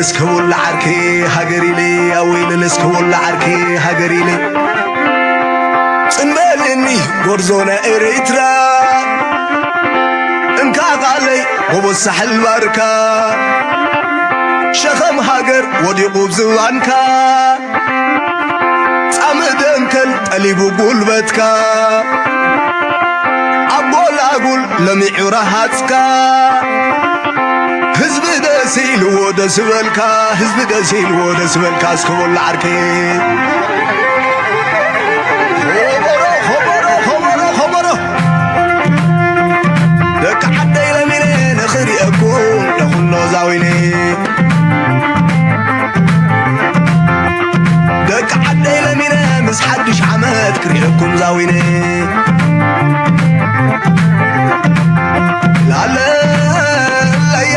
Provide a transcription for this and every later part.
እስከ ወላ ዓርከይ ሃገር ኢለ ኣወይለለ እስከ ወላ ዓርከይ ሃገር ኢለ ጽንበልኒ ጎርዞና ኤርትራ እንካ ቃለይ ጎቦ ሳሕል ባርካ ሸኸም ሃገር ወዲቑ ብዝባንካ ጻምእ ደንከል ጠሊቡ ጉልበትካ ኣብ ጎላጉል ለሚዑ ረሃጽካ ህዝቢ ደስ ኢልዎ ደስ በልካ ህዝቢ ደስ ኢልዎ ደስ በልካ እስከ ወላ ዓርከይ ኾበሮ ኾበሮ ኾበሮ ኾበሮ ደቂ ዓደይ ለሚነ ንኽሪአኩም ለኹሎ ዛዊነ ደቂ ዓደይ ለሚነ ምስ ሓድሽ ዓመት ክሪአኩም ዛዊነ ላለለየ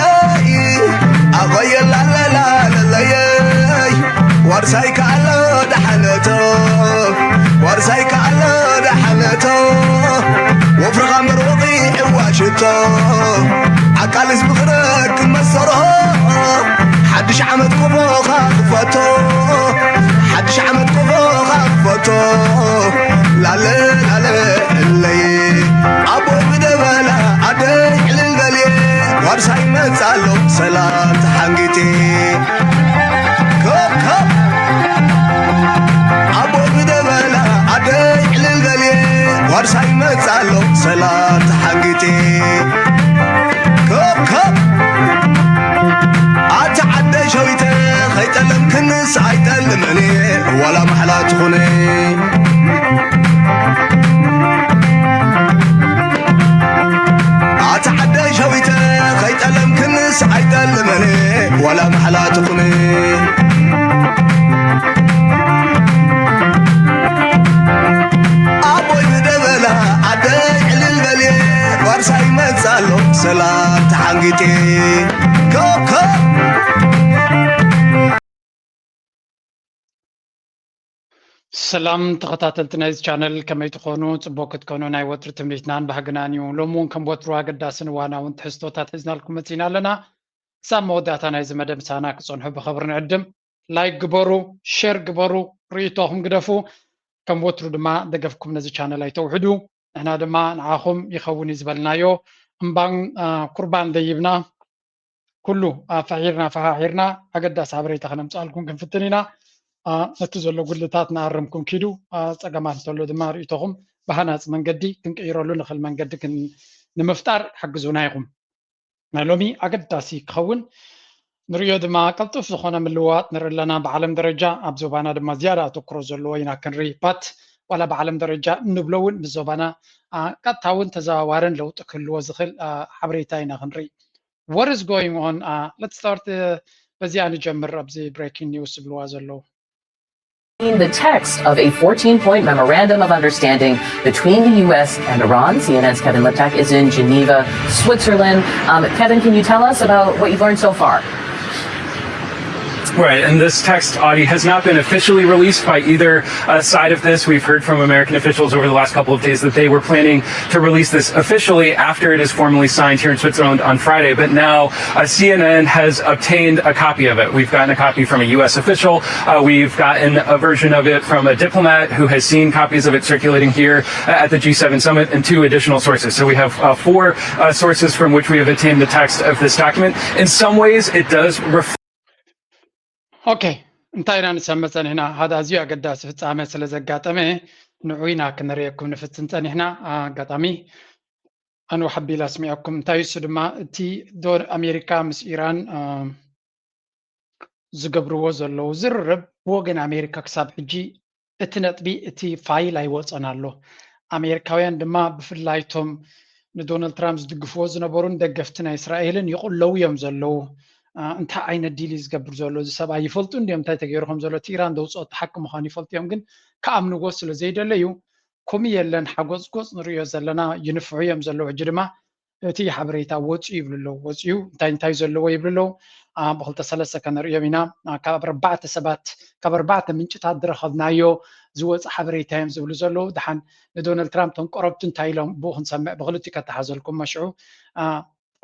ኣቐየ ላለላለለየ ዋርሳይ ከኣሎ ደሓነቶ ዋርሳይ ከኣሎ ደሓነቶ ወፍርኻ መርወቒ ዕዋሽቶ ዓቃልስ ብኽረክ መሰርሆ ሓድሽ ዓመት ቆፎኻ ክፈቶ ሓድሽ ዓመት ቆፎኻ ክፈቶ ላለ ላለ እለይ ኣቦይ ብደበላ ኣደይ ዕልል በልየ ዋርሳይ መጻሎ ሰላም ተሓንጊጢ ከብ ከብ ኣቦይ ብደበላ ኣደይ ዕልል በልየ ዋርሳይ መጻሎ ሰላም ተሓንጊጢ ከብ ከብ ኣቲ ዓደይ ሸዊተ ከይጠለምክንስ ኣይጠልምን እየ ዋላ ማሕላ ትኹነ ኣቲ ዓደይ ሸዊተ ከይጠለምክንስ ኣይጠልምን እየ ዋላ ማሕላ ትኹነ ኣቦይ ብደበላ ኣደይ ዕልል በልየ ዋርሳይ መጻሎ ሰላም ተሓንጊጤ ኮኮብ ሰላም ተኸታተልቲ ናይዚ ቻነል ከመይ ትኾኑ? ጽቡቕ ክትኮኑ ናይ ወትሪ ትምኒትናን ባህግናን እዩ። ሎሚ እውን ከም ወትሩ ኣገዳስን እዋናውን ትሕዝቶታት ሒዝናልኩም መጺና ኣለና። ክሳብ መወዳእታ ናይዚ መደብ ምሳና ክጸንሑ ብኽብሪ ንዕድም። ላይክ ግበሩ፣ ሼር ግበሩ፣ ርእይቶኹም ግደፉ። ከም ወትሩ ድማ ደገፍኩም ነዚ ቻነል ኣይተውሕዱ። ንሕና ድማ ንዓኹም ይኸውን እዩ ዝበልናዮ እምባን ኩርባን ደይብና ኩሉ ኣፋሒርና ፈሓሒርና ኣገዳሲ ሓበሬታ ከነምፅኣልኩም ክንፍትን ኢና። ነቲ ዘሎ ጉድልታት ንኣርምኩም ኪዱ ፀገማት እንተሎ ድማ ርእይቶኹም ብሃናፂ መንገዲ ክንቅይረሉ ንኽእል መንገዲ ንምፍጣር ሓግዙና ኢኹም። ናይ ሎሚ ኣገዳሲ ክኸውን ንርእዮ ድማ ቅልጡፍ ዝኾነ ምልውዋጥ ንርኢ ኣለና። ብዓለም ደረጃ ኣብ ዞባና ድማ ዝያዳ ኣተኩሮ ዘለዎ ኢና ክንርኢ ባት ዋላ ብዓለም ደረጃ እንብሎ እውን ምስ ዞባና ቀጥታ እውን ተዘዋዋርን ለውጢ ክህልዎ ዝኽእል ሓበሬታ ኢና ክንርኢ። What is going on? Let's start በዚኣ ንጀምር። ኣብዚ breaking news ዝብልዋ ዘለዉ the text of a fourteen point memorandum of understanding between the U S and Iran. C N N's Kevin Liptak is in Geneva, Switzerland. Um, Kevin, can you tell us about what you've learned so far? Right, and this text, Audie, has not been officially released by either uh, side of this. We've heard from American officials over the last couple of days that they were planning to release this officially after it is formally signed here in Switzerland on Friday. But now uh, C N N has obtained a copy of it. We've gotten a copy from a U S official. Uh, we've gotten a version of it from a diplomat who has seen copies of it circulating here uh, at the G seven summit and two additional sources. So we have uh, four uh, sources from which we have obtained the text of this document. In some ways, it does reflect ኦኬ እንታይ ኢና ንሰምዕ ጸኒሕና? ሓደ ኣዝዩ ኣገዳሲ ፍጻመ ስለ ዘጋጠመ ንዑ ኢና ክንርእየኩም ንፍትን ጸኒሕና። ኣጋጣሚ ኣንዋሕ ኣቢለ ኣስሚዐኩም። እንታይ እሱ ድማ እቲ ዶ ኣሜሪካ ምስ ኢራን ዝገብርዎ ዘለዉ ዝርርብ ብወገን ኣሜሪካ ክሳብ ሕጂ እቲ ነጥቢ እቲ ፋይል ኣይወፀን ኣሎ። ኣሜሪካውያን ድማ ብፍላይ እቶም ንዶናልድ ትራምፕ ዝድግፍዎ ዝነበሩን ደገፍቲ ናይ እስራኤልን ይቕለዉ እዮም ዘለዉ። እንታይ ዓይነት ዲል እዩ ዝገብር ዘሎ እዚ ሰብኣይ ይፈልጡ እንዲዮም እንታይ ተገይሩ ከም ዘሎ እቲ ኢራን ደውፅኦ እቲ ሓቂ ምዃኑ ይፈልጡ እዮም ግን ክኣምንዎ ስለ ዘይደለዩ ኮሚ የለን ሓጎፅጎፅ ንርእዮ ዘለና ይንፍሑ እዮም ዘለዉ ሕጂ ድማ እቲ ሓበሬታ ወፂኡ ይብሉ ኣለዉ ወፂኡ እንታይ እንታይ ዘለዎ ይብሉ ኣለዉ ብክልተ ሰለስተ ከነርእዮም ኢና ካብ ኣርባዕተ ሰባት ካብ ኣርባዕተ ምንጭታት ዝረኸብናዮ ዝወፀ ሓበሬታ እዮም ዝብሉ ዘለዉ ድሓን ንዶናልድ ትራምፕ ቶም ቀረብቲ እንታይ ኢሎም ብኡ ክንሰምዕ ብክልቲኡ ከተሓዘልኩም መሽዑ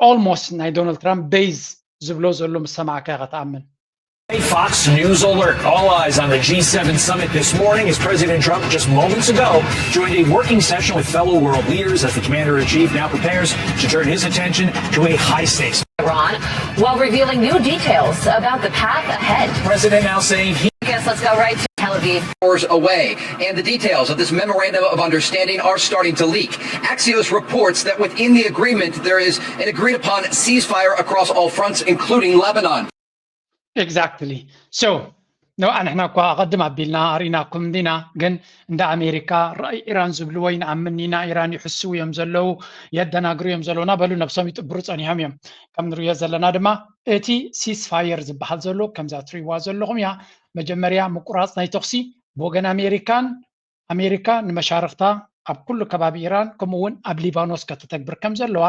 almost ናይ ዶናልድ ትራምፕ ቤዝ ዝብሎ ዘሎ ምስ ሰማዕካ ኢኻ ትኣምን A Fox News alert. All eyes on the G seven summit this morning as President Trump just moments ago joined a working session with fellow world leaders as the commander in chief now prepares to turn his attention to a high stakes Iran while revealing new details about the path ahead. President now saying he Yes, let's go right to Tel Aviv. Hours away, and the details of this memorandum of understanding are starting to leak. Axios reports that within the agreement, there is an agreed upon ceasefire across all fronts, including Lebanon. Exactly. So ንሕና እኳ ኣቐድም ኣቢልና ኣርኢናኩም እንዲና፣ ግን እንደ ኣሜሪካ ራእይ ኢራን ዝብልዎ ይንኣምን ኢና፣ ኢራን ይሕስው እዮም ዘለዉ፣ የደናግሩ እዮም ዘለዉ እናበሉ ነብሶም ይጥብሩ ጸኒሖም እዮም። ከም ንርእዮ ዘለና ድማ እቲ ceasefire ዝበሃል ዘሎ ከምዛ ትርእይዋ ዘለኹም እያ። መጀመርያ ምቁራጽ ናይ ተኹሲ ብወገን ኣሜሪካን ኣሜሪካ ንመሻርኽታ ኣብ ኩሉ ከባቢ ኢራን ከምኡ እውን ኣብ ሊባኖስ ከተተግብር ከም ዘለዋ፣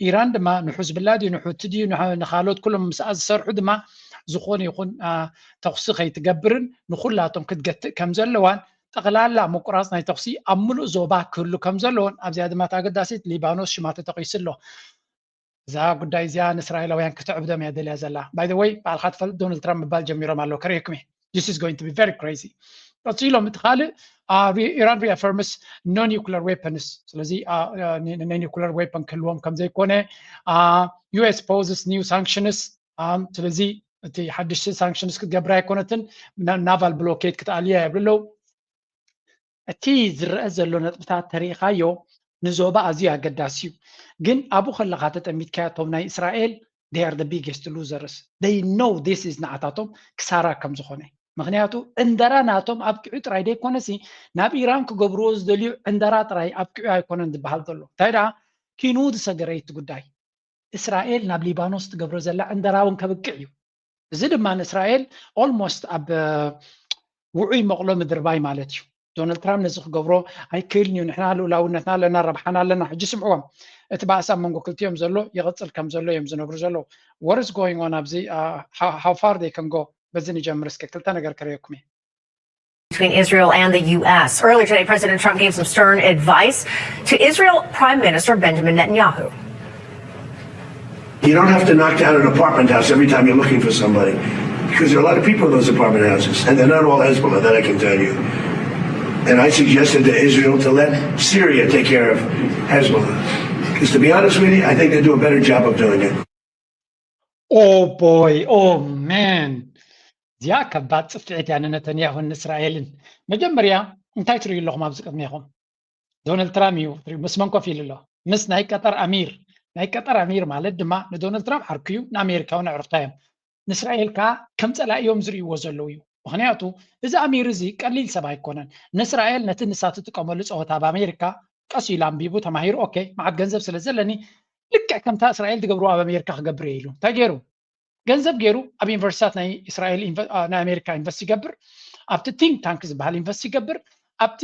ኢራን ድማ ንሑዝብላ ድዩ ንሑቲ ድዩ ንኻልኦት ኩሎም ምስኣ ዝሰርሑ ድማ ዝኾነ ይኹን ተኹሲ ከይትገብርን ንኩላቶም ክትገትእ ከም ዘለዋን ጠቕላላ ምቁራፅ ናይ ተኹሲ ኣብ ሙሉእ ዞባ ክህሉ ከም ዘለዎን ኣብዚኣ ድማ ተኣገዳሲት ሊባኖስ ሽማ ተጠቒሱ ኣሎ። እዛ ጉዳይ እዚኣ ንእስራኤላውያን ክትዕብዶም እያ ደልያ ዘላ። By the way ባዕልካ ትፈልጥ ዶናልድ ትራምፕ ምባል ጀሚሮም ኣለዉ ከርእየኩም እየ። This is going to be very crazy። ቀፂሎም እቲ ካልእ ኢራን reaffirms no nuclear weapons። ስለዚ ናይ nuclear weapon ክህልዎም ከም ዘይኮነ፣ US poses new sanctions። ስለዚ እቲ ሓድሽ sanctions ክትገብር ኣይኮነትን፣ naval blockade ክትኣልያ ይብሉ ኣለዉ። እቲ ዝረአ ዘሎ ነጥብታት ተሪኢኻዮ ንዞባ ኣዝዩ ኣገዳሲ እዩ። ግን ኣብኡ ከለኻ ተጠሚትካዮ እቶም ናይ እስራኤል they are the biggest losers። They know this is ንዓታቶም ክሳራ ከም ዝኾነ። ምኽንያቱ ዕንደራ ናቶም ኣብቂዑ ጥራይ ደይኮነሲ ናብ ኢራን ክገብርዎ ዝደልዩ ዕንደራ ጥራይ ኣብቂዑ ኣይኮነን ዝበሃል ዘሎ። እንታይ ደኣ ኪኑ ዝሰገረ እቲ ጉዳይ። እስራኤል ናብ ሊባኖስ ትገብሮ ዘላ ዕንደራ እውን ከብቅዕ እዩ። እዚ ድማ ንእስራኤል almost ኣብ ውዑይ መቕሎ ምድርባይ ማለት እዩ። ዶናልድ ትራምፕ ነዚ ክገብሮ ኣይክእልን እዩ። ንሕና ልኡላውነትና ኣለና፣ ረብሓና ኣለና። ሕጂ ስምዕዎም፣ እቲ ባእሲ ኣብ መንጎ ክልቲኦም ዘሎ ይቕፅል ከም ዘሎ እዮም ዝነግሩ ዘለዉ። What is going on ኣብዚ? How far they can go? በዚ ንጀምር እስከ፣ ክልተ ነገር ከርእየኩም እየ። Between Israel and the U S. Earlier today, President Trump gave some stern advice to Israel Prime Minister Benjamin Netanyahu. You don't have to knock down an apartment house every time you're looking for somebody, because there are a lot of people in those apartment houses, and they're not all Hezbollah, that I can tell you. And I suggested to Israel to let Syria take care of Hezbollah. Because to be honest with you, I think they do a better job of doing it. Oh boy, oh man. እዚኣ ከባድ ፅፍዒት እያ ንነተንያሁን ንእስራኤልን። መጀመርያ እንታይ ትርእዩ ኣለኹም ኣብዚ ቅድሜኹም? ዶናልድ ትራምፕ እዩ ትርእዩ፣ ምስ መን ኮፍ ኢሉ ኣሎ? ምስ ናይ ቀጠር ኣሚር። ናይ ቀጠር ኣሚር ማለት ድማ ንዶናልድ ትራምፕ ዓርኩ እዩ፣ ንኣሜሪካ እውን ኣዕሩኽታ እዮም። ንእስራኤል ከዓ ከም ፀላኢ እዮም ዝርእይዎ ዘለዉ እዩ። ምኽንያቱ እዚ ኣሚር እዚ ቀሊል ሰብ ኣይኮነን። ንእስራኤል ነቲ ንሳ ትጥቀመሉ ፀወታ ኣብ ኣሜሪካ ቀስ ኢሉ ኣንቢቡ ተማሂሩ፣ ኦኬ፣ መዓት ገንዘብ ስለ ዘለኒ ልክዕ ከምታ እስራኤል ትገብርዎ ኣብ ኣሜሪካ ክገብር እየ ኢሉ። እንታይ ገይሩ? ገንዘብ ገይሩ ኣብ ዩኒቨርሲታት ናይ እስራኤል ናይ ኣሜሪካ ኢንቨስት ይገብር፣ ኣብቲ ቲንክ ታንክ ዝበሃል ኢንቨስት ይገብር፣ ኣብቲ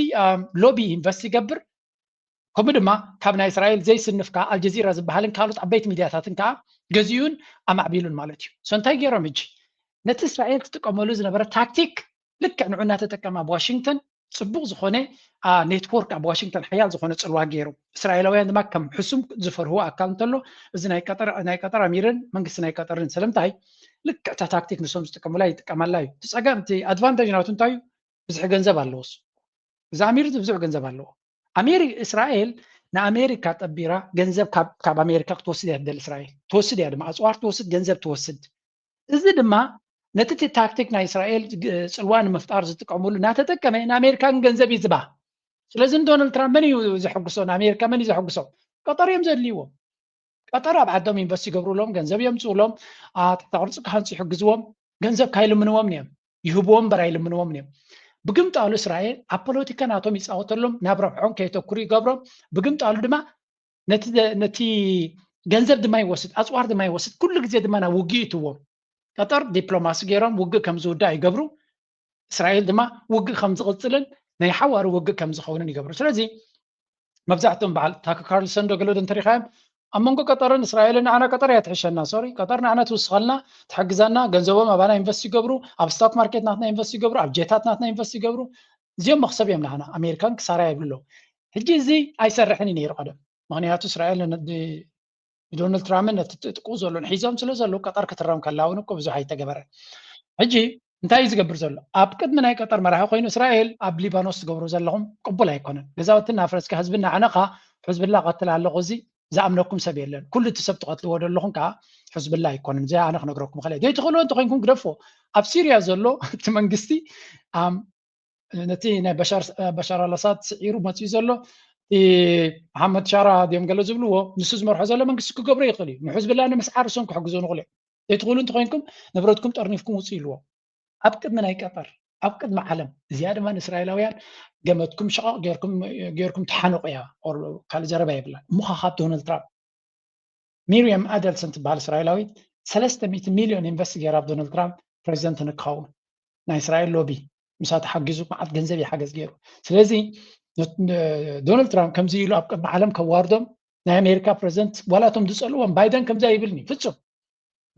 ሎቢ ኢንቨስት ይገብር። ከምኡ ድማ ካብ ናይ እስራኤል ዘይስንፍ ከዓ ኣልጀዚራ ዝበሃልን ካልኦት ዓበይቲ ሚድያታትን ከዓ ገዚኡን ኣማዕቢሉን ማለት እዩ። So እንታይ ገይሮም ሕጂ? ነቲ እስራኤል ትጥቀመሉ ዝነበረ ታክቲክ ልክዕ ንዑ እናተጠቀመ ኣብ ዋሽንግተን ፅቡቕ ዝኾነ ኔትወርክ ኣብ ዋሽንግተን ሓያል ዝኾነ ፅልዋ ገይሩ፣ እስራኤላውያን ድማ ከም ሕሱም ዝፈርህዎ ኣካል እንተሎ እዚ ናይ ቀጠር ኣሚርን መንግስቲ ናይ ቀጠርን ስለምንታይ ልክዕ እታ ታክቲክ ንሶም ዝጥቀሙላ ይጥቀመላ እዩ። እቲ ፀገም እቲ ኣድቫንቴጅ ናቱ እንታይ እዩ? ብዝሒ ገንዘብ ኣለዎስ እዚ ኣሚር እዚ ብዙሕ ገንዘብ ኣለዎ። ኣሜሪ እስራኤል ንኣሜሪካ ጠቢራ ገንዘብ ካብ ኣሜሪካ ክትወስድ እያ ትደሊ እስራኤል ትወስድ እያ ድማ ኣፅዋር ትወስድ ገንዘብ ትወስድ። እዚ ድማ ነቲ እቲ ታክቲክ ናይ እስራኤል ፅልዋ ንምፍጣር ዝጥቀምሉ እናተጠቀመ ንኣሜሪካ ግን ገንዘብ ይዝባ። ስለዚ ንዶናልድ ትራምፕ መን እዩ ዘሐጉሶ? ንኣሜሪካ መን እዩ ዘሐጉሶ? ቀጠር እዮም ዘድልይዎም። ቀጠር ኣብ ዓዶም ኢንቨስት ይገብሩሎም፣ ገንዘብ የምፅኡሎም፣ ትሕተ ቅርፂ ክሃንፁ ይሕግዝዎም። ገንዘብ ካይልምንዎም እዮም ይህብዎም እምበር ኣይልምንዎም እዮም። ብግምጣሉ እስራኤል ኣብ ፖለቲካ ናቶም ይፃወተሎም፣ ናብ ረብሖም ከየተኩሩ ይገብሮም። ብግምጣሉ ድማ ነቲ ገንዘብ ድማ ይወስድ፣ ኣፅዋር ድማ ይወስድ፣ ኩሉ ግዜ ድማ ናብ ውግእ ይእትዎም። ቀጠር ዲፕሎማሲ ገይሮም ውግእ ከም ዝውዳእ ይገብሩ። እስራኤል ድማ ውግእ ከም ዝቕፅልን ናይ ሓዋሩ ውግእ ከም ዝኸውንን ይገብሩ። ስለዚ መብዛሕትኦም በዓል ታከር ካርልሰን ዶ ገለ ዶ እንተሪኻዮም ኣብ መንጎ ቀጠርን እስራኤልን ንዓና ቀጠር እያ ትሕሸና። ሶሪ ቀጠር ንዓና ትውስኸልና ትሕግዘና፣ ገንዘቦም ኣባና ኢንቨስት ይገብሩ፣ ኣብ ስቶክ ማርኬት ናትና ኢንቨስት ይገብሩ፣ ኣብ ጀታት ናትና ኢንቨስት ይገብሩ። እዚኦም መኽሰብ እዮም ናህና፣ ኣሜሪካን ክሳራ የብሎ። ሕጂ እዚ ኣይሰርሕን እዩ ነይሩ ቀደም፣ ምኽንያቱ እስራኤል ንዶናልድ ትራምፕን ነቲ ትጥቁ ዘሎን ሒዞም ስለ ዘለዉ ቀጠር ክትረም ከላ እውን እኮ ብዙሕ ኣይተገበረን። ሕጂ እንታይ እዩ ዝገብር ዘሎ? ኣብ ቅድሚ ናይ ቀጠር መራሒ ኮይኑ እስራኤል ኣብ ሊባኖስ ትገብሩ ዘለኹም ቅቡል ኣይኮነን። ገዛውትና ፍረስካ ህዝብና ዓነኻ ሕዝብላ ቀትል ኣለኹ፣ እዚ ዝኣምነኩም ሰብ የለን። ኩሉ እቲ ሰብ ትቐትልዎ ዘለኹም ከዓ ሕዝብላ ኣይኮነን። እዚ ኣነ ክነግረኩም ኸለ ዘይትኽእልዎ እንተኮይንኩም ግደፎ። ኣብ ሲሪያ ዘሎ እቲ መንግስቲ ነቲ ናይ በሻር ኣልኣሳድ ስዒሩ መፅኡ ዘሎ መሓመድ ሻራ ድዮም ገለ ዝብልዎ፣ ንሱ ዝመርሖ ዘሎ መንግስቲ ክገብሮ ይኽእል እዩ። ንሕዝብላ ንምስዓር እሶም ክሕግዞ ንኽእሉ እዮም። ዘይትኽእሉ እንተኮይንኩም ንብረትኩም ጠርኒፍኩም ውፅኡ ኢልዎ። ኣብ ቅድሚ ናይ ቀጠር፣ ኣብ ቅድሚ ዓለም። እዚኣ ድማ ንእስራኤላውያን ገመትኩም ሸቐቕ ጌርኩም ጌርኩም ተሓንቑ እያ። ካልእ ዘረባ የብላን። እሞ ካብ ዶናልድ ትራምፕ ሚርያም ኣደልሰን ትበሃል እስራኤላዊት ሰለስተ ሚእቲ ሚልዮን ኢንቨስት ገይራ ኣብ ዶናልድ ትራምፕ ፕሬዚደንት ንክኸውን ናይ እስራኤል ሎቢ ምሳ ተሓጊዙ መዓት ገንዘብ ይሓገዝ ገይሩ። ስለዚ ዶናልድ ትራምፕ ከምዚ ኢሉ ኣብ ቅድሚ ዓለም ከዋርዶም ናይ ኣሜሪካ ፕሬዚደንት ዋላቶም ዝፀልዎም ባይደን ከምዛ ይብልኒ ፍፁም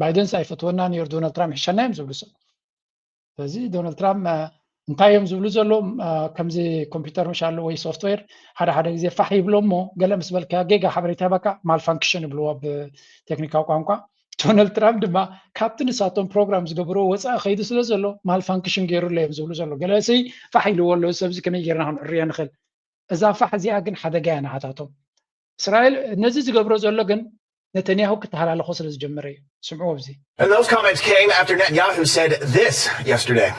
ባይደንስ ኣይፈትወና ነይሩ ዶናልድ ትራምፕ ይሕሸና እዮም ዝብሉ ሰብ። ስለዚ ዶናልድ ትራምፕ እንታይ እዮም ዝብሉ ዘለዉ? ከምዚ ኮምፒውተር ምሽ ኣሎ ወይ ሶፍትዌር ሓደ ሓደ ግዜ ፋሕ ይብሎ እሞ ገለ ምስ በልካ ጌጋ ሓበሬታ ይበካ ማልፋንክሽን ይብልዎ ብቴክኒካዊ ቋንቋ። ዶናልድ ትራምፕ ድማ ካብቲ ንሳቶም ፕሮግራም ዝገብርዎ ወፃኢ ከይዱ ስለ ዘሎ ማልፋንክሽን ገይሩ ኣሎ እዮም ዝብሉ ዘሎ። ገለ ሲ ፋሕ ኢልዎ ኣለዉ ሰብዚ ከመይ ጌርና ክንዕርዮ ንኽእል? እዛ ፋሕ እዚኣ ግን ሓደጋ እያ ንዓታቶም። እስራኤል ነዚ ዝገብሮ ዘሎ ግን ነተንያሁ ክተሃላልኾ ስለ ዝጀመረ እዩ። ስምዑ ኣብዚ። And those comments came after Netanyahu said this yesterday.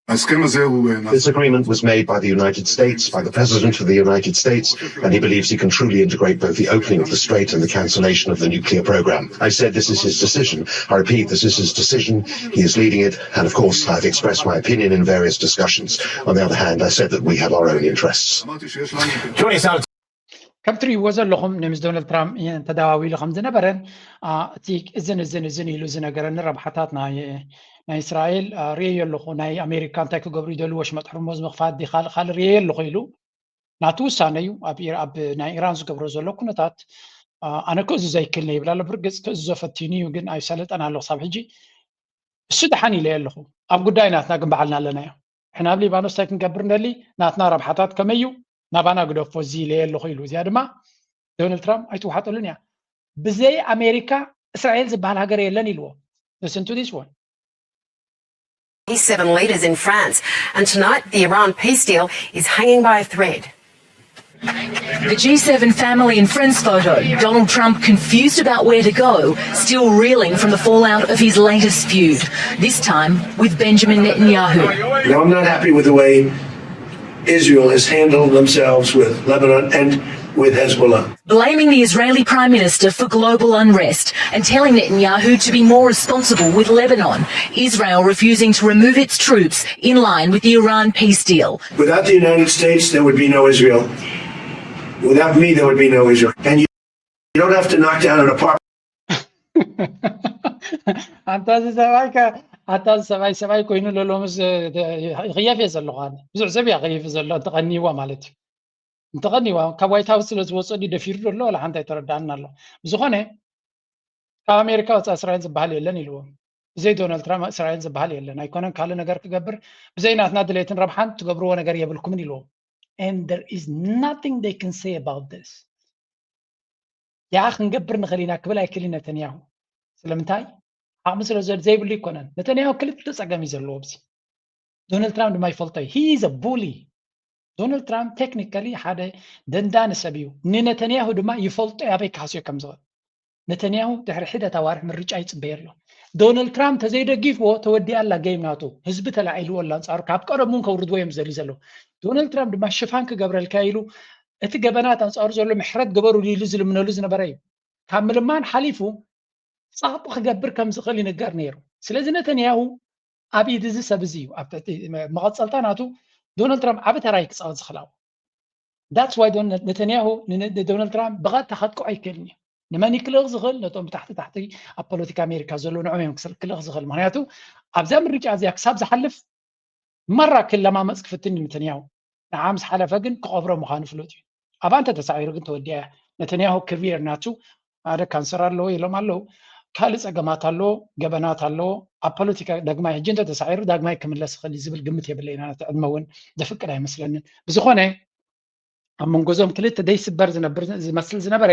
This agreement was made by the United States, by the President of the United States, and he believes he can truly integrate both the opening of the strait and the cancellation of the nuclear program. I said this is his decision. I repeat, this is his decision. He is leading it, and of course, I've expressed my opinion in various discussions. On the other hand, I said that we have our own interests. ከም ትርእይዎ ዘለኹም ንምስ ዶናልድ ትራምፕ ተደዋዊሉ ከም ዝነበረን እቲ እዝን እዝን እዝን ኢሉ ዝነገረኒ ረብሓታት ናይ እስራኤል ርእየ ኣለኹ። ናይ ኣሜሪካ እንታይ ክገብሩ ይደልዎ ሽመጥ ሕርሞዝ ምኽፋት ዲ ካልእ ካልእ ርእየ ኣለኹ ኢሉ ናቱ ውሳነ እዩ። ኣብ ናይ ኢራን ዝገብሮ ዘሎ ኩነታት ኣነ ክእዝዞ ኣይክእልን ይብል ኣሎ። ብርግፅ ክእዝዞ ፈቲኑ እዩ፣ ግን ኣይሰለጠን ኣሎ ክሳብ ሕጂ። እሱ ደሓን ኢለ ኣለኹ። ኣብ ጉዳይ ናትና ግን ባዕልና ኣለናዮ። ሕና ኣብ ሊባኖስ እንታይ ክንገብር ንደሊ ናትና ረብሓታት ከመይ እዩ ናባና ግደፎ እዚ ኢለ ኣለኹ ኢሉ። እዚኣ ድማ ዶናልድ ትራምፕ ኣይትውሓጠሉን እያ። ብዘይ ኣሜሪካ እስራኤል ዝበሃል ሃገር የለን ኢልዎ። Listen to this one. G seven leaders in France, and tonight the Iran peace deal is hanging by a thread. The G seven family and friends photo. Donald Trump confused about where to go, still reeling from the fallout of his latest feud, this time with Benjamin Netanyahu. Now, I'm not happy with the way Israel has handled themselves with Lebanon and with Hezbollah. Blaming the Israeli Prime Minister for global unrest and telling Netanyahu to be more responsible with Lebanon, Israel refusing to remove its troops in line with the Iran peace deal. Without the United States, there would be no Israel. Without me, there would be no Israel. And you, you don't have to knock down an apartment. ኣንታ እዚ ሰብኣይ ኣታ እዚ ሰብኣይ ሰብኣይ ኮይኑ ለሎምስ ይኽየፍ እየ ዘለኹ። ብዙሕ ሰብ እያ ከይፍ ዘሎ እንተቐኒዋ ማለት እዩ። እንተቐኒዋ ካብ ዋይት ሃውስ ስለ ዝወፀ ድዩ ደፊሩ ዘሎ ዋላ ሓንቲ ኣይተረዳኣና ኣሎ። ብዝኾነ ካብ ኣሜሪካ ወፃ እስራኤል ዝበሃል የለን ኢልዎም። ብዘይ ዶናልድ ትራምፕ እስራኤል ዝበሃል የለን ኣይኮነን ካልእ ነገር ክገብር ብዘይ ናትና ድሌትን ረብሓን ትገብርዎ ነገር የብልኩምን ኢልዎም። And there is nothing they can say about this. ያ ክንገብር ንኽእል ኢና ክብል ኣይክእል ነተንያሁ። ስለምንታይ? ዓቕሚ ስለ ዘይብሉ ኣይኮነን። ነተንያሁ ክልተ ፀገም እዩ ዘለዎ ኣብዚ። ዶናልድ ትራምፕ ድማ ይፈልጦ እዩ። He is a bully. ዶናልድ ትራምፕ ቴክኒካሊ ሓደ ደንዳኒ ሰብ እዩ። ንነተንያሁ ድማ ይፈልጦ ኣበይ ክሃስዮ ከም ዝኽእል። ነተንያሁ ድሕሪ ሒደት ኣዋርሕ ምርጫ ይፅበየ ኣሎ። ዶናልድ ትራምፕ ተዘይደጊፍዎ ተወዲኣ ኣላ ጌም ናቱ። ህዝቢ ተላዒልዎ ኣላ ኣንፃሩ። ካብ ቀደም እውን ከውርድዎ እዮም ዝደልዩ ዘለዉ። ዶናልድ ትራምፕ ድማ ሽፋን ክገብረልካ ኢሉ እቲ ገበናት ኣንፃሩ ዘሎ ምሕረት ግበሩሉ ኢሉ ዝልምነሉ ዝነበረ እዩ። ካብ ምልማን ሓሊፉ ፀቕጢ ክገብር ከም ዝኽእል ይንገር ነይሩ። ስለዚ ነተንያሁ ኣብ ኢድ እዚ ሰብ እዚ እዩ። ኣብ ትሕቲ መቐፀልታ ናቱ ዶናልድ ትራምፕ ዓቢ ተራ እዩ ክፃወት ዝኽእል ኣብኡ። That's why ነተንያሁ ንዶናልድ ትራምፕ ብቐጥታ ከጥቅዖ ኣይክእልን እዩ። ንመን እዩ ክልእኽ ዝኽእል? ነቶም ብታሕቲ ታሕቲ ኣብ ፖለቲካ ኣሜሪካ ዘለዉ ንዕኦም እዮም ክልእኽ ዝኽእል። ምክንያቱ ኣብዛ ምርጫ እዚኣ ክሳብ ዝሓልፍ ማራ ክለማመፅ ክፍትን እዩ ነተንያሁ። ንዓ ምስ ሓለፈ ግን ክቐብሮ ምዃኑ ፍሉጥ እዩ። ኣብኣ እንተተሳዒሩ ግን ተወዲኣ እያ። ነተንያሁ ክሪየር ናቱ ሓደ ካንሰር ኣለዎ ኢሎም ኣለዉ። ካልእ ፀገማት ኣለዎ፣ ገበናት ኣለዎ። ኣብ ፖለቲካ ዳግማይ ሕጂ እንተተሳዒሩ ዳግማይ ክምለስ ይኽእል እዩ ዝብል ግምት የብለይን። ኣነ እቲ ዕድመ እውን ዘፍቅድ ኣይመስለንን። ብዝኾነ ኣብ መንጎ እዞም ክልተ ደይስበር ዝነብር ዝመስል ዝነበረ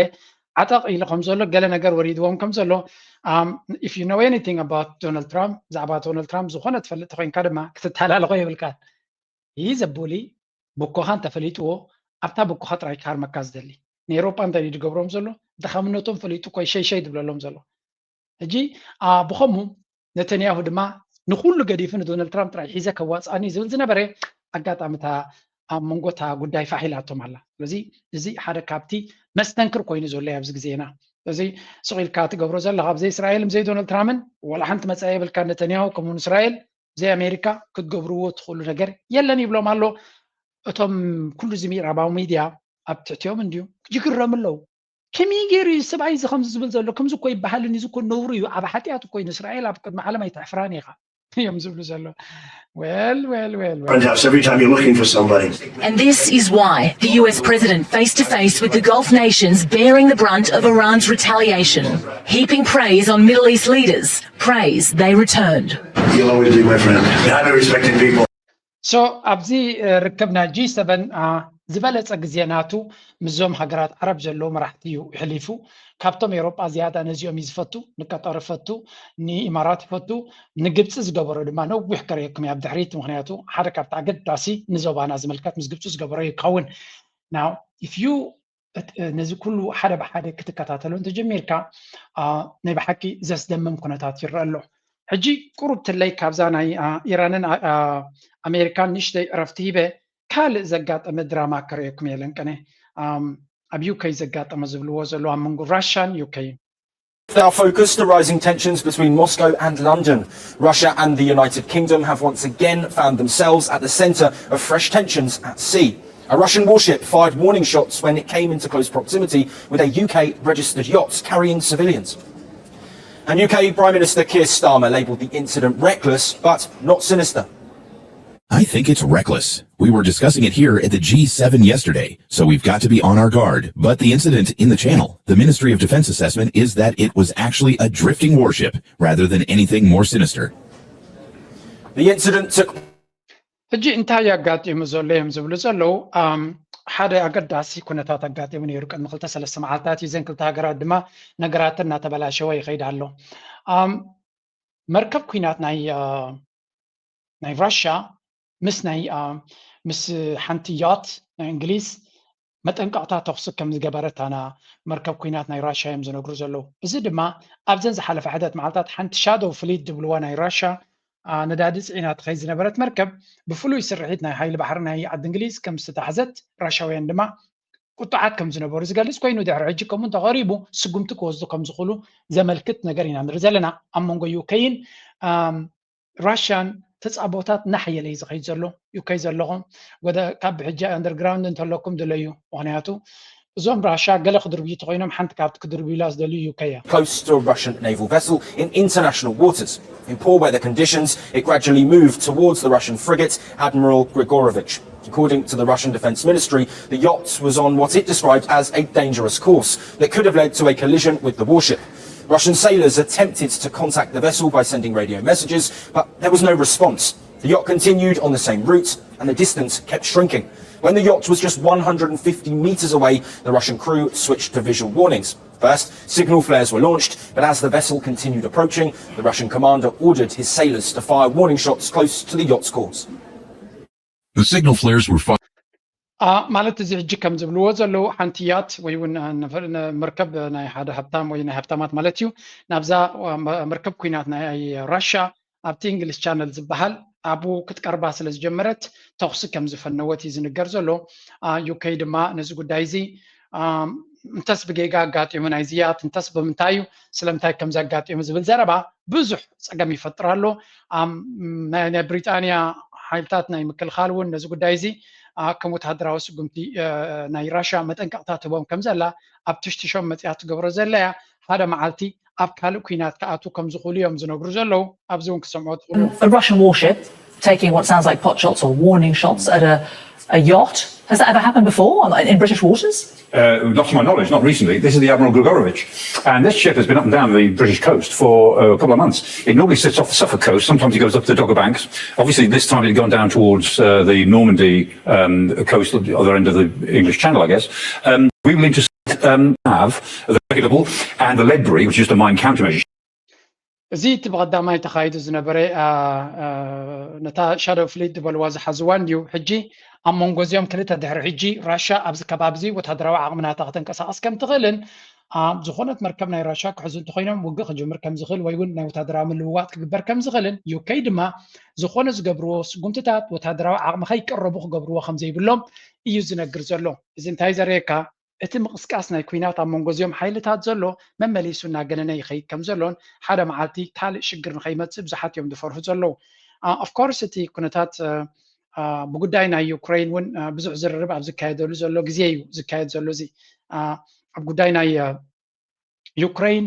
ዓጠቕ ኢሉ ከም ዘሎ፣ ገለ ነገር ወሪድዎም ከም ዘሎ፣ um, if you know anything about Donald Trump፣ ብዛዕባ ዶናልድ ትራምፕ ዝኾነ ትፈልጥ ኮይንካ ድማ ክትተላለኾ የብልካን። ይህ ዘቦሊ ብኮኻ እንተፈሊጥዎ፣ ኣብታ ብኮኻ ጥራይ ክሃርመካ ዝደሊ። ንኤሮጳ እንታይ ድዩ ዝገብሮም ዘሎ? ድኻምነቶም ፈሊጡ እኮ ሸይሸይ ድብለሎም ዘሎ። ሕጂ ብኸምኡ ነተንያሁ ድማ ንኩሉ ገዲፉ ንዶናልድ ትራምፕ ጥራይ ሒዘ ከዋፅኣኒ ዝብል ዝነበረ ኣጋጣሚ እታ ኣብ መንጎ እታ ጉዳይ ፋሕ ኢላቶም ኣላ። ስለዚ እዚ ሓደ ካብቲ መስተንክር ኮይኑ ዘሎ ኣብዚ ግዜና። ስለዚ ስቕ ኢልካ ትገብሮ ዘለኻ ብዘይ እስራኤል ብዘይ ዶናልድ ትራምፕን ዋላ ሓንቲ መጻኢ የብልካ። ነተንያሁ ከምኡ ንእስራኤል ብዘይ ኣሜሪካ ክትገብርዎ ትኽእሉ ነገር የለን ይብሎም ኣሎ። እቶም ኩሉ እዚ ምዕራባዊ ሚድያ ኣብ ትሕቲኦም እንድዩ ይግረሙ ኣለዉ። ከመይ ገይሩ እዩ ሰብኣይ እዚ ከምዚ ዝብል ዘሎ? ከምዚ እኮ ይበሃልን እዚ እኮ ነውሩ እዩ። ኣብ ሓጢኣት እኮ እዩ ንእስራኤል ኣብ ቅድሚ ዓለም ኣይተሕፍራን ኢኻ እዮም ዝብሉ ዘሎ። Well, well, well, well. Perhaps every time you're looking for somebody. And this is why the U S president face to face with the Gulf nations bearing the brunt of Iran's retaliation, heaping praise on Middle East leaders, praise they returned. You'll always be my friend. I have a respected people. So ኣብዚ ርክብ ናይ ጂ ሰቨን ዝበለፀ ግዜ ናቱ ምስዞም ሃገራት ዓረብ ዘለዉ መራሕቲ እዩ ሕሊፉ። ካብቶም ኤሮጳ ዝያዳ ነዚኦም እዩ ዝፈቱ። ንቀጠር ይፈቱ፣ ንኢማራት ይፈቱ፣ ንግብፂ ዝገበሮ ድማ ነዊሕ ከርእየኩም እየ ኣብ ድሕሪት። ምክንያቱ ሓደ ካብቲ ኣገዳሲ ንዞባና ዝምልከት ምስ ግብፂ ዝገበሮ ይኸውን። Now if you ነዚ ኩሉ ሓደ ብሓደ ክትከታተሎ እንተጀሚርካ ናይ ብሓቂ ዘስደምም ኩነታት ይረአ ኣሎ። ሕጂ ቁሩብ ትለይ ካብዛ ናይ ኢራንን ኣሜሪካን ንእሽተይ ዕረፍቲ ሂበ ካልእ ዘጋጠመ ድራማ ከርእየኩም እየ። ለንቀነ ኣብ ዩከይ ዘጋጠመ ዝብልዎ ዘሎ ኣብ መንጎ ራሽያን ዩከይን። Our focus, the rising tensions between Moscow and London. Russia and the United Kingdom have once again found themselves at the centre of fresh tensions at sea. A Russian warship fired warning shots when it came into close proximity with a U K registered yacht carrying civilians. And U K Prime Minister Keir Starmer labelled the incident reckless but not sinister. I think it's reckless. We were discussing it here at the G seven yesterday, so we've got to be on our guard. But the incident in the channel, the Ministry of Defense assessment is that it was actually a drifting warship rather than anything more sinister. The incident took ሕጂ እንታይ ኣጋጢሙ ዘሎ እዮም ዝብሉ ዘለዉ። ሓደ ኣገዳሲ ኩነታት ኣጋጢሙ ነይሩ። ቅድሚ ክልተ ሰለስተ መዓልታት እዩ። እዘን ክልተ ሃገራት ድማ ነገራተን እናተበላሸወ ይኸይድ ኣሎ። መርከብ ኩናት ናይ ናይ ራሽያ ምስ ናይ ምስ ሓንቲ ያት ናይ እንግሊዝ መጠንቀቕታ ተኹሲ ከም ዝገበረት ኣና መርከብ ኩናት ናይ ራሽያ እዮም ዝነግሩ ዘለዉ። እዚ ድማ ኣብዘን ዝሓለፈ ሕደት መዓልታት ሓንቲ ሻዶው ፍሊት ዝብልዋ ናይ ራሽያ ነዳዲ ፅዒና ትኸይድ ዝነበረት መርከብ ብፍሉይ ስርሒት ናይ ሓይሊ ባሕሪ ናይ ዓዲ እንግሊዝ ከም ዝተታሕዘት ራሽያውያን ድማ ቁጡዓት ከም ዝነበሩ ዝገልፅ ኮይኑ ድሕሪ ሕጂ ከምኡ እንተቐሪቡ ስጉምቲ ክወስዱ ከም ዝኽእሉ ዘመልክት ነገር ኢና ንርኢ ዘለና። ኣብ መንጎ ዩከይን ራሽያን ተፃቦታት እናሓየለ እዩ ዝኸይድ ዘሎ። ዩከይ ዘለኹም ወደ ካብ ሕጂ ኣንደርግራውንድ እንተለኩም ድለዩ። ምክንያቱ እዞም ራሽያ ገለ ክድርብዩ ተኮይኖም ሓንቲ ካብቲ ክድርብዩላ ዝደልዩ ዩከይ እያ። Close to a Russian naval vessel in international waters. In poor weather conditions, it gradually moved towards the Russian frigate Admiral Grigorovich. According to the Russian Defense Ministry, the yacht was on what it described as a dangerous course that could have led to a collision with the warship. Russian sailors attempted to contact the vessel by sending radio messages, but there was no response. The yacht continued on the same route, and the distance kept shrinking. When the yacht was just one hundred and fifty metres away, the Russian crew switched to visual warnings. First, signal flares were launched, but as the vessel continued approaching, the Russian commander ordered his sailors to fire warning shots close to the yacht's course. The signal flares were fired. ማለት እዚ ሕጂ ከም ዝብልዎ ዘለዉ ሓንቲ ያት ወይ እውን መርከብ ናይ ሓደ ሃብታም ወይ ናይ ሃብታማት ማለት እዩ ናብዛ መርከብ ኩናት ናይ ራሽያ ኣብቲ እንግሊዝ ቻነል ዝበሃል ኣብኡ ክትቀርባ ስለ ዝጀመረት ተኹሲ ከም ዝፈነወት እዩ ዝንገር ዘሎ። ዩከይ ድማ ነዚ ጉዳይ እዚ እንተስ ብጌጋ ኣጋጢሙ ናይ ዝያት እንተስ ብምንታይ እዩ ስለምንታይ ከም ዘጋጢሙ ዝብል ዘረባ ብዙሕ ፀገም ይፈጥር ኣሎ። ናይ ብሪጣንያ ሓይልታት ናይ ምክልኻል እውን ነዚ ጉዳይ እዚ ከም ወታደራዊ ስጉምቲ ናይ ራሽያ መጠንቀቕታ ትህቦም ከም ዘላ ኣብ ትሽትሾም መፅያ ትገብሮ ዘለያ ሓደ መዓልቲ ኣብ ካልእ ኩናት ክኣትዉ ከም ዝኽእሉ እዮም ዝነግሩ ዘለዉ። ኣብዚ እውን ክሰምዖ ትኽእሉ። A Russian warship taking what sounds like pot shots or warning shots at a, a yacht. Has that ever happened before on, in British waters? Uh, not to my knowledge, not recently. This is the Admiral Grigorovich. And this ship has been up and down the British coast for uh, a couple of months. It normally sits off the Suffolk coast. Sometimes it goes up to the Dogger Banks. Obviously, this time it had gone down towards uh, the Normandy um, coast, the other end of the English Channel, I guess. Um, We will intercept, um, have the available and the Ledbury, which is the mine countermeasure. እዚ እቲ ብቐዳማይ ተኻይዱ ዝነበረ ነታ ሻዶ ፍሊት ዝበልዋ ዝሓዝዋ እንድዩ። ሕጂ ኣብ መንጎ እዚኦም ክልተ ድሕሪ ሕጂ ራሻ ኣብዚ ከባቢ እዚ ወታደራዊ ዓቕሚ ናታ ከተንቀሳቐስ ከም ትኽእልን ዝኾነት መርከብ ናይ ራሻ ክሕዙ እንተኮይኖም ውግእ ክጅምር ከም ዝኽእል ወይ እውን ናይ ወታደራዊ ምልውዋጥ ክግበር ከም ዝኽእልን ዩኬ ድማ ዝኾነ ዝገብርዎ ስጉምትታት ወታደራዊ ዓቕሚ ከይቀረቡ ክገብርዎ ከም ዘይብሎም እዩ ዝነግር ዘሎ። እዚ እንታይ ዘርእየካ? እቲ ምቕስቃስ ናይ ኲናት ኣብ መንጎ እዚኦም ሓይልታት ዘሎ መመሊሱ እናገነነ ይኸይድ ከም ዘሎን ሓደ መዓልቲ ካልእ ሽግር ንኸይመጽእ ብዙሓት እዮም ዝፈርሁ ዘለዉ። ኦፍኮርስ እቲ ኩነታት ብጉዳይ ናይ ዩክሬን እውን ብዙሕ ዝርርብ ኣብ ዝካየደሉ ዘሎ ግዜ እዩ ዝካየድ ዘሎ። እዚ ኣብ ጉዳይ ናይ ዩክሬን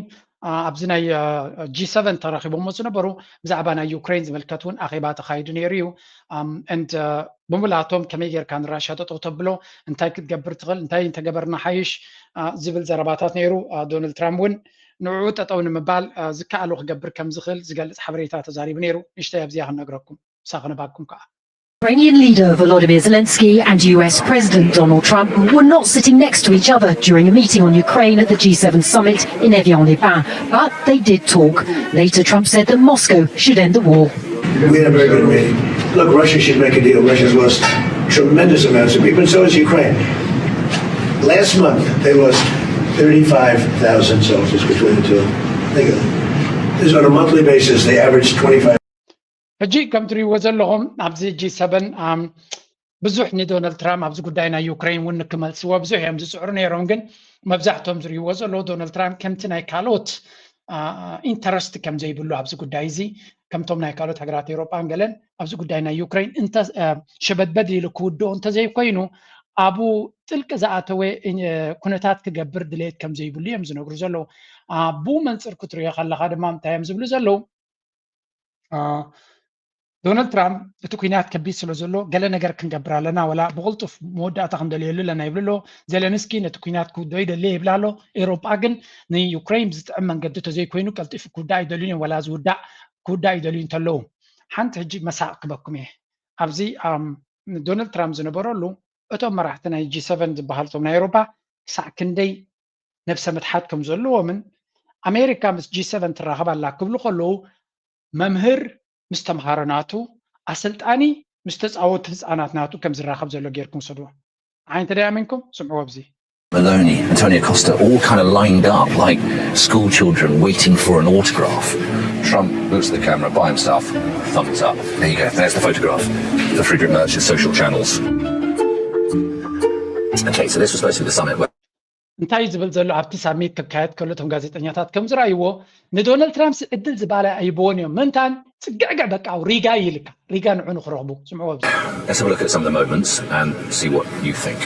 ኣብዚ ናይ ጂ ሰቨን ተራኺቦሞ ዝነበሩ ብዛዕባ ናይ ዩክሬን ዝምልከት እውን ኣኼባ ተኻይዱ ነይሩ እዩ። And ብምልኣቶም ከመይ ጌርካ ንራሻ ጠጠው ተብሎ፣ እንታይ ክትገብር ትኽእል፣ እንታይ እንተገበርና ሓይሽ ዝብል ዘረባታት ነይሩ። ዶናልድ ትራምፕ እውን ንዕኡ ጠጠው ንምባል ዝከኣሎ ክገብር ከም ዝኽእል ዝገልፅ ሓበሬታ ተዛሪቡ ነይሩ። ንሽተይ ኣብዚኣ ክነግረኩም፣ ምሳ ክነባኩም ከዓ። Ukrainian leader Volodymyr Zelensky and U S President Donald Trump were not sitting next to each other during a meeting on Ukraine at the G seven summit in Evian-les-Bains, but they did talk. Later, Trump said that Moscow should end the war. We had a very good meeting. Look, Russia should make a deal. Russia's lost tremendous amounts of people, and so has Ukraine. Last month, they lost thirty-five thousand soldiers between the two. Think of it. This is on a monthly basis. They averaged twenty-five. ሕጂ ከም ትሪእዎ ዘለኹም ኣብዚ ጂ ሰቨን ብዙሕ ንዶናልድ ትራምፕ ኣብዚ ጉዳይ ናይ ዩክሬን እውን ንክመልስዎ ብዙሕ እዮም ዝፅዕሩ ነይሮም። ግን መብዛሕቶም ዝሪእዎ ዘለዉ ዶናልድ ትራምፕ ከምቲ ናይ ካልኦት ኢንተረስት ከም ዘይብሉ ኣብዚ ጉዳይ እዚ ከምቶም ናይ ካልኦት ሃገራት ኤውሮጳን ገለን ኣብዚ ጉዳይ ናይ ዩክሬን እንተ ሸበድበድ ኢሉ ክውድኦ እንተዘይኮይኑ ኣብኡ ጥልቂ ዝኣተወ ኩነታት ክገብር ድሌት ከም ዘይብሉ እዮም ዝነግሩ ዘለዉ። ብኡ መንፅር ክትሪኦ ከለካ ድማ እንታይ እዮም ዝብሉ ዘለዉ? ዶናልድ ትራምፕ እቲ ኩናት ከቢድ ስለ ዘሎ ገለ ነገር ክንገብር ኣለና፣ ወላ ብቕልጡፍ መወዳእታ ክንደልየሉ ኣለና ይብሉ ኣሎ። ዜለንስኪ ነቲ ኩናት ክውድኦ ይደሊ ይብል ኣሎ። ኤውሮጳ ግን ንዩክሬን ብዝጥዕም መንገዲ ተዘይኮይኑ ቀልጢፉ ክውዳእ ኣይደልዩን እዮም፣ ወላ ዝውዳእ ክውዳእ ይደልዩ እንተለዉ። ሓንቲ ሕጂ መሳቕ ክበኩም እየ። ኣብዚ ዶናልድ ትራምፕ ዝነበረሉ እቶም መራሕቲ ናይ ጂ ሰቨን ዝበሃል እቶም ናይ ኤውሮጳ ክሳዕ ክንደይ ነብሰ ምትሓት ከም ዘለዎምን ኣሜሪካ ምስ ጂ ሰቨን ትራኸብ ኣላ ክብሉ ከለዉ መምህር ምስ ተምሃሮ ናቱ ኣሰልጣኒ ምስ ተፃወቱ ህፃናት ናቱ ከም ዝራኸብ ዘሎ ጌርኩም ውሰድዎ። ንዓይ እንተ ደኣ ኣሚንኩም ስምዕዎ ኣብዚ። Meloni, Antonio Costa, all kind of lined up like school children waiting for an autograph. Trump looks at the camera by himself, thumbs up. There you go, there's the photograph for Friedrich Merz' social channels. Okay, so this was supposed to be the summit where እንታይ እዩ ዝብል ዘሎ ኣብቲ ሳሚት ክካየድ ከሎ እቶም ጋዜጠኛታት ከም ዝረኣይዎ ንዶናልድ ትራምፕ ዕድል ዝባላ ኣይቦን እዮም ምንታን ፅግዕግዕ በቃ ሪጋ ይልካ ሪጋ ንዑ ንክረኽቡ ስምዕዎ ኣብዚ Let's have a look at some of the moments and see what you think.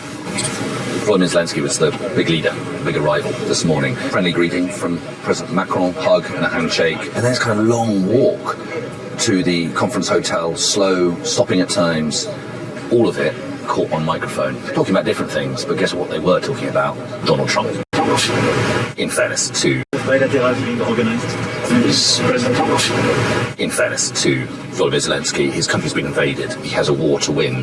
Volodymyr Zelensky was the big leader, big arrival this morning. Friendly greeting from President Macron, hug and a handshake, and then it's kind of a long walk to the conference hotel, slow, stopping at times, all of it caught on microphone, talking about different things, but guess what they were talking about? Donald Trump. In fairness to Bilateral being organized. This is President Trump. In fairness to Volodymyr Zelensky, his country's been invaded. He has a war to win,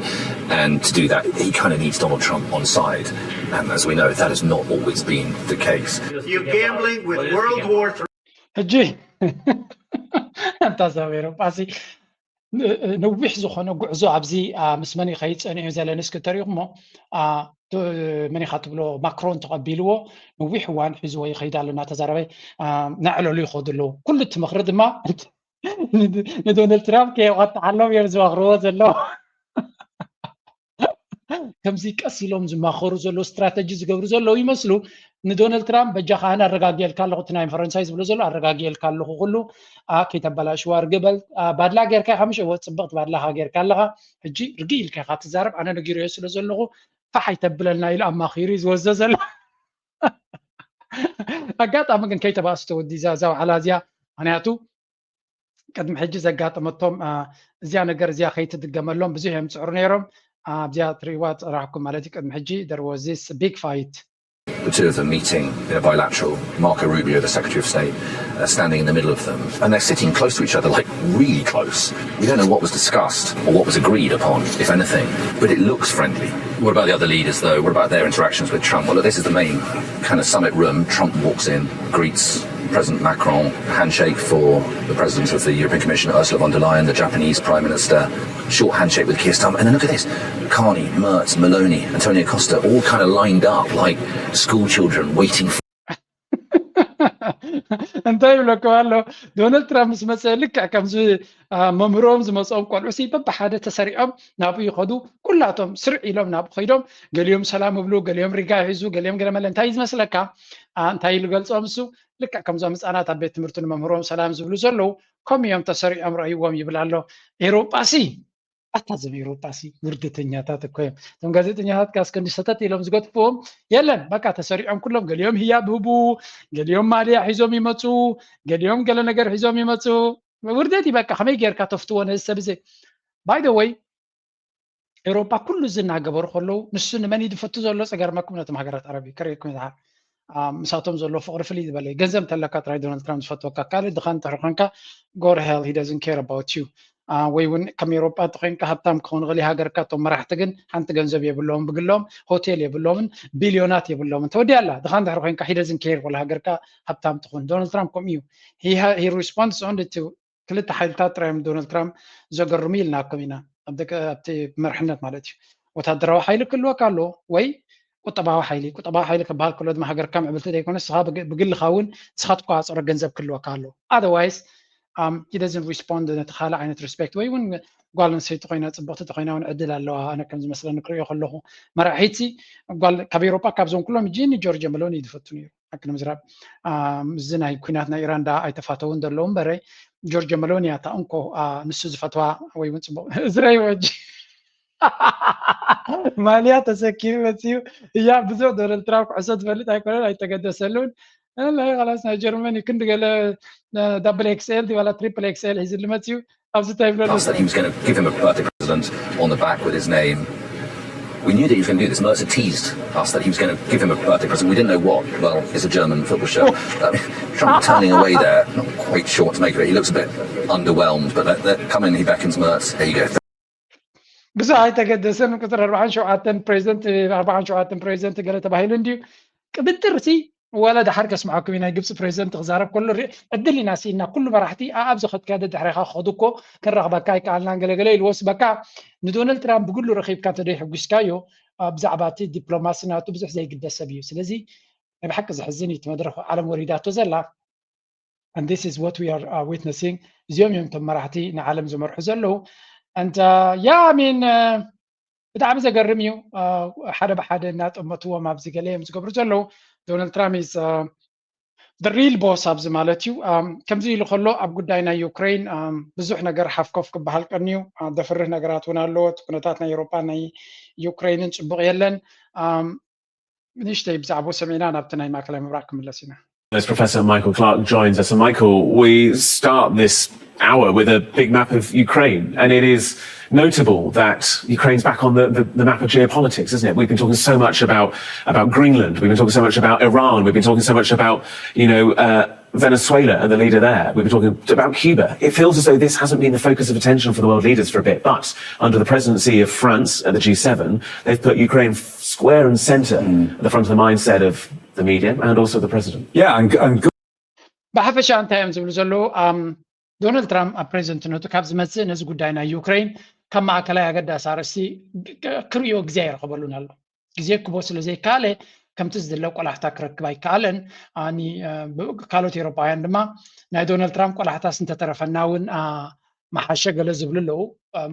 and to do that, he kind of needs Donald Trump on side. And as we know, that has not always been the case. You're gambling with World War Three. ሕጂ ኣንታ ሰብ ኤሮጳሲ ነዊሕ ዝኾነ ጉዕዞ ኣብዚ ምስ መን ይኸይድ ጸኒሑ ዘለንስኪ ተሪኹሞ መን ኢኻ ትብሎ ማክሮን ተቐቢልዎ ነዊሕ እዋን ሒዝዎ ይኸይድ ኣሎ እናተዛረበ ናዕለሉ ይኸዱ ኣለዉ ኩሉ እቲ ምኽሪ ድማ ንዶናልድ ትራምፕ ከየቐጥዓሎም እዮም ዝመኽርዎ ዘለዉ ከምዚ ቀስ ኢሎም ዝማኸሩ ዘለዉ ስትራተጂ ዝገብሩ ዘለዉ ይመስሉ ንዶናልድ ትራምፕ በጃኻ ኣነ ኣረጋጊኤልካ ኣለኹ እቲ ናይ ፈረንሳይ ዝብሎ ዘሎ ኣረጋጊኤልካ ኣለኹ ኩሉ ከይተበላሽዋ ርግበል ባድላ ጌርካ ኢኻ ምሽ እወ ፅብቕቲ ባድላኻ ጌርካ ኣለኻ ሕጂ ርግእ ኢልካ ኢኻ ትዛረብ ኣነ ነጊረዮ ስለ ዘለኹ ፋሕ ኣይተብለልና ኢሉ ኣማኺሩ እዩ ዝወስዶ ዘሎ ኣጋጣሚ ግን ከይተባእሱ ተወዲ እዛ እዛ ዋዕላ እዚኣ ምክንያቱ ቅድሚ ሕጂ ዘጋጠመቶም እዚኣ ነገር እዚኣ ከይትድገመሎም ብዙሕ እዮም ዝፅዕሩ ነይሮም ኣብዚኣ ትሪእዋ ፅራሕኩም ማለት እዩ ቅድሚ ሕጂ there was this big fight The two of them meeting in a bilateral, Marco Rubio, the Secretary of State, uh, standing in the middle of them. And they're sitting close to each other, like really close. We don't know what was discussed or what was agreed upon, if anything, but it looks friendly. What about the other leaders, though? What about their interactions with Trump? Well, look, this is the main kind of summit room. Trump walks in, greets President Macron, handshake for the president of the European Commission, Ursula von der Leyen, the Japanese Prime Minister, short handshake with Keir Starmer, and then look at this: Carney, Merz, Meloni, Antonio Costa, all kind of lined up like school children waiting for እንታይ ይብለኩም ኣሎ? ዶናልድ ትራምፕ ምስ መፀ ልክዕ ከምዚ መምህሮም ዝመፅኦም ቆልዑ ሲ በብሓደ ተሰሪዖም ናብኡ ይኸዱ። ኩላቶም ስርዕ ኢሎም ናብኡ ከይዶም፣ ገሊኦም ሰላም ይብሉ፣ ገሊኦም ሪጋ ይሕዙ፣ ገሊኦም ገለ መለ። እንታይ እዩ ዝመስለካ? እንታይ ኢሉ ገልፆም እሱ? ልክዕ ከምዞም ህፃናት ኣብ ቤት ትምህርቲ ንመምህሮም ሰላም ዝብሉ ዘለዉ፣ ከም እዮም ተሰሪዖም ረእይዎም ይብል ኣሎ። ኤሮጳ ሲ ኣታ ዘም ኤሮጳ ሲ ውርደተኛታት እኮ እዮም። እቶም ጋዜጠኛታት ካስ ክንዲ ሰተት ኢሎም ዝገጥፍዎም የለን። በቃ ተሰሪዖም ኩሎም፣ ገሊኦም ህያብ ህቡ፣ ገሊኦም ማልያ ሒዞም ይመፁ፣ ገሊኦም ገለ ነገር ሒዞም ይመፁ። ውርደት እዩ በቃ። ከመይ ጌርካ ተፍትዎ ነዚ ሰብ እዚ? By the way፣ ኤሮጳ ኩሉ እዚ እናገበሩ ከለዉ ንሱ ንመን እዩ ዝፈቱ ዘሎ? ጸገርመኩም ነቶም ሃገራት ዓረብ እዩ ከርእየኩም ይዝሓር። ምሳቶም ዘሎ ፍቕሪ ፍልይ ዝበለ እዩ። ገንዘብ እንተለካ ጥራይ ዶናልድ ትራምፕ ዝፈትወካ፣ ካልእ ድኻ እንተኾንካ go to hell, he doesn't care about you። ወይ እውን ከም ኤሮጳ እንተኾይንካ ሃብታም ክኸውን ይኽእል እዩ ሃገርካ፣ እቶም መራሕቲ ግን ሓንቲ ገንዘብ የብሎምን፣ ብግሎም ሆቴል የብሎምን፣ ቢልዮናት የብሎምን። ተወዲኣ ኣላ። ድኻ እንድሕር ኮይንካ he doesn't care ወላ ሃገርካ ሃብታም ትኹን። ዶናልድ ትራምፕ ከምኡ እዩ። He responds only to ክልተ ሓይልታት ጥራይ እዮም ዶናልድ ትራምፕ ዘገርሙ ኢልናኩም ኢና። ኣብቲ መርሕነት ማለት እዩ። ወታደራዊ ሓይሊ ክህልወካ ኣለዎ ወይ ቁጠባዊ ሓይሊ። ቁጠባዊ ሓይሊ ክበሃል ከሎ ድማ ሃገርካ ምዕብልቲ ዘይኮነ ንስኻ ብግልኻ እውን ንስኻ ትቆፃፀሮ ገንዘብ ክህልወካ ኣለዎ። Otherwise he doesn't respond ነቲ ካልእ ዓይነት respect። ወይ እውን ጓል ኣንስተይቲ ኮይና ፅብቕቲ ተኮይና እውን ዕድል ኣለዋ። ኣነ ከም ዝመስለኒ ክሪኦ ከለኹ መራሒት ጓል ካብ ኤሮጳ ካብዞም ኩሎም ጂኒ ጆርጅ መሎኒ እዩ ዝፈቱ ነይሩ። ሓቂ ንምዝራብ እዚ ናይ ኩናት ናይ ኢራን ዳ ኣይተፋተውን ዘለዉ እምበረ ጆርጅ መሎኒ እያ እታ እንኮ ንሱ ዝፈትዋ ወይ እውን ፅቡቕ ዝረይ ወጅ ማልያ ተሰኪሙ መፅዩ እያ። ብዙሕ ዶናልድ ትራምፕ ኩዕሶ ዝፈልጥ ኣይኮነን፣ ኣይተገደሰሉን። ላስ ናይ ጀርመን ክንዲ ገለ double XL ዋላ triple XL ሒዝሉ መፅዩ። ኣብዚ እንታይ ይብሎ ኣሎ? Us that he was going to give him a birthday present on the back with his name. We knew that he was going to do this. Mertz had teased us that he was going to give him a birthday present. We didn't know what. Well, it's a German football shirt. Um, Trump turning away there, not quite sure what to make of it. He looks a bit underwhelmed, but let, let, come in, he beckons Mertz. There you go. ብዙሕ ኣይተገደሰን። ቁፅሪ ኣርባዓን ሸውዓተን ፕሬዚደንት ኣርባዓን ሸውዓተን ፕሬዚደንት ገለ ተባሂሉ እንድዩ። ቅብጥር ሲ ወላ ድሓር ከስምዓኩም እዩ። ናይ ግብፂ ፕሬዚደንት ክዛረብ ከሎ ዕድል ኢና ስኢና። ኩሉ መራሕቲ ኣብ ዝኸድካዮ ደድሕሬኻ ክኸዱ እኮ ክንረኽበካ ኣይከኣልናን ገለገለ ኢልዎስ በቃ ንዶናልድ ትራምፕ ብግሉ ረኺብካ እንተደይ ሕጒስካዮ ብዛዕባ እቲ ዲፕሎማሲ ናቱ ብዙሕ ዘይግደስ ሰብ እዩ። ስለዚ ናይ ብሓቂ ዘሕዝን እዩ። እቲ መድረኽ ዓለም ወሪዳቶ ዘላ and this is what we are witnessing። እዚኦም እዮም እቶም መራሕቲ ንዓለም ዝመርሑ ዘለዉ። And yeah, I mean ብጣዕሚ ዘገርም እዩ። ሓደ ብሓደ እናጠመትዎም ኣብዚ ገለ እዮም ዝገብሩ ዘለዉ። ዶናልድ ትራምፕ is the real boss ኣብዚ ማለት እዩ። ከምዚ ኢሉ ከሎ ኣብ ጉዳይ ናይ ዩክሬን ብዙሕ ነገር ሓፍኮፍ ክበሃል ቀንዩ። ደፍርህ ነገራት እውን ኣለዎ። እቲ ኩነታት ናይ ኤውሮጳን ናይ ዩክሬንን ፅቡቕ የለን። ንእሽተይ ብዛዕባኡ ሰሚዕና ናብቲ ናይ ማእከላይ ምብራቕ ክምለስ ኢና። As Professor Michael Clark joins us. And Michael, we start this hour with a big map of Ukraine, and it is notable that Ukraine's back on the, the, the map of geopolitics, isn't it? We've been talking so much about, about Greenland, we've been talking so much about Iran, we've been talking so much about, you know, uh, Venezuela and the leader there. We've been talking about Cuba. It feels as though this hasn't been the focus of attention for the world leaders for a bit, but under the presidency of France at the G seven, they've put Ukraine square and center at the front of the mindset of the media and also the president. Yeah, and, and ብሓፈሻ እንታይ እዮም ዝብሉ ዘለዉ? ዶናልድ ትራምፕ ኣብ ፕሬዚደንትነቱ ካብ ዝመፅእ ነዚ ጉዳይ ናይ ዩክሬን ከም ማእከላይ ኣገዳሲ ኣርእስቲ ክርእዮ ግዜ ኣይረኸበሉን ኣሎ። ግዜ ክቦ ስለ ዘይከኣለ ከምቲ ዝድለ ቆላሕታ ክረክብ ኣይከኣለን። ካልኦት ኤውሮጳውያን ድማ ናይ ዶናልድ ትራምፕ ቆላሕታስ እንተተረፈና እውን መሓሸ ገለ ዝብሉ ኣለዉ።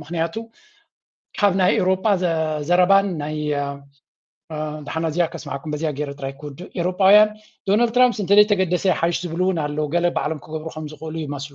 ምክንያቱ ካብ ናይ ኤውሮጳ ዘረባን ናይ ደሓና እዚኣ ከስማዕኩም በዚኣ ገይረ ጥራይ ክውድእ። ኤውሮጳውያን ዶናልድ ትራምፕ እንተዘይተገደሰ ይሓይሽ ዝብሉ እውን ኣለዉ። ገለ ባዕሎም ክገብሩ ከም ዝኽእሉ ይመስሉ።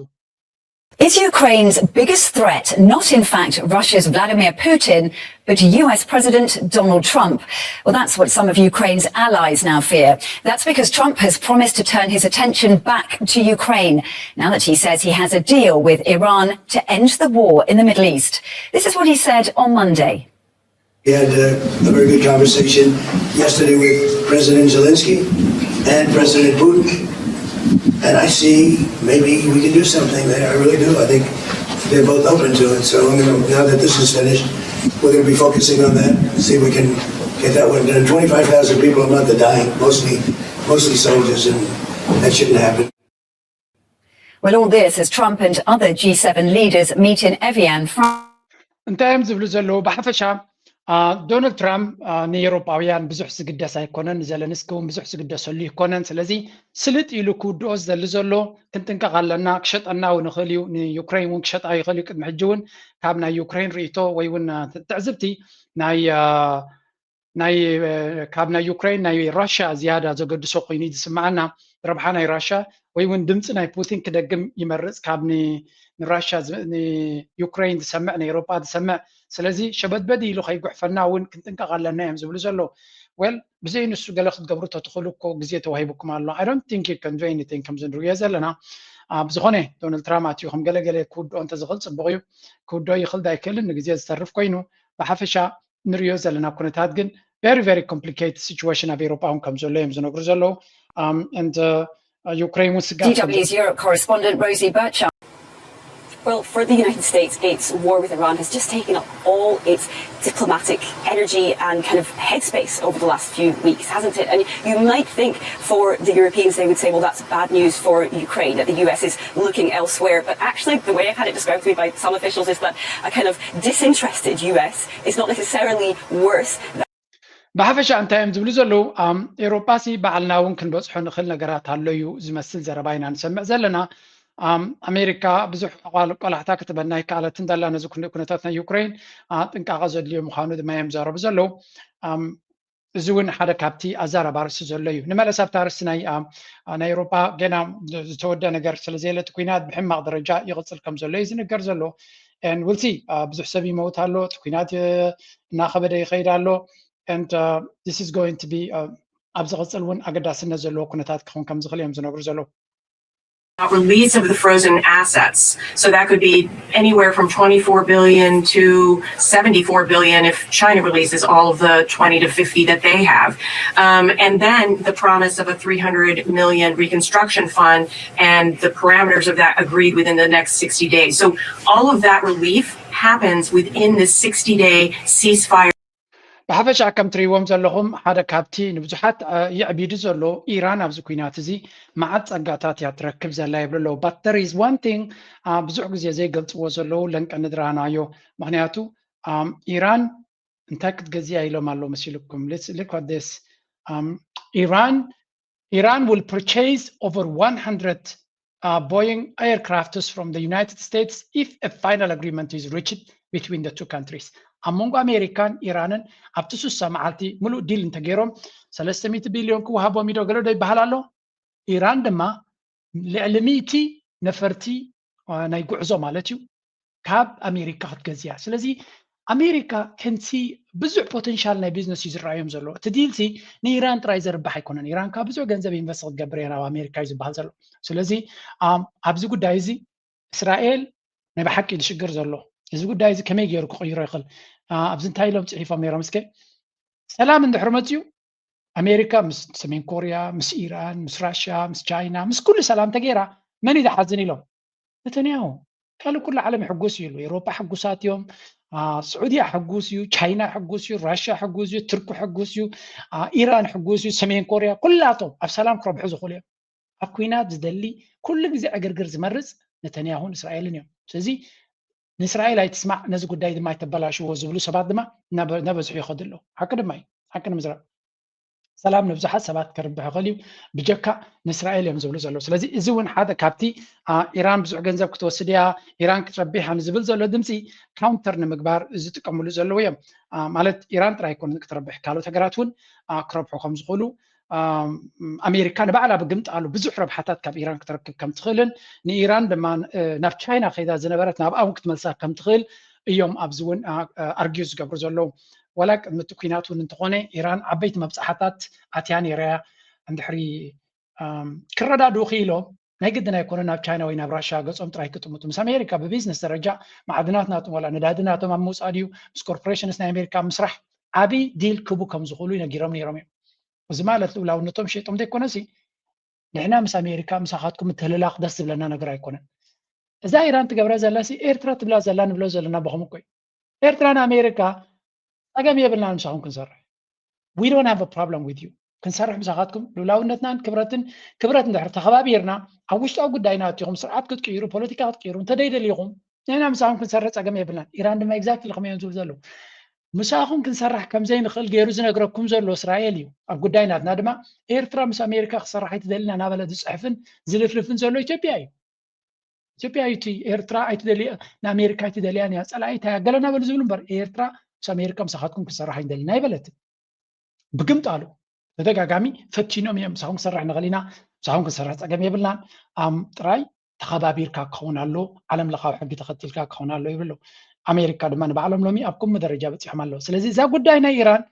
Is Ukraine's biggest threat not, in fact, Russia's Vladimir Putin, but U S President Donald Trump? Well, that's what some of Ukraine's allies now fear. That's because Trump has promised to turn his attention back to Ukraine now that he says he has a deal with Iran to end the war in the Middle East. This is what he said on Monday. We had a, a very good conversation yesterday with President Zelensky and President Putin. And I see maybe we can do something there. I really do. I think they're both open to it. So I'm gonna, now that this is finished, We're going to be focusing on that, see if we can get that one done. Twenty-five thousand people a month are dying, mostly, mostly soldiers, and that shouldn't happen. Well, all this as Trump and other G seven leaders meet in Evian, France. እንታይ እዮም ዝብሉ ዘለዉ? ብሓፈሻ ዶናልድ ትራምፕ ንኤውሮጳውያን ብዙሕ ዝግደስ ኣይኮነን፣ ንዘለንስኪ እውን ብዙሕ ዝግደሰሉ ኣይኮነን። ስለዚ ስልጥ ኢሉ ክውድኦ ዝደሊ ዘሎ፣ ክንጥንቀቕ ኣለና። ክሸጠና እውን ይኽእል እዩ፣ ንዩክሬን እውን ክሸጣ ይኽእል እዩ። ቅድሚ ሕጂ እውን ካብ ናይ ዩክሬን ርእይቶ ወይ እውን ትዕዝብቲ ናይ ናይ ካብ ናይ ዩክሬን ናይ ራሽያ ዝያዳ ዘገድሶ ኮይኑ እዩ ዝስምዓና። ረብሓ ናይ ራሽያ ወይ እውን ድምፂ ናይ ፑቲን ክደግም ይመርፅ ካብ ንራሽያ ንዩክሬን ዝሰምዕ ንኤውሮጳ ዝሰምዕ። ስለዚ ሸበድበድ ኢሉ ከይጉሕፈና እውን ክንጥንቀቕ ኣለና እዮም ዝብሉ ዘለዉ። ወል ብዘይ ንሱ ገለ ክትገብሩ ተትኽእሉ እኮ ግዜ ተዋሂቡኩም ኣሎ። I don't think you can do anything ከምዚ ንርእዮ ዘለና። ብዝኾነ ዶናልድ ትራምፕ ኣትዩ ከም ገለገለ ክውድኦ እንተዝኽእል ፅቡቕ እዩ። ክውድኦ ይኽእል ዳይክእልን ንግዜ ዝተርፍ ኮይኑ ብሓፈሻ ንሪኦ ዘለና ኩነታት ግን very very complicated situation ኣብ ኤውሮጳ እውን ከም ዘሎ እዮም ዝነግሩ ዘለዉ። And ዩክሬን እውን ስጋብ DW's Europe correspondent Rosie Birchall. Well, for the United States, its war with Iran has just taken up all its diplomatic energy and kind of headspace over the last few weeks, hasn't it? And you might think for the Europeans, they would say, well, that's bad news for Ukraine, that the U S is looking elsewhere. But actually, the way I've had it described to me by some officials is that a kind of disinterested U S is not necessarily worse. ብሓፈሻ እንታይ እዮም ዝብሉ ዘለዉ? ኤውሮጳ ሲ ባዕልና እውን ክንበፅሖ ንኽእል ነገራት ኣሎ እዩ ዝመስል ዘረባ ኢና ንሰምዕ ዘለና። ኣሜሪካ ብዙሕ ቆላሕታ ክትበና ይከኣለት እንዳላ ነዚ ኩነታት ናይ ዩክሬን ጥንቃቐ ዘድልዮ ምዃኑ ድማ እዮም ዘረቡ ዘለዉ። እዚ እውን ሓደ ካብቲ ኣዛራቢ ኣርእስቲ ዘሎ እዩ። ንመለስ ኣብቲ ኣርእስቲ ናይ ናይ ኤውሮጳ ገና ዝተወደ ነገር ስለዘየለ እቲ ኩናት ብሕማቕ ደረጃ ይቕፅል ከም ዘሎ እዩ ዝንገር ዘሎ። We'll see። ብዙሕ ሰብ ይመውት ኣሎ፣ እቲ ኩናት እናኸበደ ይኸይድ ኣሎ። And this is going to be ኣብ ዝቕፅል እውን ኣገዳስነት ዘለዎ ኩነታት ክኸውን ከም ዝኽእል እዮም ዝነግሩ ዘለዉ። Release of the frozen assets. So that could be anywhere from twenty-four billion to seventy-four billion if China releases all of the twenty to fifty that they have. Um, and then the promise of a three hundred million reconstruction fund and the parameters of that agreed within the next sixty days. So all of that relief happens within this sixty day ceasefire. ብሓፈሻ ከም ትርእይዎም ዘለኹም ሓደ ካብቲ ንብዙሓት የዕቢዱ ዘሎ ኢራን ኣብዚ ኩናት እዚ መዓት ጸጋታት እያ ትረክብ ዘላ ይብሉ ኣለዉ። But there is one thing ብዙሕ ግዜ ዘይገልጽዎ ዘለዉ ለንቀ ንድራናዮ። ምኽንያቱ ኢራን እንታይ ክትገዝያ ኢሎም ኣለዉ መሲልኩም? Look at this. Iran Iran will purchase over one hundred uh, Boeing aircrafts from the United States if a final agreement is reached between the two countries. ኣብ መንጎ ኣሜሪካን ኢራንን ኣብቲ ሱሳ መዓልቲ ሙሉእ ዲል እንተገይሮም ሰለስተ ሚእቲ ቢልዮን ክወሃቦም ኢዶ ገለ ዶ ይበሃል ኣሎ። ኢራን ድማ ልዕሊ ሚእቲ ነፈርቲ ናይ ጉዕዞ ማለት እዩ ካብ ኣሜሪካ ክትገዝያ። ስለዚ ኣሜሪካ ከምቲ ብዙሕ ፖቴንሻል ናይ ቢዝነስ እዩ ዝረኣዮም ዘሎ። እቲ ዲልሲ ንኢራን ጥራይ ዘርባሕ ኣይኮነን። ኢራን ካብ ብዙሕ ገንዘብ ኢንቨስት ክትገብር እያ ናብ ኣሜሪካ እዩ ዝበሃል ዘሎ። ስለዚ ኣብዚ ጉዳይ እዚ እስራኤል ናይ ብሓቂ እዩ ዝሽግር ዘሎ። እዚ ጉዳይ እዚ ከመይ ገይሩ ክቕይሮ ይኽእል? ኣብዚ እንታይ ኢሎም ፅሒፎም ነይሮም? እስከ ሰላም እንድሕር መፅዩ ኣሜሪካ ምስ ሰሜን ኮርያ፣ ምስ ኢራን፣ ምስ ራሽያ፣ ምስ ቻይና፣ ምስ ኩሉ ሰላም ተገይራ መን እዩ ዝሓዝን ኢሎም? ነተንያሁ። ካልእ ኩሉ ዓለም ይሕጉስ እዩ። ኤውሮጳ ሕጉሳት እዮም። ስዑድያ ሕጉስ እዩ፣ ቻይና ሕጉስ እዩ፣ ራሽያ ሕጉስ እዩ፣ ትርኩ ሕጉስ እዩ፣ ኢራን ሕጉስ እዩ፣ ሰሜን ኮርያ ኩላቶም ኣብ ሰላም ክረብሑ ዝኽእሉ እዮም። ኣብ ኩናት ዝደሊ ኩሉ ግዜ ዕግርግር ዝመርፅ ነተንያሁን እስራኤልን እዮም። ስለዚ ንእስራኤል ኣይትስማዕ፣ ነዚ ጉዳይ ድማ ኣይተበላሽዎ ዝብሉ ሰባት ድማ እናበዝሑ ይኸዱ ኣለዉ። ሓቂ ድማ እዩ። ሓቂ ንምዝራብ ሰላም ንብዙሓት ሰባት ከርብሕ ይኽእል እዩ፣ ብጀካ ንእስራኤል እዮም ዝብሉ ዘለዉ። ስለዚ እዚ እውን ሓደ ካብቲ ኢራን ብዙሕ ገንዘብ ክትወስድ እያ፣ ኢራን ክትረብሕ እያ ንዝብል ዘሎ ድምፂ ካውንተር ንምግባር ዝጥቀምሉ ዘለዉ እዮም። ማለት ኢራን ጥራይ ኣይኮነን ክትረብሕ፣ ካልኦት ሃገራት እውን ክረብሑ ከም ዝኽእሉ ኣሜሪካ ንባዕላ ብግምጣሉ ብዙሕ ረብሓታት ካብ ኢራን ክትረክብ ከም ትኽእልን ንኢራን ድማ ናብ ቻይና ከይዳ ዝነበረት ናብኣ እውን ክትመልሳ ከም ትኽእል እዮም ኣብዚ እውን ኣርጊዩ ዝገብሩ ዘለዉ። ዋላ ቅድሚ እቲ ኩናት እውን እንተኾነ ኢራን ዓበይቲ መብፃሕታት ኣትያ ነይራ እያ። እንድሕሪ ክረዳድኡ ክኢሎም ናይ ግድን ኣይኮነ ናብ ቻይና ወይ ናብ ራሽያ ገፆም ጥራይ ክጥምቱ፣ ምስ ኣሜሪካ ብቢዝነስ ደረጃ ማዕድናት ናቶም ዋላ ነዳዲ ናቶም ኣብ ምውፃእ ድዩ ምስ ኮርፖሬሽንስ ናይ ኣሜሪካ ምስራሕ ዓብዪ ዲል ክቡ ከም ዝኽእሉ ነጊሮም ነይሮም እዮም። እዚ ማለት ልኡላውነቶም ሸይጦም ዘይኮነሲ ንሕና ምስ ኣሜሪካ ምሳኻትኩም ምትህልላኽ ደስ ዝብለና ነገር ኣይኮነን። እዛ ኢራን ትገብራ ዘላሲ ኤርትራ ትብላ ዘላ ንብሎ ዘለና ብኸም እኮ እዩ። ኤርትራን ኣሜሪካ ጸገም የብልናን ምሳኹም ክንሰርሕ። We don't have a problem with you። ክንሰርሕ ምሳኻትኩም ልኡላውነትናን ክብረትን ክብረት እንድሕር ተኸባቢርና ኣብ ውሽጣዊ ጉዳይና ኣትኹም ስርዓት ክትቅይሩ ፖለቲካ ክትቅይሩ እንተደይደሊኹም ንሕና ምሳኹም ክንሰርሕ ጸገም የብልናን። ኢራን ድማ exactly ከመይ እዮም ዝብሉ ዘለዉ ምሳኹም ክንሰርሕ ከም ዘይንኽእል ገይሩ ዝነግረኩም ዘሎ እስራኤል እዩ። ኣብ ጉዳይ ናትና ድማ ኤርትራ ምስ ኣሜሪካ ክሰርሕ ኣይትደልን እናበለ ዝፅሕፍን ዝልፍልፍን ዘሎ ኢትዮጵያ እዩ። ኢትዮጵያ እዩ እቲ ኤርትራ ኣይትደልያ ንኣሜሪካ ኣይትደልያን እያ ፀላኢታ እያ ገለ እናበሉ ዝብሉ እምበር ኤርትራ ምስ ኣሜሪካ ምሳኻትኩም ክሰርሕ ኣይንደልን ኣይበለትን። ብግምጣሉ ተደጋጋሚ ፈቲኖም እዮም ምሳኹም ክሰርሕ ንኽእል ኢና ምሳኹም ክሰርሕ ፀገም የብልናን ኣም ጥራይ ተኸባቢርካ ክኸውን ኣሎ ዓለም ለኻዊ ሕጊ ተኸቲልካ ክኸውን ኣሎ ይብሉ። ኣሜሪካ ድማ ንባዕሎም ሎሚ ኣብ ከምኡ ደረጃ በፂሖም ኣለዉ። ስለዚ እዛ ጉዳይ ናይ ኢራን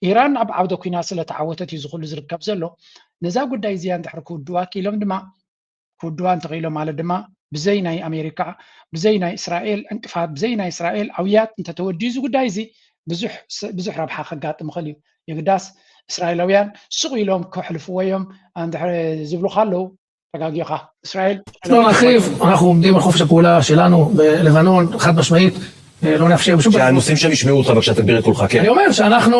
ኢራን ኣብ ዓውደ ኩናት ስለተዓወተት እዩ ዝኹሉ ዝርከብ ዘሎ። ነዛ ጉዳይ እዚኣ እንድሕር ክውድዋ ክኢሎም ድማ ክውድዋ እንተኽኢሎም ማለት ድማ ብዘይ ናይ ኣሜሪካ ብዘይ ናይ እስራኤል ዕንቅፋት ብዘይ ናይ እስራኤል ኣውያት እንተተወዲዩ እዚ ጉዳይ እዚ ብዙሕ ረብሓ ከጋጥም ይኽእል እዩ። የግዳስ እስራኤላውያን ስቕ ኢሎም ከሕልፍዎ እዮም እንድሕር ዝብሉ ካለዉ ተጋጊኻ እስራኤል לא נרחיב, אנחנו עומדים על חופש הפעולה שלנו בלבנון, חד משמעית. לא נאפשר בשום פנים. שהנוסעים שם ישמעו אותך בבקשה, תגביר את קולך, כן. אני אומר שאנחנו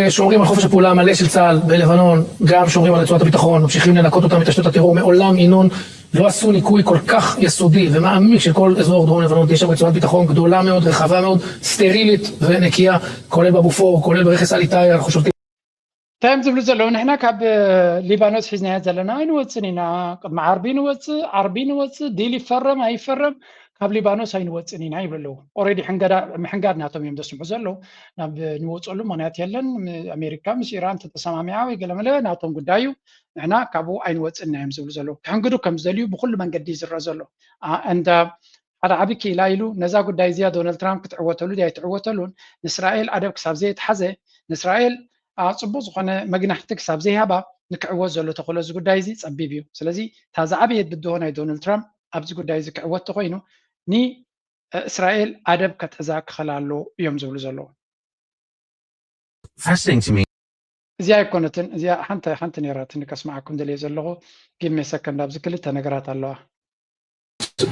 שומרים על חופש הפעולה המלא של צה"ל בלבנון, גם שומרים על רצועת הביטחון, ממשיכים לנקות אותה מתשתיות הטרור. מעולם, ינון, לא עשו ניקוי כל כך יסודי ומעמיק של כל אזור דרום לבנון. יש שם רצועת ביטחון גדולה מאוד, רחבה מאוד, סטרילית ונקייה, כולל בבופור, כולל ברכס אל איתאי, אנחנו שולטים. እንታይ እዮም ዝብሉ ዘለዉ? ንሕና ካብ ሊባኖስ ሒዝናዮ ዘለና ኣይንወፅን ኢና። ቅድሚ ዓርቢ ንወፅእ፣ ዓርቢ ንወፅእ፣ ዲል ይፈረም ኣይፈረም ካብ ሊባኖስ ኣይንወፅን ኢና ይብሉ ኣለዉ። ኦሬዲ ሕንገዳ ምሕንጋድ ናቶም እዮም ዘስምዑ ዘለዉ። ናብ ንወፀሉ ምክንያት የለን። ኣሜሪካ ምስ ኢራን ተተሰማሚዓ ወይ ገለመለ ናቶም ጉዳይ እዩ። ንሕና ካብኡ ኣይንወፅን ኢና እዮም ዝብሉ ዘለዉ። ክሕንግዱ ከም ዝደልዩ ብኩሉ መንገዲ ይዝረ ዘሎ። እንዳ ሓደ ዓቢ ክኢላ ኢሉ ነዛ ጉዳይ እዚኣ ዶናልድ ትራምፕ ክትዕወተሉ ድያ ኣይትዕወተሉን ንእስራኤል ኣደብ ክሳብ ዘየትሓዘ ንእስራኤል ጽቡቅ ዝኾነ መግናሕቲ ክሳብ ዘይሃባ ንክዕወት ዘሎ ተኽእሎ እዚ ጉዳይ እዚ ጸቢብ እዩ። ስለዚ እታ ዝዓበየት ብድሆ ናይ ዶናልድ ትራምፕ ኣብዚ ጉዳይ እዚ ክዕወት ተኮይኑ ንእስራኤል ኣደብ ከትሕዛ ክኽእል ኣሎ እዮም ዝብሉ ዘለዉ። Fascinating to me. እዚኣ ኣይኮነትን እዚኣ ሓንቲ ሓንቲ ነይራትኒ ከስምዓኩም ደልየ ዘለኹ። ጊቭ ሚ ሰከንድ ኣብዚ ክልተ ነገራት ኣለዋ።